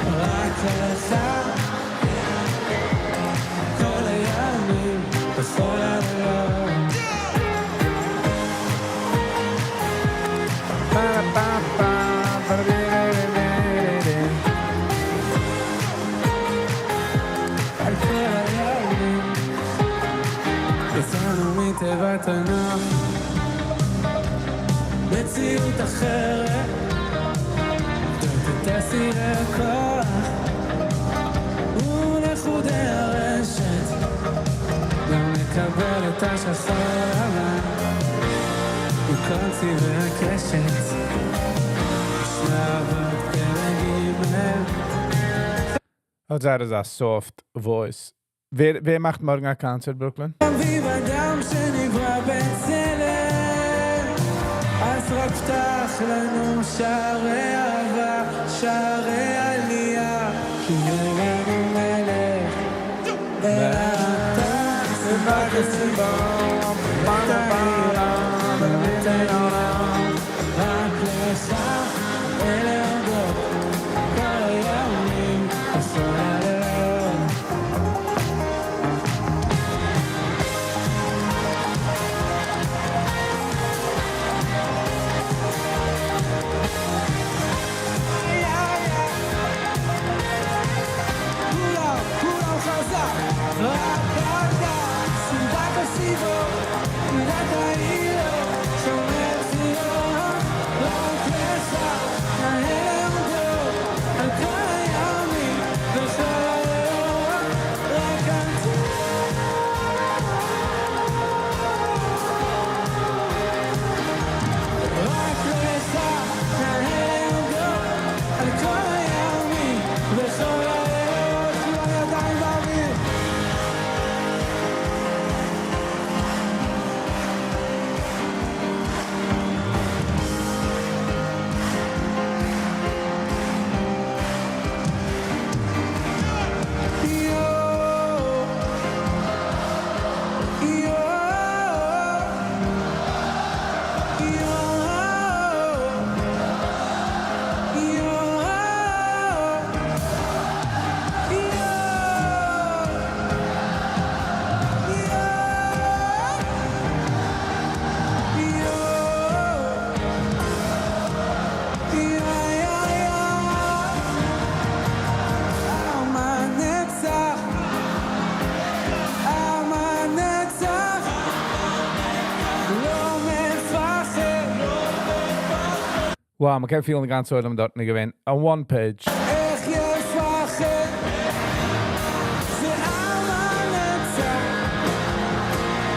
רק לך. כל הימים, בכל הלילות. Pa, pa, pa, pa, di, di, di, di, di. על כל הימים. יצאנו מתיבת הנוח, מציאות אחרת, את אסירי הכוח ולכודי הרשת, גם נקבל את השחור לבן, מכל צבעי הקשת, שלב פרק ג'. Oh, that is a soft voice. ווער מאכט מארגן א concert, Brooklyn? אביב אדם שנברא בצלם. אז רק פתח לנו שערי אהבה, שערי עלייה, כי אין לנו מלך, אלא אתה, סיבת הסיבות, את העיר, רק לך ולהודות, כל הימים, בכל הלילות. כולם, כולם חזק, רק אתה, סיבת הסיבות, בירת העיר, שומר ציון, רק לך, נאה להודות, על כל הימים, בכל הלילות, רק אתה. רק לך, נאה להודות, על כל הימים, בכל הלילות, כולם ידיים באוויר. עם הנצח, עם הנצח, לא מפחד. Wow, מ'קען פילן די גאנצע עולם דארט געווען. On one page. איך יפחד? זה עם הנצח,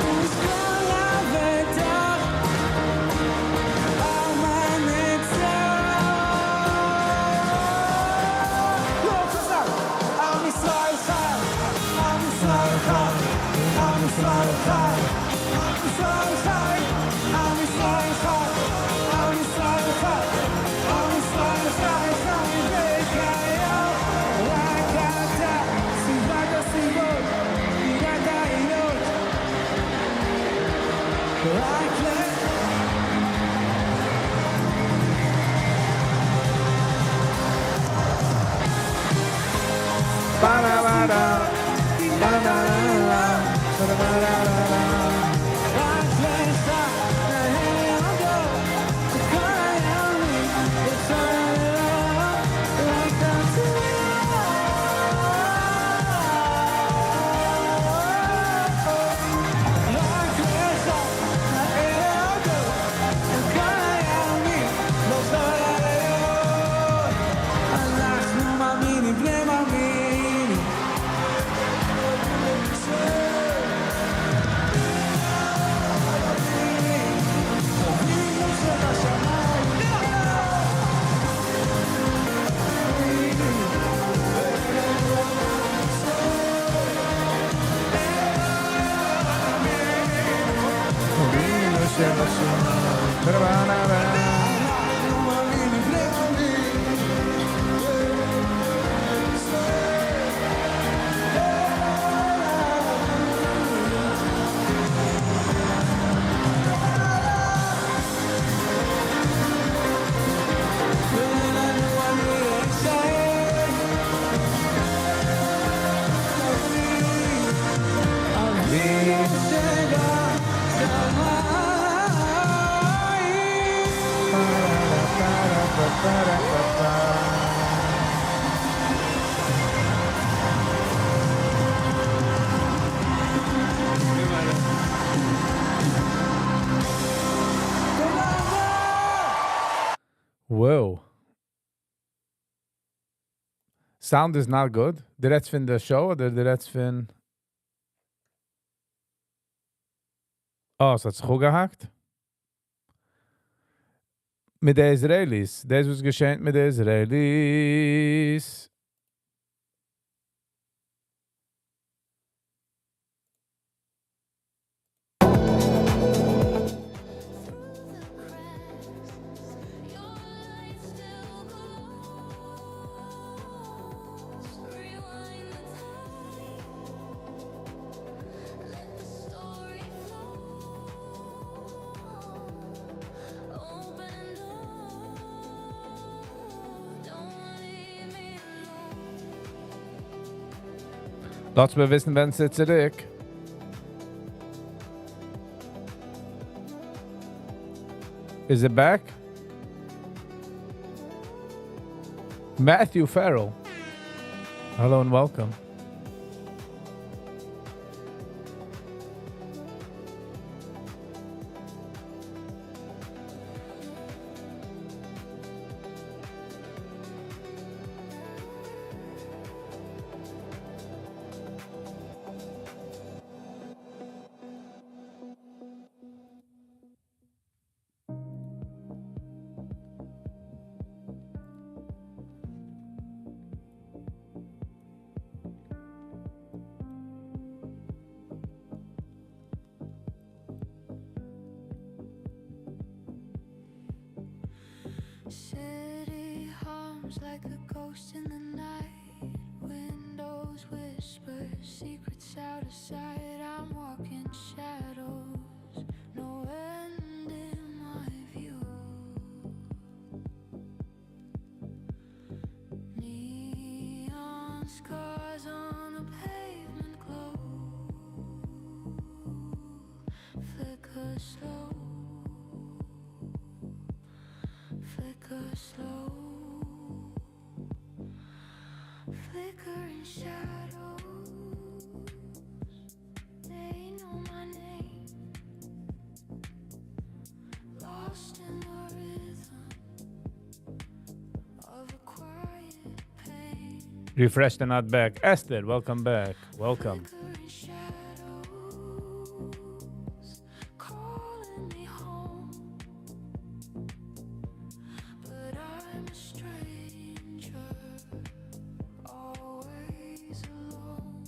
ושכל לבטח, עם הנצח. לא חזק, עם ישראל חי, עם ישראל חי, עם ישראל חי, עם ישראל חי, עם ישראל חי, עם ישראל חי, עם ישראל חי, חי וקיים, רק אתה, סיבת הסיבות, בירת העילות, רק לך. Ba-da-ba-da, ba-da-ba-da, ba-da-ba-da-da. רק לך נאה להודות, כל הימים בכל הלילות, רק אתה. רק לך נאה להודות, כל הימים בכל הלילות. אנחנו מאמינים בני מאמינים. אבינו שבשמיים. אבינו שבשמיים. Ba-da-ba-da-da. אנחנו מאמינים בני מאמינים. ולנו אני אשאר. אבינו שבשמיים. Ba-da-ba-da-ba-ba. תודה רבה! Whoa. Sound is not good. דו רעדסט פון די show אדער דו רעדסט פון? Oh, ס'האט זיך אפגעהאקט? מיט די Israelis. דאס וואס געשעט מיט די Israelis. לאזט מיר וויסן ווען ס'איז צוריק. Is it back? Matthew Farrell. Hello and welcome. City hums like a ghost in the night. Windows whisper secrets out of sight. I'm walking shadows, no end in my view. Neon scars on the pavement glow. Flicker slow, flicker slow, flickering shadows. They know my name, lost in the rhythm of a quiet pain. Refreshed and not back. Esther, welcome back. Welcome. Flickering shadows calling me home, but I'm a stranger, always alone.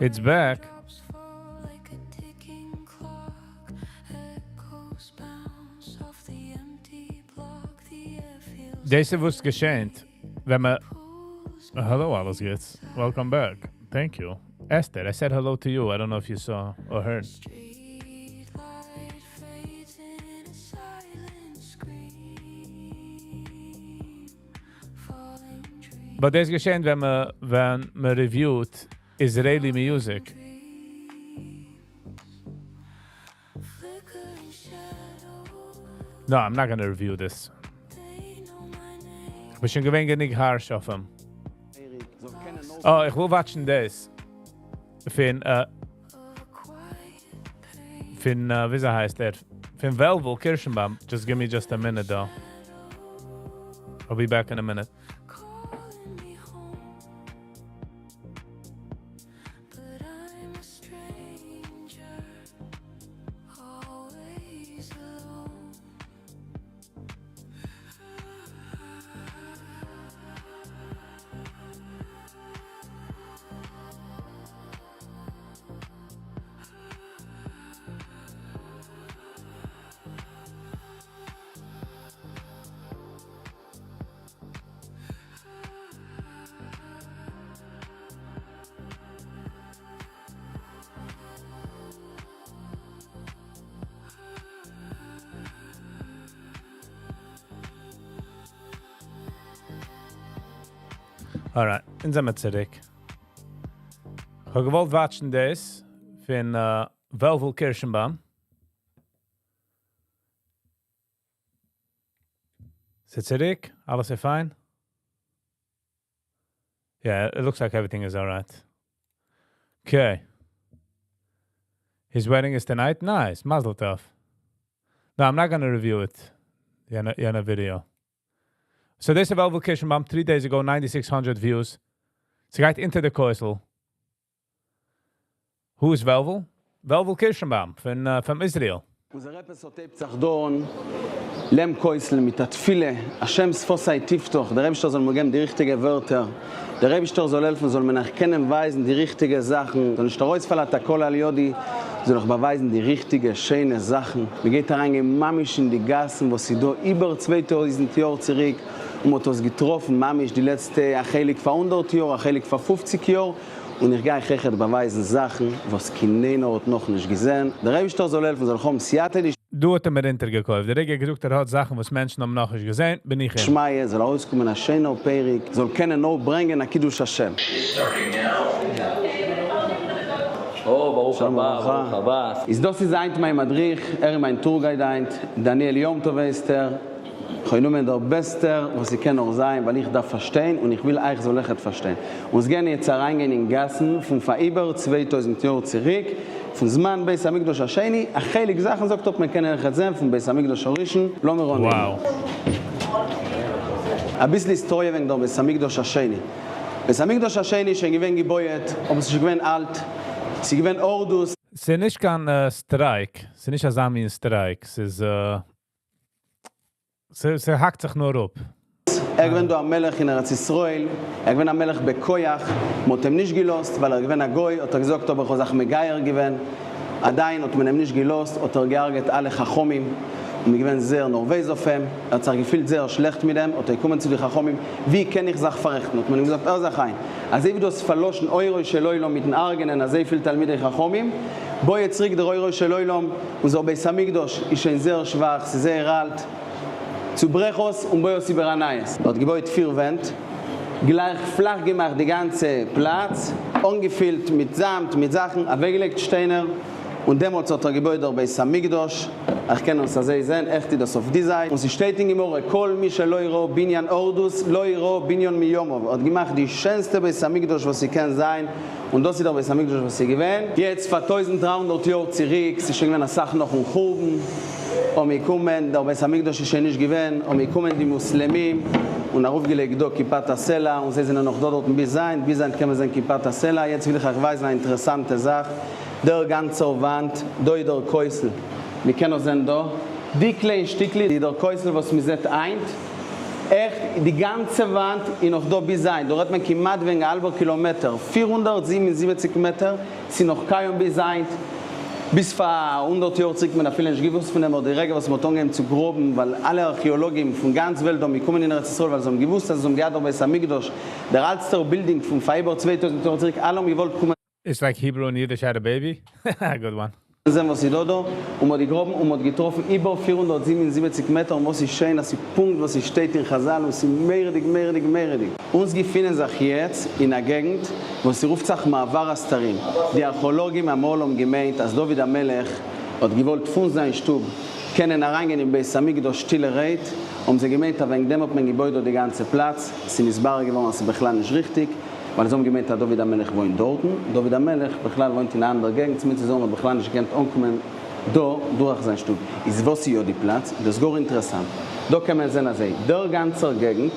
It's back. Drops fall like a ticking clock. Echoes bounce off the empty block. The air feels דאס איז וואס געשעט. ווען מען pulls Hello, alles geht's. Welcome back. Thank you. Esther, I said hello to you. I don't know if you saw or heard. Street light fades in a silent scream. Falling trees. But דאס געשעט, ווען מען reviewt Israeli music. Flickering shadows. No, I'm not gonna review this. They know my name. איך בין שוין געווען גענוג harsh אויף אים. Oh, איך וויל watchen דאס. פון, Of a quiet pain. פון, ווי הייסט ער? פון Velvel Kirschenbaum. Just give me just a minute though. I'll be back in a minute. Calling me home, but I'm a stranger, always alone. Alright, אונז זעמיר צוריק. איך האב געוואלט watchen דאס פון Velvel Kirschenbaum. איז צוריק? אלעס איז fine? Yeah, it looks like everything is alright. Okay. His wedding is tonight? Nice. Mazel tov. No, I'm not gonna review it. יענע video. So this is Velvel Kirschenbaum, 3 days ago, 9,600 views. ס'גייט אונטער די כותל. Who is Velvel? Velvel Kirschenbaum from, from Israel. אונזער עפעס האט זיך דאן לעם כותל מיט א תפילה, השם שפתי תפתח, דער אייבערשטער זאל מיר געבן די ריכטיגע ווערטער, דער אייבערשטער זאל העלפן, זאל מען קענען ווייזן די ריכטיגע זאכן, זאל נישט ארויספאלן תקלה על ידי, זאל נאך באווייזן די ריכטיגע, שיינע זאכן. מיר גייט אריין ממש אין די גאסן, וואס איז דא איבער 2000 יאר צוריק, און מ'האט דאס געטראפן, ממש די לעצטע, א חלק פאר 100 יאר, א חלק פאר 50 יאר, און איך גיי אייך באווייזן זאכן, וואס קיינער האט נאך נישט געזען. דער אייבערשטער זאל העלפן, זאל קומען סייעתא דא האט ער מיר אונטערגעקויפט. דער רגע געזאגט, ער האט זאכן, וואס מענטשן האבן נאך נישט געזען, בין איך אין. שמיא, זאל ארויסקומען א שענער פרק, זאל קענען נאר ברענגען א קידוש השם. או, ברוך שלום הבא, וברכה. ברוך הבא. איז דאס איז היינט מיין מדריך, ער איז מיין tour guide היינט, דניאל יום טוב הייסט ער, כ'האב גענומען דער בעסטער וואס ס'קען נאר זיין, ווייל איך דארף פארשטיין און איך וויל אייך זאל אויכעט פארשטיין. אונז גייען יעצט אריינגיין אין גאסן פון פאר איבער 2000 יאר צוריק, פון זמן בית המקדש השני, א חלק זאכן זאגט אפ מען קען אויכעט זען פון בית המקדש הראשון, לאמיר אנהייבן. אביסל היסטאריע וועגן דער בית המקדש השני. בית המקדש השני איז שוין געווען געבויעט, אבער ס'איז שוין געווען אלט, ס'איז געווען הורדוס. ס'איז נישט קיין strike. ס'איז נישט אזא מין strike. ס'האקט זיך נאר אפ. ער געווען דא א מלך אין ארץ ישראל, ער געווען א מלך בכח, מ'האט אים נישט געלאזט, ווייל ער געווען א גוי, האט ער געזאגט, אבער איך האב זיך מגייר געווען, עדיין האט מען אים נישט געלאזט, האט ער געהרגעט אלע חכמים, און מ'איז געווען זייער נערוועז אויף אים, ער האט זיך געפילט זייער שלעכט מיט דעם, האט ער געקומען צו די חכמים, ווי קען איך זיך פאררעכטן? האט מען אים געזאגט, הער זיך איין, אזוי ווי דו האסט פארלאשן אורו של עולם מיטן הרג'נען אזויפיל תלמידי חכמים, בויע צוריק דער אורו של עולם, אונזער בית המקדש איז שוין זייער שוואך, ס'איז זייער אלט, צוברעך עס און בוי עס איבער א נייעס. ער האט געבויט פיר ווענט, גלייך פלאך געמאכט די גאנצע פלאץ, אנגעפילט מיט זאמד, מיט זאכן, אוועקגעלייגט שטיינער, און דעמאלטס האט ער געבויט דער בית המקדש. איך קען עס אזוי זען, עכט איז דאס אויף די זייט, און ס'שטייט אין גמרא, כל מי שלא ראה בנין הורדוס, לא ראה בנין מימיו, ער האט געמאכט די שענסטע בית המקדש וואס ס'קען זיין, און דאס איז דער בית המקדש וואס איז געווען יעצט פאר 1300 יאר צוריק, ס'איז שוין געווען אסאך נאכן חורבן, האבן געקומען, דער בית המקדש איז שוין נישט געווען, האבן געקומען די מוסלמים און ארויפגעלייגט דא כיפת הסלע, און זיי זענען נאך דא דארטן ביז היינט, ביז היינט קען מען זען כיפת הסלע. יעצט וויל איך אייך ווייזן א אינטערעסאנטע זאך, דער גאנצער וואנט, דא איז דער כותל, מען קען עס זען דא, די קליין שטיקל איז דער כותל וואס מען זעט היינט, עכט די גאנצע וואנט איז נאך דא ביז היינט, דא רעדט מען כמעט וועגן א האלבער קילאמעטער, 477 מעטער, ס'איז נאך קיים ביז היינט, ביז פאר 100 יאר צוריק מען אפילו נישט געוואוסט פון דעם, אבער די רגע וואס מ'האט אנגעהויבן צו גראבן, ווייל אלע ארכיאולוגים פון גאנץ וועלט האבן געקומען אין ארץ ישראל ווייל זיי האבן געוואוסט אז זיי האבן געהאט דער בית המקדש, דער אלטסטער בילדינג פון פאר איבער 2000 יאר צוריק, אלע האבן געוואלט קומען It's like Hebrew and Yiddish had a baby. Good one. זען וואס איז דא דא, און מ'האט געגראבן און מ'האט געטראפן איבער 477 מעטער, און וואס איז שיין אז ס'איז פונקט וואס ס'שטייט אין חז"ל, און ס'איז מורא'דיג מורא'דיג מורא'דיג. אונז געפינען זיך יעצט אין א געגנט וואס ס'רופט זיך מעבר הסתרים. די ארכעאלאגים אמאל האבן געמיינט אז דוד המלך האט געוואלט פון זיין שטוב קענען אריינגיין אין בית המקדש שטילערהייט, האבן זיי געמיינט אז וועגן דעם האט מען געבויט דא די גאנצע פלאץ, ס'איז נתברר געווארן אז ס'איז בכלל נישט ריכטיג, ווייל זיי האבן געמיינט אז דוד המלך וואוינט דארטן, דוד המלך בכלל וואוינט אין א אנדערע געגנט, ס'מיינט צו זאגן האט בכלל נישט געקענט אנקומען דא דורך זיין שטוב. איז וואס איז יא די פלאץ? דאס איז גאר אינטערעסאנט. דא קען מען זען אזוי, דער גאנצער געגנט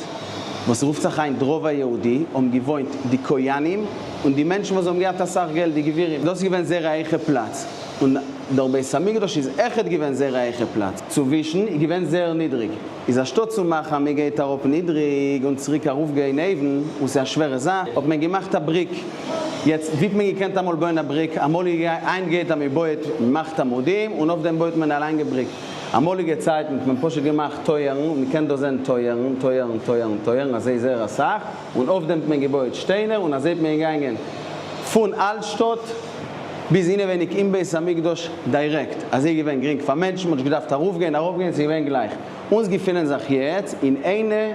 וואס רופט זיך היינט רובע היהודי האבן געוואוינט די כהנים און די מענטשן וואס האבן געהאט אסאך געלט, די גבירים. דאס איז געווען זייער א הויכע פלאץ, און דער בית המקדש איז עכט געווען זייער א הויכע פלאץ. צווישן איז געווען זייער נידריג. איז אנשטאט צו מאכן אז מען גייט אראפ נידריג און צוריק ארויף גיין אויבן, און ס'איז א שווערע זאך, האט מען געמאכט א בריק. יעצט, ווי האט מען געקענט אמאל בויען א בריק? אמאליגע היינט גייט אז מען בויעט, מען מאכט עמודים און אויף דעם בויעט מען א לאנגע בריק. אמאליגע צייטן האט מען פשוט געמאכט טויערן, און מען קען דא זען טויערן, טויערן, טויערן, טויערן, אזוי זייער אסאך, און אויף דעם האט מען געבויעט שטיינער, און אזוי האט מען געגאנגען פון אלטשטאט ביז אינעווייניג אין בית המקדש דירעקט, אזוי איז געווען גרינג פאר מענטשן, מ'האט נישט געדארפט ארויפגיין אראפגיין, ס'איז געווען גלייך. אונז געפינען זיך יעצט אין איינע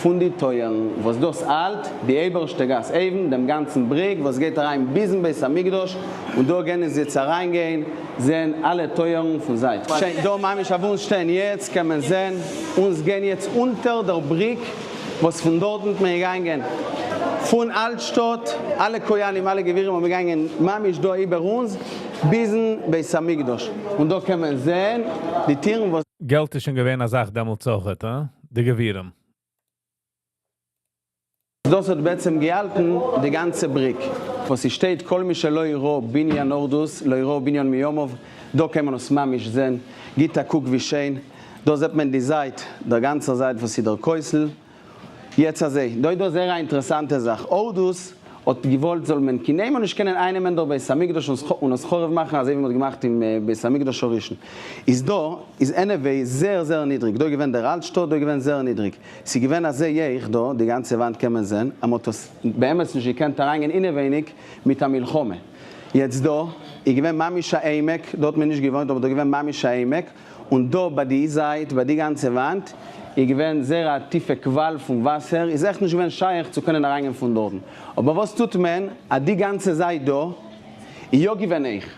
פון די טויערן וואס דאס האלט די אייבערשטע גאס אויבן, דעם גאנצן בריק וואס גייט אריין ביזן בית המקדש, און דא גייען אונז יעצט אריינגיין זען אלע טויערן פון זייט. שוין דא ממש אוואו אונז שטייען יעצט קען מען זען, אונז גייען יעצט אונטער דער בריק וואס פון דארטן האט מען געגאנגען פון אלטשטאט, אלע כהנים אלע גבירים האבן געגאנגען ממש דא איבער אונז ביזן בית המקדש, און דא קען מען זען די טירן וואס. געלט איז שוין געווען א זאך דעמאלטס אויכעט, הא? די גבירים. דאס האט בעצם געהאלטן די גאנצע בריק. וואס ס'שטייט כל מי שלא ראה בנין הורדוס לא ראה בנין מימיו, דא קען מען עס ממש זען, גיט א קוק ווי שיין, דא זעט מען די זייט, דער גאנצער זייט וואס איז דער כותל. יעצט אזוי, דא איז דא זייער א אינטערעסאנטע זאך, הורדוס האט געוואלט זאל מען קיינמאל נישט קענען אייננעמען דער בית המקדש און עס חרוב מאכן אזוי ווי מען האט געמאכט אין בית המקדש הראשון, איז דא איז anyway זייער זייער נידריג, דא איז געווען דער אלטשטאט, דא איז געווען זייער נידריג, ס'איז געווען אזוי הויך דא, די גאנצע וואנט קען מען זען, אז מ'האט עס באמת נישט געקענט אריינגיין אינעווייניג מיט א מלחמה. יעצט דא. איז געווען ממש א עמק, דא האט מען נישט געוואוינט אבער דא איז געווען ממש א עמק, און דא ביי די זייט ביי די גאנצע וואנט איז געווען זייער א טיפע קוואל פון וואסער, איז עכט נישט געווען שייך צו קענען אריינגיין פון דארטן, אבער וואס טוט מען אז די גאנצע זייט דא איז יא געווען הויך,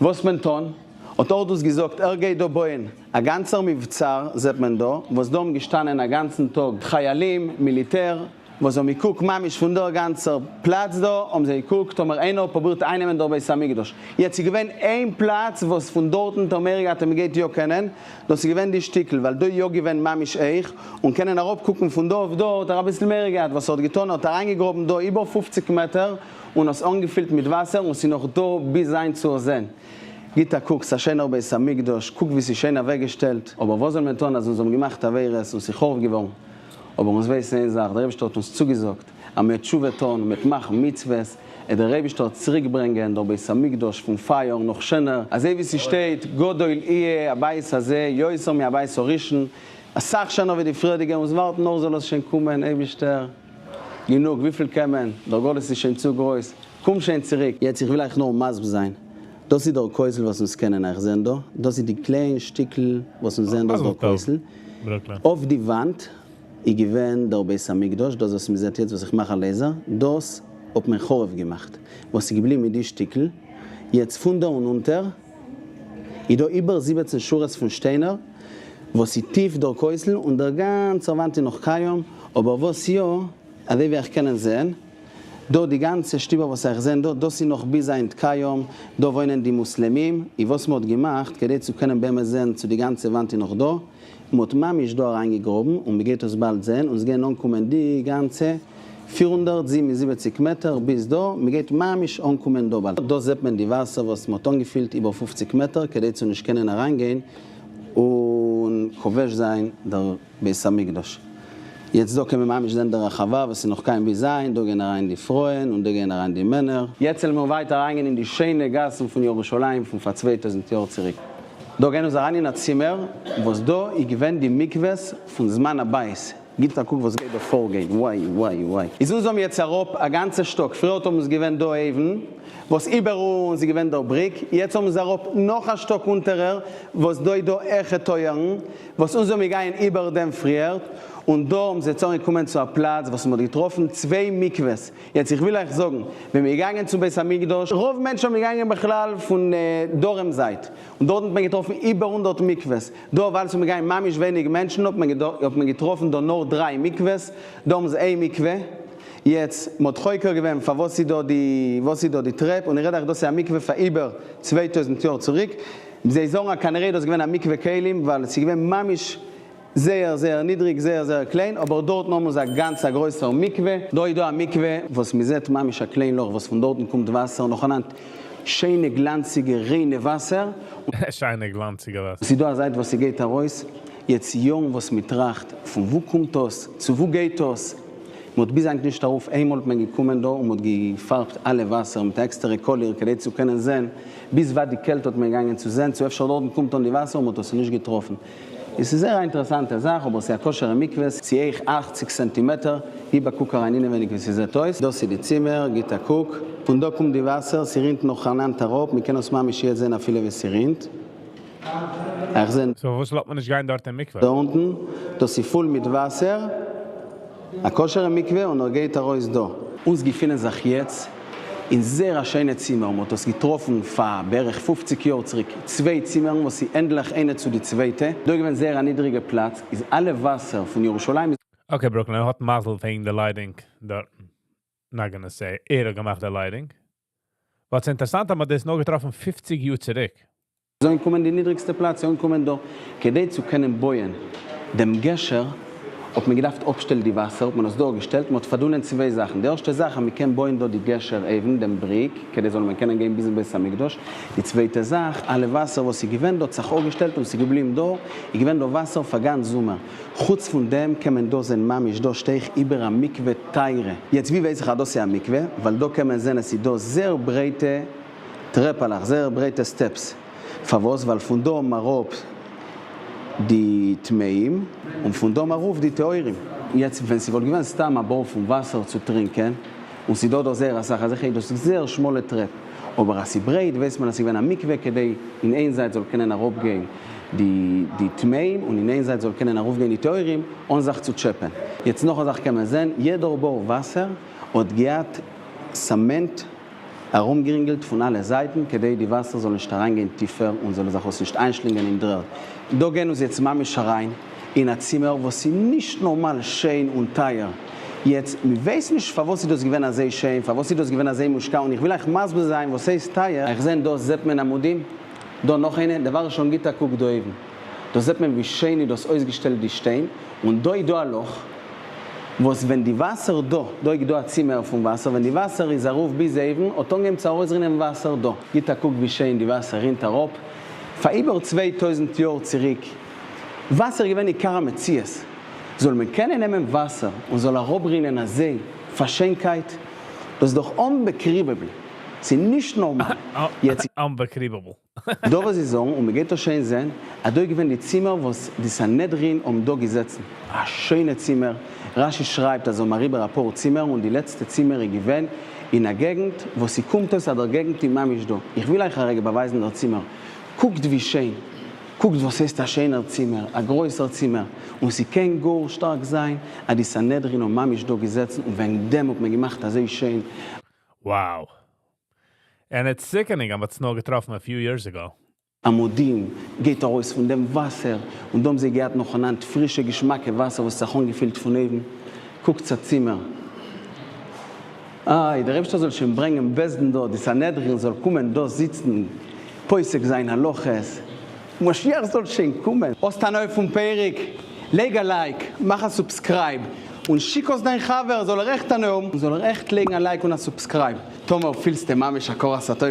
וואס מען טון? האט הורדוס געזאגט ער גייט דא בויען א גאנצער מבצר, זעט מען דא וואס דא האבן געשטאנען א גאנצן טאג חיילים, מיליטער, וואס האבן געקוקט ממש פון דער גאנצער פלאץ דא האבן זיי געקוקט טאמער איינער פרובירט אייננעמען דער בית המקדש, יעצט איז געווען איין פלאץ וואס פון דארטן טאמער גייט מען גייט יא קענען, דאס איז געווען די שטיקל ווייל דא איז יא געווען ממש הויך און קענען אראפ קוקן פון דא אויף דא האט ער אביסל מער געהאט, וואס ער האט געטון ער האט אריינגעגראבן דא איבער 50 מעטער און עס אנגעפילט מיט וואסער און ס'איז נאך דא ביז היינט צו עס זען. גיט א קוק, ס'א שענער בית המקדש, קוק ווי ס'איז שיין אוועקגעשטעלט, אבער וואס זאל מען טון אז אונז האבן געמאכט עבירות און ס'איז חרוב געווארן. אבער אונז ווייסן איין זאך, דער אייבערשטער האט אונז צוגעזאגט אז מ'וועט תשובה טון, מ'וועט מאכן מצוות, עט דער אייבערשטער צוריק ברענגען דער בית המקדש פון פייער נאך שענער, אזוי ווי ס'שטייט גדול יהיה הבית הזה יותר מהבית הראשון, אסאך שענער ווי די פריערדיגע, אונז ווארטן נאר זאל עס שוין קומען, אייבישטער, גענוג, וויפיל קען מען, דער גלות איז שוין צו גרויס, קום שוין צוריק. יעצט איך וויל אייך נאר מסביר זיין, דאס איז דער כותל וואס אונז קענען אייך זען דא, דאס איז די קליין שטיקל וואס אונז זען דאס דער כותל, אויף די וואנט איז געווען דער בית המקדש, דאס וואס מען זעט יעצט וואס איך מאך א לעזער, דאס האט מען חרוב געמאכט, וואס איז געבליבן איז די שטיקל, יעצט פון דא און אונטער איז דא איבער 17 שורות פון שטיינער, וואס איז טיף דער כותל, און דער גאנצער וואנט איז נאך קיים, אבער וואס יא, אזוי ווי איך קענען זען. דא די גאנצע שטיבער וואס אייך זעהן דא, דאס איז נאך ביז היינט כיום, דא וואוינען די מוסלמים, און וואס מ'האט געמאכט כדי צו קענען באמת זעהן צו די גאנצע וואנט איז נאך דא, מ'האט ממש דא אריינגעגראבן, און מ'גייט עס באלד זעהן, אונז גייען אנקומען די גאנצע 477 מעטער ביז דא, מ'גייט ממש אנקומען דא באלד, דא זעהט מען די וואסער וואס מ'האט אנגעפילט איבער 50 מעטער כדי צו נישט קענען אריינגיין און כובש זיין דער בית המקדש. יעצט דא קען מען ממש זען די רחבה וואס איז נאך קיין ביז זיין, דא גייען אריין די פרויען און דא גייען אריין די מענער. יעצט וועלן מיר ווייטער אריינגיין אין די שיינע גאסן פון ירושלים פון פאר 2000 יאר צוריק. דא גייען אונז אריין אין א צימער וואס דא איז געווען די מקווה'ס פון זמן הבית. גיבט א קוק וואס גייט דא פארגיין, וואי וואי וואי. איז אונז האבן יעצט אראפ א גאנצע שטאק, פריער האט אונז געווען דא אויבן וואס איבער אונז איז געווען דער בריק, יעצט האבן אונז אראפ נאך א שטאק אונטערער וואס דא איז דא עכע טויערן, וואס אונז זעמיר גייען איבער דעם פריערט, און דא האבן זיי צוריקגעקומען צו א פלאץ וואס מ'האט געטראפן צוויי מקווה'ס, יעצט איך וויל אייך זאגן, ווען מ'איז געגאנגען צום בית המקדש, רוב מענטשן האבן געגאנגען בכלל פון דרום זייט, און דארטן האט מען געטראפן איבער 100 מקווה'ס, דא ווייל ס'האבן געגאנגען ממש ווייניג מענטשן האט מען געטראפן דא נאר דריי מקווה'ס, דא האבן זיי איין מקווה, יעצט מ'האט חוקר געווען פארוואס איז דא די וואס איז דא די טרעפ, און איך רעד אייך דאס איז א מקווה פאר איבער 2000 יאר צוריק, זיי זאגן אז כנראה איז דאס געווען א מקווה כלים ווייל עס איז געווען ממש זייער זייער נידריג זייער זייער קליין, אבער דארטן האבן זיי א גאנץ א גרויסער מקווה, דא איז דא א מקווה וואס מען זעט ממש א קליין לאך וואס פון דארטן קומט וואסער, נאכאנאנד שיינע גלאנציגע ריינע וואסער. שיינע גלאנציגע וואסער. ס'איז דא א זייט וואס ס'גייט ארויס, יעצט יארן וואס מען טראכט פון וואו קומט דאס, צו וואו גייט דאס, מען האט ביז היינט נישט ארויף, איינמאל האט מען געקומען דא און מען האט געפארבט אלע וואסער מיט א עקסטערע קאליר כדי צו קענען זען, ביז ווייט די קעלט האט מען געגאנגען צו זען צו אפשר דארטן קומט אן די וואסער און מען האט עס נישט געטראפן. עס איז זייער א אינטערעסאנטע זאך אבער עס איז א כשר'ע מקווה, ס'איז הויך 80 סענטימעטער, גיב א קוק אריין אינעווייניג ווי ס'זעט אויס, דאס איז די צימער, גיט א קוק, פון דא קומט די וואסער, ס'רינט נאכאנאנד אראפ, מ'קען עס ממש יעצט זען אפילו ווי ס'רינט. איך זע. So וואס לאזט מען נישט גיין דארט אין מקווה? דא אונטן, דאס איז פול מיט וואסער, א כשר'ע מקווה און ער גייט ארויס דא. אונז געפינען זיך יעצט אין זייער א שיינע צימער, מען האט עס געטראפן פאר בערך 50 יאר צוריק, צוויי צימערן וואס איז ענדליך איינע צו די צווייטע, דא איז געווען זייער א נידריגע פלאץ, איז אלע וואסער פון ירושלים איז. Okay, Brooklyn, ער האט מזל וועגן די lighting דארט. Not gonna say, ער האט געמאכט די lighting. וואס אינטערעסאנט, אז מען האט דאס נאר געטראפן 50 יאר צוריק. זאלן קומען די נידריגסטע פלאץ זאלן קומען דא, כדי צו קענען בויען דעם גשר האט מען געדארפט אפשטעלן די וואסער, האט מען עס דא געשטעלט, מען האט פארדונען צוויי זאכן, די ערשטע זאך אז מען קען בויען דא די גשר אויבן, דעם בריק, כדי זאל מען קענען גיין ביזן בית המקדש, די צווייטע זאך, אלע וואסער וואס איז געווען דא האט זיך אפגעשטעלט און ס'איז געבליבן דא, איז געווען דא וואסער פאר גאנץ זומער, חוץ פון דעם קען מען דא זען ממש דא שטיי איך איבער א מקווה טייערע, יעצט ווי ווייס איך אז דאס איז א מקווה, ווייל דא קען מען זען עס איז דא זייער ברייטע טרעפעלעך, זייער ברייטע steps, פארוואס? ווייל פון דא אראפ די טמאים, און פון דא ארויף די טהורים. יעצט ווען ס'וואלט געווען סתם א בור פון וואסער צו טרינקען, און ס'דא דא זייער אסאך אזעלכע, איז דאס זייער שמאלע טרעפ. אבער אז ס'איז ברייט ווייסט מען אז ס'איז געווען א מקווה כדי אין איין זייט זאל קענען אראפ גיין די די טמאים און אין איין זייט זאל קענען ארויף גיין די טהורים אן זיך צו טשעפען. יעצט נאך א זאך קען מען זען, יעדער בור וואסער האט געהאט צעמענט ארומגערינגלט פון אלע זייטן כדי די וואסער זאל נישט אריינגיין טיפער און זאל זיך עס נישט איינשלינגען אין דר'ערד. דא גייען אונז יעצט ממש אריין אין א צימער וואס איז נישט נארמאל שיין און טייער. יעצט, מ'ווייסט נישט פארוואס איז דאס געווען אזוי שיין, פארוואס איז דאס געווען אזוי מושקע, און איך וויל אייך מסביר זיין וואס הייסט טייער, אייך זען דא זעט מען עמודים, דא נאך איינע, דבר ראשון גיט א קוק דא אויבן, דא זעט מען ווי שיין איז דאס אויסגעשטעלט די שטיין, און דא איז דא א לאך, וואס ווען די וואסער דא, דא איז דא א צימער פון וואסער, ווען די וואסער איז ארויף ביז אויבן, האט אנגעהויבן צו ארויסרינען וואסער דא. גיט א קוק ווי שיין די וואסער רינט אראפ, פאר איבער 2000 יאר צוריק, וואסער איז געווען עיקר המציאות, זאל מען קענען נעמען וואסער און זאל אראפרינען אזוי פאר שיינקייט, דאס איז דאך unbelievable, ס'איז נישט נארמאל. יעצט Unbelievable. דא וואס זיי זאגן, און מ'גייט דא שיין זען, אז דא איז געווען די צימער וואס די סנהדרין האבן דא געזעצן, א שיינע צימער, רש"י שרייבט אז זיי האבן אריבער אפאר צימערן און די לעצטע צימער איז געווען אין א געגנט וואס ס'קומט אויס אז דער געגנט איז ממש דא, איך וויל אייך א רגע באווייזן דער צימער, קוקט ווי שיין, קוקט וואס הייסט א שענער צימער, א גרויסער צימער, און ס'קען גאר שטארק זיין אז די סנהדרין האבן ממש דא געזעצן און וועגן דעם האט מען געמאכט אזוי שיין. Wow. And it's sickening, האט עס נאר געטראפן a few years ago. עמודים, גייט ארויס פון דעם וואסער, און דא האבן זיי געהאט נאכאנאנד פרישע געשמאקע וואסער וואס האט זיך אנגעפילט פון אויבן. קוקטס א צימער. איי, דער אייבערשטער זאל שוין ברענגען בית דין דא, די סנהדרין זאל קומען דא זיצן, פוסק זיין הלכות, משיח זאל שוין קומען. האסט הנאה פון פרק? לייג א like, מאך א subscribe, און שיק אויס דיין חבר זאל ער עכט הנאה האבן, זאל ער עכט לייגן א like און א subscribe, טאמער פילסטו ממש הכרת הטוב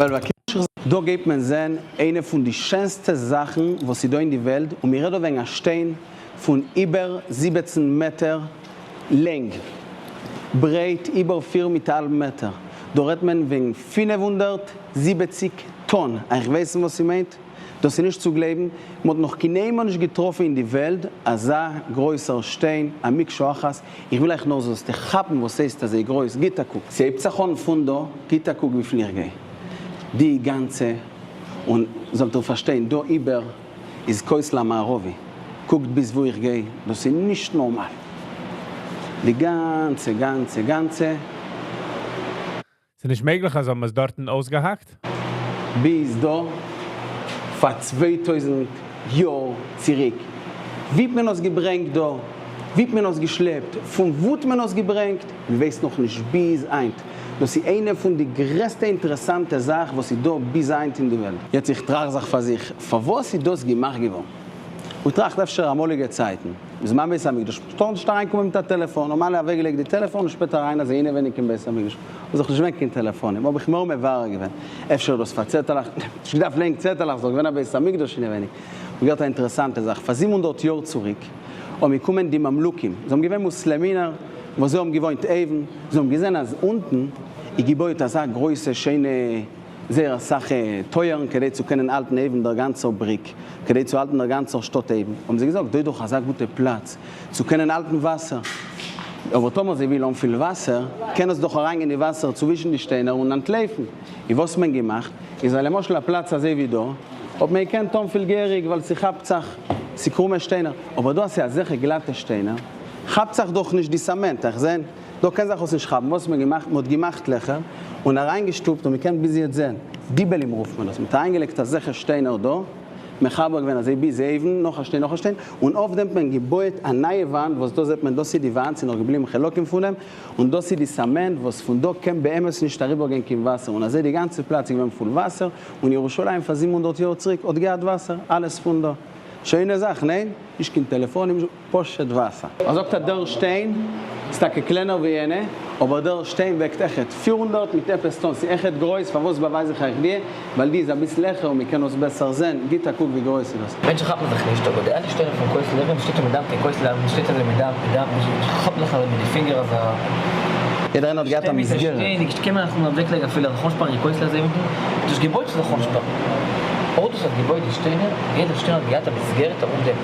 ווייל בקשר. דא גייט מען זען איינע פון די שענסטע זאכן וואס איז דא אין די וועלט, און מ'רעדט דא וועגן א שטיין פון איבער 17 מעטער לענג, ברייט איבער פיר מיט א האלב מעטער, דא רעדט מען וועגן 570 טאן, אייך ווייסן וואס ס'מיינט? דאס איז נישט צו גלייבן, מ'האט נאך קיינמאל נישט געטראפן אין די וועלט אזא גרויסער שטיין, א מקשה אחת, איך וויל אייך נאר זאלסטו כאפן וואס הייסט אזוי גרויס, גיט א קוק, ס'הייבט זיך אן פון דא, גיט א קוק וויפיל איך גיי, די גאנצע, און זאלט איר פארשטיין, דא איבער איז כותל המערבי, קוקט ביז וואו איך גיי, דאס איז נישט נארמאל, די גאנצע גאנצע גאנצע. ס'איז נישט מעגליך אז האבן עס דארטן אויסגעהאקט? ביז דא פאר 2000 יאר צוריק. ווי האט מען עס געברענגט דא? ווי האט מען עס געשלעפט? פון וואו האט מען עס געברענגט? מען ווייסט נאך נישט ביז היינט. דאס איז איינע פון די גרעסטע אינטערעסאנטע זאך וואס איז דא ביז היינט אין די וועלט. יעצט איך טראכט זיך פאר זיך, פארוואס איז דאס געמאכט געווארן? און טראכט אפשר אמאליגע צייטן, בזמן בית המקדש, מ'טאר נישט אריינקומען מיט א טעלעפאן, האבן אלע אוועקגעלייגט די טעלעפאן און שפעטער אריין אזוי אינעווייניג אין בית המקדש, האט זיך נישט געווען קיין טעלעפאנים, האב איך נאר מברר געווען, אפשר איז דאס פאר צעטעלעך, נישט געדארפט לייגן צעטעלעך, ס'זאל געווען א בית המקדש אינעווייניג, און געהערט א אינטערעסאנטע זאך, פאר 700 יאר צוריק האבן געקומען די ממלוכים, זיי האבן געווען מוסלעמינער וואס זיי האבן געוואוינט אויבן, זיי האבן געזען אז אונטן איז געבויעט אזא גרויסע שיינע זייער אסאך טויערן כדי צו קענען האלטן אויבן דער גאנצער בריק, כדי צו האלטן דער גאנצער שטאט אויבן, האבן זיי געזאגט, דא איז דאך אזא גוטע פלאץ צו קענען האלטן וואסער, אבער טאמער זיי ווילן אנפילן וואסער, קען עס דאך אריינגיין די וואסער צווישן די שטיינער און אנטלויפן. און וואס מען געמאכט, איז אז למשל א פלאץ אזוי ווי דא, האט מען געקענט אנפילן געהעריג ווייל ס'כאפט זיך, ס'קרומע שטיינער, אבער דא אז ס'איז אזעלכע גלאטע שטיינער, כאפט זיך דאך נישט די סאמענט, איך זען. דא קען זיך עס נישט כאפן, וואס האט מען געמאכט? מען האט געמאכט לעכער און אריינגעשטופט און מען קען ביז יעצט זען, דיבעלים רופט מען דאס, מען האט אריינגעלייגט אזעלכע שטיינער דא, מחבר געווען אזוי ביז אויבן, נאך א שטיין נאך א שטיין, און אויף דעם האט מען געבויעט א נייע וואנט, וואס דא זעט מען דאס איז די וואנט, ס'איז נאך געבליבן חלקים פון דעם, און דאס איז די סאמענט וואס פון דא קען באמת נישט אריבערגיין קיין וואסער, און אזוי די גאנצע פלאץ איז געווען פול וואסער, און ירושלים פאר 700 יאר צוריק האט געהאט וואסער, אלעס פון דא. שיינע זאך, ניין? נישט קיין טעלעפאנים, פשוט וואסער. ער זאגט אז דער שטיין איז טאקע קלענער ווי יענע, אבער דער שטיין וועגט עכט 400 מיט עפעס טאן, ס'איז עכט גרויס, פארוואס באווייז איך אייך די? ווייל די איז אביסל העכער און מ'קען עס בעסער זען, גיט א קוק ווי גרויס איז דאס. מענטשן כאפן זיך נישט, אבער די אלע שטיינער פון כותל ארום שטייט און מ'דאוונט אין כותל ארום שטייט אזוי מ'דאוונט מ'דאוונט מ'כאפט זיך אזוי מיט די פינגער אזא יעדער איינער האט געהאט א שטיין מיט א מסגרת. שטיין, נישט קען מען אפילו אוועקלייגן אפילו א חושפאר אין כותל אזוי מיטן דאס געבוי צו די חושפאר אויך דאס האט געבויט די שטיינער, יעדער שטיין האט געהאט א מסגרת ארום דעם.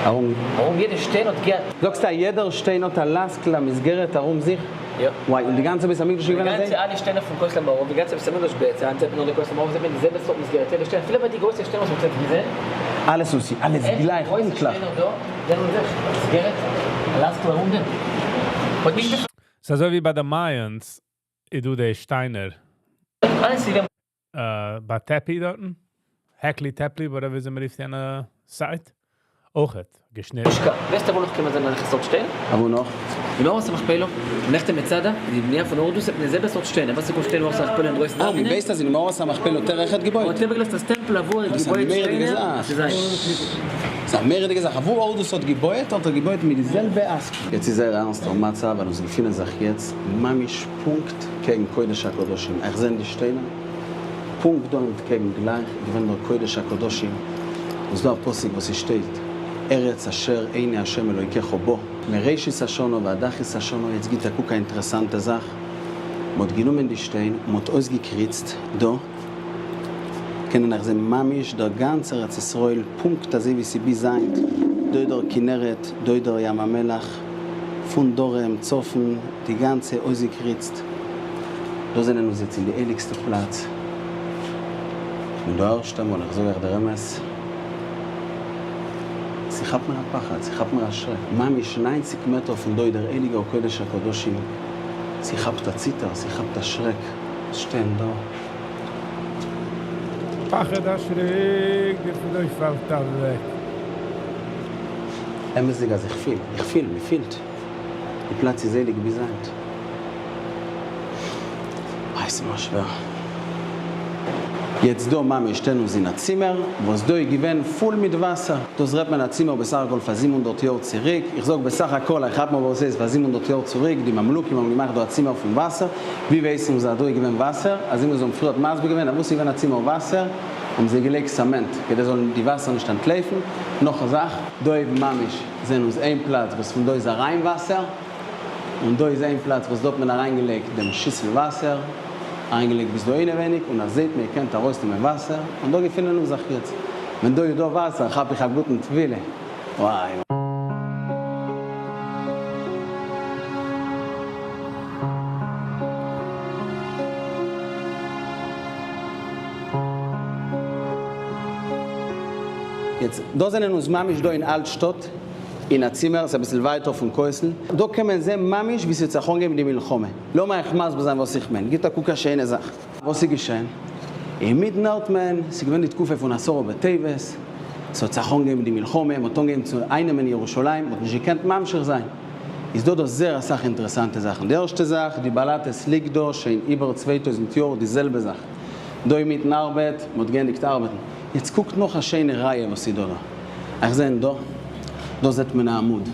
ארום. ארום יעדע שטיין האט געהאט. זאגסט אז יעדער שטיין האט א לאסקל א מסגרת ארום זיך? יא. וואי, און די גאנצע בית המקדש איז די געווען אזוי? גאנצע אלע שטיינער פון כותל המערבי, די גאנצע בית המקדש בעצם, היינט זעט מען נאר די כותל המערבי זעט מען די זעלבע סארט מסגרת, יעדע שטיין, אפילו ביי די גרויסע שטיינער וואס מ'האט יעצט געזען, אלעס און ס'איז אלעס עכט גלייך גרויסע פונקטליך. שטיינער דא, זענען זיך מסגרת, אלעס ארום דעם. האט נישט. ס'איז אזוי ווי ביי די Mayans איז דא די שטיינער. אלעס איז געווען. ביי Tepi דארטן, Göbekli Tepe, whatever איז מ'רופט יענע site. אויכעט געשניטן. מושקע. ווייסט וואו נאך קען מען זען אזעלכע סארט שטיינער? אוואו נאך? אין מערת המכפלה, מערכת מצדה, די בנייה פון הורדוס האט מען די זעלבע סארט שטיינער, וואס ס'קומט שטיין מערת המכפלה אינדרויסן אה, מ'ווייסט אז אין מערת המכפלה האט ער אויכעט געבויט? האט ער געלאזט א סטעמפל אוואו ער האט געבויעט שטיינער, אז ס'איז זיינס. ס'איז א מורא'דיגע זאך. אוואו הורדוס האט געבויעט האט ער געבויעט מיט די זעלבע אסק. יעצט איז זייער ערנסטער מצב ווייל אונז געפינען זיך יעצט ממש פונקט קעגן קודש הקדשים, אייך זעהן די שטיינער? פונקט דא אנטקעגן גלייך איז געווען דער קודש הקדשים, און ס'דא א פסוק וואס ס'שטייט ארץ אשר עיני ה' אלוקיך בה מראשית השנה ועד אחרית השנה, יעצט גיט א קוק א אינטערעסאנטע זאך, מ'האט גענומען די שטיין און מ'האט אויסגעקריצט דא, קענען אייך זען ממש דער גאנץ ארץ ישראל פונקט אזוי ווי ס'ביז היינט, דא דער כנרת, דא דער ים המלח, פון דרום, צפון, די גאנצע אויסגעקריצט. דא זענען אונז יעצט אין די הייליגסטע פלאץ. כ'בין דא ערשטע מאל, איך זאג אייך דער אמת, ס'כאפט מיר א פחד, ס'כאפט מיר א שרעק, ממש ניינציג מעטער פון דא איז דער הייליגער קודש הקדשים, ס'כאפט א ציטער, ס'כאפט א שרעק, שטיין דא. פחד א שרעק, די פרוי פאלט אוועק. אמת'דיג אז איך פיל, איך פיל, מ'פילט. די פלאץ איז הייליג ביז היינט. איי ס'מיר שווער. יעצט דא ממש שטעלן אונז אין א צימער וואס דא איז געווען פול מיט וואסער, דאס רעדט מען א צימער בסך הכל פאר 700 יאר צוריק, איך זאג בסך הכל איך כאפ מיר וואס ס'איז פאר 700 יאר צוריק, די ממלוכים האבן געמאכט דא א צימער פון וואסער, ווי ווייסן אונז אז דא איז געווען וואסער, אז אונז האבן פריערט מסביר געווען אז וואס איז געווען א צימער וואסער, האבן זיי געלייגט צעמענט כדי זאלן די וואסער נישט אנטלויפן, נאך א זאך, דא אויבן ממש זעהן אונז איין פלאץ וואס פון דא איז אריין וואסער, און דא איז איין פלאץ וואס דא האט מען אריין געלייגט דעם שיסל וואסער, אריין געלייגט ביז דא אינעווייניג, און אז זעהט מען איר קענט ארויס נעמען וואסער, און דא געפינען אונז זיך יעצט, ווען דא איז דא וואסער כאפ איך א גוטן טבילה, וואי. יעצט, דא זענען אונז ממש דא אין אלט שטאט, אין א צימער, ס'איז אביסל ווייטער פון כותל, דא קען מען זען ממש ווי ס'האט זיך אנגעהויבן די מלחמה, לאמיר אייך מסביר זיין וואס איך מיין, גיבט א קוק א שיינע זאך. וואס איז געשען? אינמיטן האט מען, ס'איז געווען די תקופה פון עשרה בטבת, ס'האט זיך אנגעהויבן די מלחמה, מ'האט אנגעהויבן צו אייננעמען ירושלים, מ'האט נישט געקענט ממשיך זיין, איז דא דא זעהר אסאך אינטערעסאנטע זאכן, די ערשטע זאך, די באלאטעס ליגט דא שוין איבער 2000 יאר די זעלבע זאך, דא אינמיטן ארבעט, מ'האט געענדיגט ארבעטן, יעצט קוקט נאך א שיינע ראיה וואס איז דא דא, אייך זעהן דא, דא זעט מען א עמוד,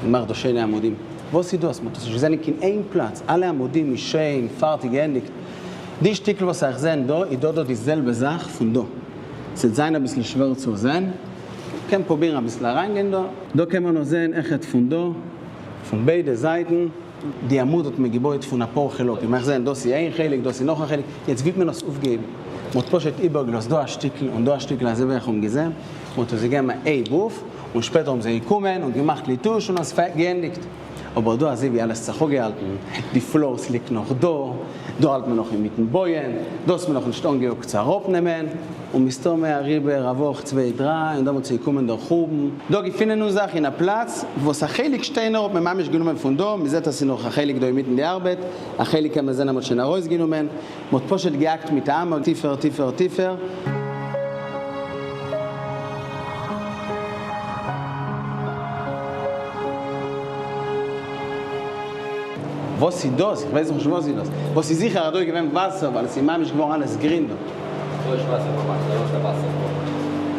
מ'מאכט דא שיינע עמודים, וואס איז דאס? מ'האט עס נישט געזען אין קיין איין פלאץ, אלע עמודים איז שיין, פארטיג, געענדיגט, די שטיקל וואס אייך זעהן דא, איז דא דא די זעלבע זאך פון דא, ס'וועט זיין אביסל שווער צו זעהן, קען פרובירן אביסל אריינגיין דא. דא קען מען נאך זעהן עכט פון דא, פון ביידע זייטן. די עמוד האט מען געבויט פון אפאר חלקים, איך זעהן דאס איז איין חלק, דאס איז נאך א חלק, יעצט ווי האט מען עס אויפגעהויבן? מען האט פשוט איבערגעלאזט דא א שטיקל און דא א שטיקל אזוי ווי איך האב געזעהן, מען האט עס געגעבן א הייב אויף, און שפעטער האבן זיי געקומען און געמאכט ליטוש און עס געענדיגט. אבער דא אזוי ווי אלעס זיך אפגעהאלטן, די floors ליגט נאך דא, דא האלט מען נאך אינמיטן בויען, דא האט מען נאך נישט אנגעהויבט צו אראפנעמען, און מסתמא אריבער א וואך צוויי דריי און דעמאלטס איז געקומען דער חורבן. דא געפינען אונז זיך אין א פלאץ וואס א חלק שטיינער האט מען ממש גענומען פון דא, מען זעט אז ס'איז נאך א חלק דא אינמיטן די ארבעט, א חלק קען מען זען אז מען האט שוין ארויסגענומען, מען האט פשוט געהאקט מיט א האמער טיפער טיפער טיפער. וואס איז דאס? איך ווייס נאכנישט וואס איז דאס. וואס איז זיכער אז דא איז געווען וואסער ווייל עס איז ממש געווארן אלעס גרין דא. דא איז וואסער ממש, דא איז וואסער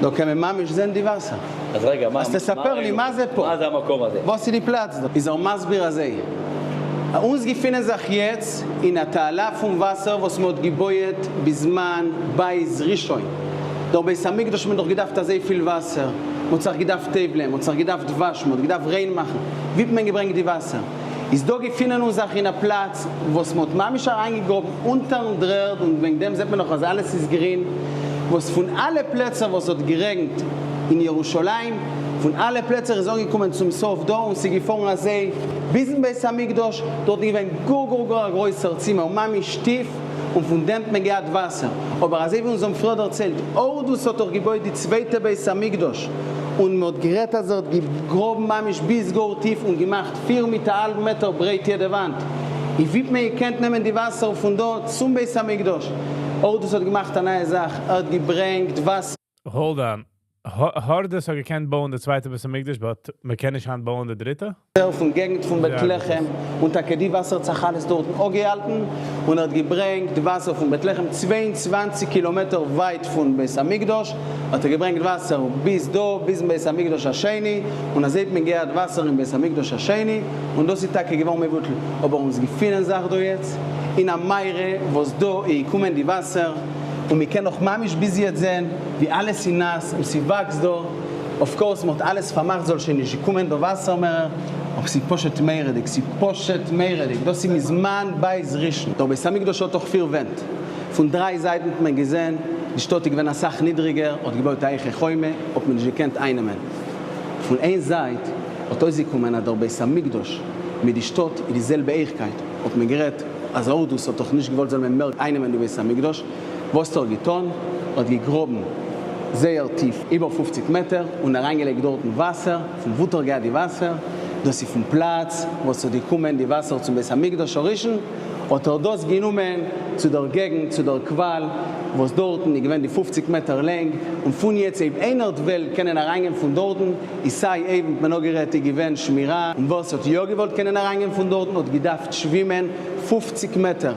פה. דא קען מען ממש זען די וואסער. אז רגע, מה אז תספר לי מה זה פה? מה זה המקום הזה? וואס איז די פלאץ דא? איז ער מסביר אזוי, אונז געפינען זיך יעצט אין א תעלה פון וואסער וואס מען האט געבויעט בזמן בית ראשון. דער בית המקדש האט מען דאך געדארפט אזוי פיל וואסער, מען האט זיך געדארפט טובל'ען, מען האט זיך געדארפט וואשן, מען האט געדארפט ריין מאכן, ווי האט מען געברענגט די וואסער? איז דא געפינען אונז זיך אין א פלאץ וואס מען האט ממש אריינגעגראבן אונטערן דר'ערד און וועגן דעם זעט מען נאך אז אלעס איז גרין, וואס פון אלע פלעצער וואס האט גערעגנט אין ירושלים, פון אלע פלעצער איז אנגעקומען צום סוף דא און ס'איז געפארן אזוי ביזן בית המקדש, דארט איז געווען גאר גאר גאר א גרויסער צימער ממש טיף, און פון דעם האט מען געהאט וואסער, אבער אזוי ווי אונז האבן פריער דערציילט, הורדוס האט דאך געבויט די צווייטע בית המקדש, און מען האט גערעדט אז ער האט געגראבן ממש ביז גאר טיף און געמאכט פיר מיט א האלב מעטער ברייט יעדע וואנט, און ווי האט מען געקענט נעמען די וואסער פון דא צום בית המקדש? הורדוס האט געמאכט א נייע זאך, ער האט געברענגט וואסער. Hold on. הורדוס האט געקענט בויען די צווייטע בית המקדש, but מען קען נישט היינט בויען די דריטע? פון געגנט פון בית לחם, און טאקע די וואסער האט זיך אלעס דארטן אפגעהאלטן, און ער האט געברענגט די וואסער פון בית לחם 22 קילאמעטער ווייט פון בית המקדש, האט ער געברענגט וואסער ביז דא, ביזן בית המקדש השני, און אזוי האט מען געהאט וואסער אין בית המקדש השני, און דאס איז טאקע געווארן מבוטל, אבער אונז געפינען זיך דא יעצט אין א מערה וואס דא איז געקומען די וואסער, און מען קען נאך ממש ביז יעצט זען ווי אלעס איז נאס און ס'וואקסט דא. Of course מ'האט אלעס פארמאכט זאל שוין נישט קומען דא וואסער מער, אבער ס'איז פשוט מורא'דיג, ס'איז פשוט מורא'דיג, דאס איז מזמן בית ראשון, דער בית המקדש האט דאך פיר ווענט, פון דריי זייטן האט מען געזען, די שטאט איז געווען אסאך נידריגער, האט געבויט א הויכע חומה, האט מען נישט געקענט אייננעמען, פון איין זייט האט אויסגעקומען אז דער בית המקדש מיט די שטאט איז די זעלבע הויכקייט, האט מען גערעדט אז הורדוס האט דאך נישט געוואלט זאל מען מער אייננעמען די בית המקדש, וואס האט ער געטון? ער האט געגראבן זייער טיף, איבער 50 מעטער, און אריינגעלייגט דארטן וואסער. פון וואו האט ער געהאט די וואסער? דאס איז פון פלאץ וואס האט געקומען די וואסער צום בית המקדש הראשון, האט ער דאס גענומען צו דער געגנט, צו דער קוואל, וואס דארטן איז געווען די 50 מעטער לענג, און פון יעצט אויב איינער האט וועל קענען אריינגיין פון דארטן, איז סיי אויבן האט מען נאר גערעדט איז געווען שמירה, און וואס האט יא געוואלט קענען אריינגיין פון דארטן האט געדארפט שווימען 50 מעטער.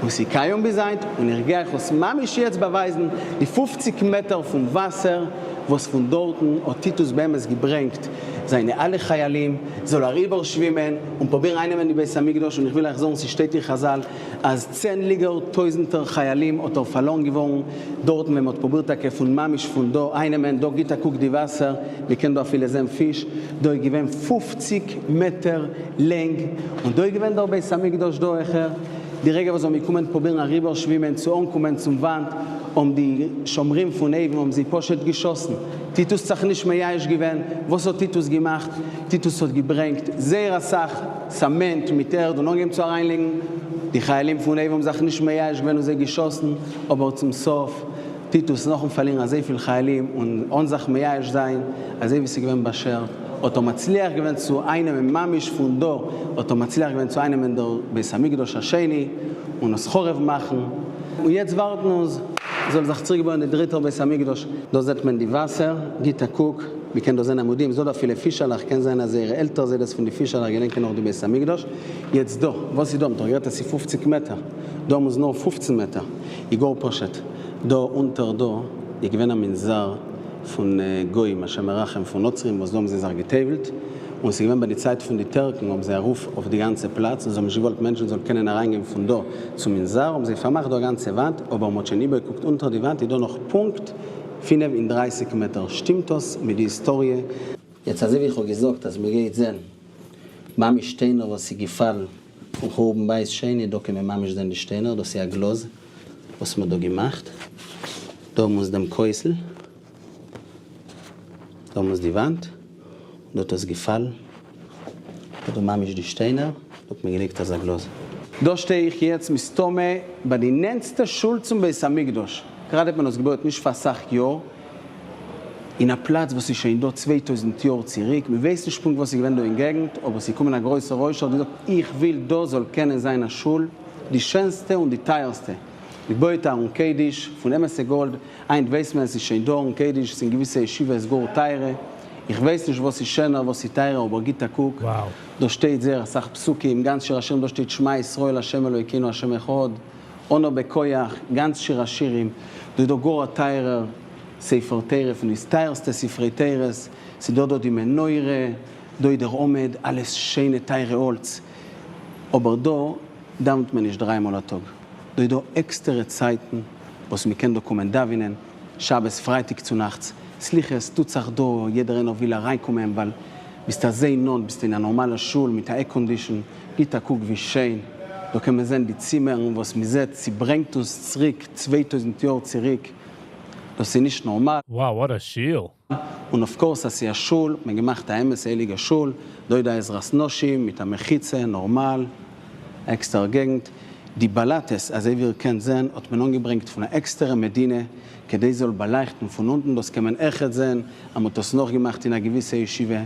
און ס'איז קיים ביז היינט, און איך גיי אייך עס ממש יעצט באווייזן, די 50 מעטער פון וואסער וואס פון דארטן האט טיטוס באמת געברענגט זיינע אלע חיילים זאל אריבערשווימען און פרובירן אייננעמען די בית המקדש, און איך וויל אייך זאגן ס'שטייט אין חזל אז צענדליגער טויזנטער חיילים האט ער פארלוירן געווארן דארטן ווען מ'האט פרובירט טאקע פון ממש פון דא אייננעמען, דא גיט א קוק די וואסער, מ'קען דא אפילו זען פיש, דא איז געווען 50 מעטער לענג, און דא איז געווען דער בית המקדש דא העכער, די רגע וואס זיי האבן געקומען פרובירן אריבער שווימען צו אנקומען צום וואנט, האבן די שומרים פון אויבן האבן זיי פשוט געשאסן. טיטוס האט זיך נישט מייאש געווען, וואס האט טיטוס געמאכט? טיטוס האט געברענגט זייער אסאך צעמענט מיט ערד און אנגעהויבן צו אריינלייגן, די חיילים פון אויבן האבן זיך נישט מייאש געווען און זיי געשאסן, אבער צום סוף טיטוס נאכן פארלירן אזויפיל חיילים און אן זיך מייאש זיין אזוי ווי ס'איז געווען באשערט, האט ער מצליח געווען צו אייננעמען ממש פון דא האט ער מצליח געווען צו אייננעמען דער בית המקדש השני און עס חרוב מאכן, און יעצט ווארטן אונז זאל זיך צוריק בויען די דריטער בית המקדש. דא זעט מען די וואסער, גיט א קוק, מען קען דא זען עמודים, ס'דא דא אפילו פישעלעך, קען זיין אז זייערע עלטער זיידעס פון די פישעלעך געדענקען נאך די בית המקדש, יעצט דא, וואס איז דא? מ'האט דאך גערעדט אז ס'איז 50 מעטער, דא מוז נאר 15 מעטער, איז גאר פשוט, דא אונטער דא איז געווען א מנזר פון גוים השם ירחם פון נוצרים וואס דא האבן זיי זיך גע'טובל'ט, און ס'איז געווען ביי די צייט פון די טערקן האבן זיי ארויף אויף די גאנצע פלאץ און זיי האבן נישט געוואלט מענטשן זאלן קענען אריינגיין פון דא צום מנזר האבן זיי פארמאכט דא א גאנצע וואנט, אבער מ'האט שוין איבערגעקוקט אונטער די וואנט איז דא נאך פונקט 35 מעטער, שטימט דאס מיט די היסטאריע? יעצט אזוי ווי איך האב געזאגט אז מ'גייט זען ממש שטיינער וואס איז געפאלן פון חורבן בית שני, דא קען מען ממש זען די שטיינער, דאס איז א גלאז וואס מ'האט דא געמאכט, דא האבן אונז דעם כותל, דא האבן אונז די וואנט, דא האט עס געפאלן, דא האט ממש די שטיינער, דא האט מען געלייגט אזא גלאז. דא שטיי איך יעצט מסתמא ביי די נענטסטע שול צום בית המקדש, גראדע האט מען עס געבויעט נישט פאר אסאך יאר, אין א פלאץ וואס איז שוין דא 2000 יאר צוריק, מען ווייסט נישט פונקט וואס איז געווען דא אין געגנט, אבער ס'איז געקומען א גרויסער עושר האט געזאגט איך וויל דא זאל קענען זיין א שול, די שענסטע און די טייערסטע, געבויעט א ארון קודש פון אמת'ע גאלד, היינט ווייסט מען עס איז שוין דא ארון קודש אין געוויסע ישיבות גאר טייערע, איך ווייס נישט וואס איז שענער וואס איז טייערער אבער גיט א קוק, דא שטייט זייער אסאך פסוקים, גאנץ שיר השירים דא שטייט שמע ישראל ה' אלוקינו ה' אחד, אנא בכח, גאנץ שיר השירים, דא איז דא גאר א טייערער ספר תורה פון די טייערסטע ספרי תורות, ס'איז דא דא די מנורה, דא איז דער עמוד, אלעס שיינע טייערע האלץ, אבער דא דאווענט מען נישט דריי מאל א טאג, דא איז דא עקסטערע צייטן וואס מ'קען דא קומען דאווענען, שבת פרייטאג צונאכטס, סליחות טוט זיך דא, יעדער איינער וויל אריינקומען ווייל ביסט אזוי נאנט, ביסט אין א נארמאלע שול מיט א air-condition, גיט א קוק ווי שיין, דא קען מען זען די צימערן וואס מ'זעט, ס'ברענגט אונז צוריק 2000 יאר צוריק. דאס איז נישט נארמאל. Wow, what a shul. און of course אז ס'איז א שול, האט מען געמאכט א אמת הייליגע שול, דא איז די עזרת נשים מיט א מחיצה, נארמאל, עקסטערע געגנט, די באלאטעס אזוי ווי איר קענט זען האט מען אנגעברענגט פון א עקסטערע מדינה כדי זאל באלייכטן פון אונטן, דאס קען מען עכט זען אז מ'האט דאס נאכגעמאכט אין א געוויסע ישיבה.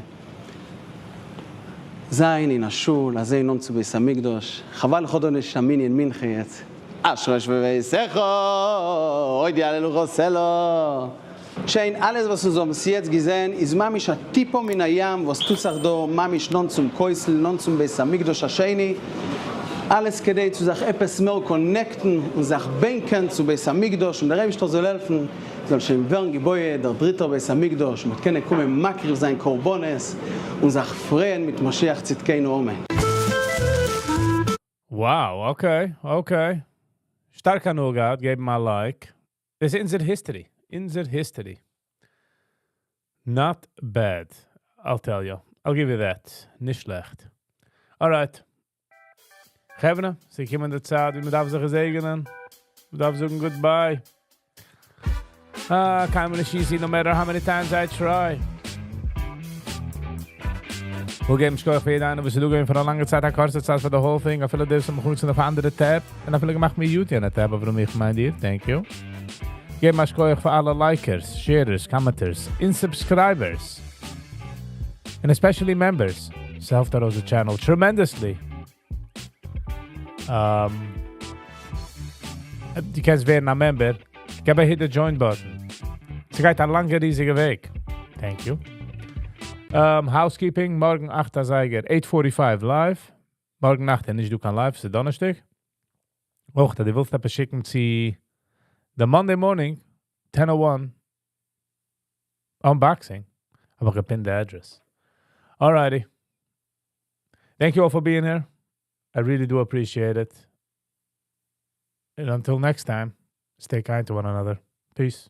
זיין אין א שול אזוי נאנט צו בית המקדש, חבל איך האב דא נישט א מנין מנחה יעצט. אשרי יושבי ביתך, עוד יהללוך סלה. שיין, אלעס וואס אונז האבן יעצט געזען איז ממש א טיפה מן הים וואס טוט זיך דא ממש נאנט צום כותל, נאנט צום בית המקדש השני, אלעס כדי צו זיך עפעס מער connect ן און זיך בענקען צו בית המקדש און דער אייבישטער זאל העלפן זאל שוין ווערן געבויעט דער דריטער בית המקדש און מ'וועט קענען קומען מקריב זיין קרבנות און זיך פרייען מיט משיח צדקינו אמן. Wow, okay, okay. שטארק הנאה געהאט, געבן א like. דאס איז אונזער history. אונזער history. Not bad, I'll tell you. I'll give you that. נישט שלעכט. Alright. חברה, ס'איז געקומען די צייט, ווי מ'דארף זיך געזעגענען. מ'דארף זאגן goodbye. Ah, קיינמאל נישט easy, no matter how many times I try. מיר געבן שכוח פאר יעדער איינער, וואס איז דא געווען פאר א לאנגע צייט, א קורצע צייט for the whole thing. אפילו דאס האבן מיר אויף אנדערע tab. און אפילו געמאכט mute יענע tab, אבער איך מיין דיר, thank you. געבן א שכוח פאר אלע likers, sharers, commenters, און subscribers. And especially members. ס'העלפט ארויס the channel tremendously. דו קענסט ווערן א member. געב א hit the join button. ס'גייט א לאנגע ריזיגע וועג. Thank you. Housekeeping, מארגן 8 אזייגער, 8.45 live. מארגן נאכט, נישט דא קיין live, ס'איז דאנערשטאג. אויך, דו ווילסט עפעס שיקן צו the Monday morning, 10.01, unboxing. האב איך גע pin ט the address. Alrighty. Thank you all for being here. I really do appreciate it. And until next time, stay kind to one another. Peace.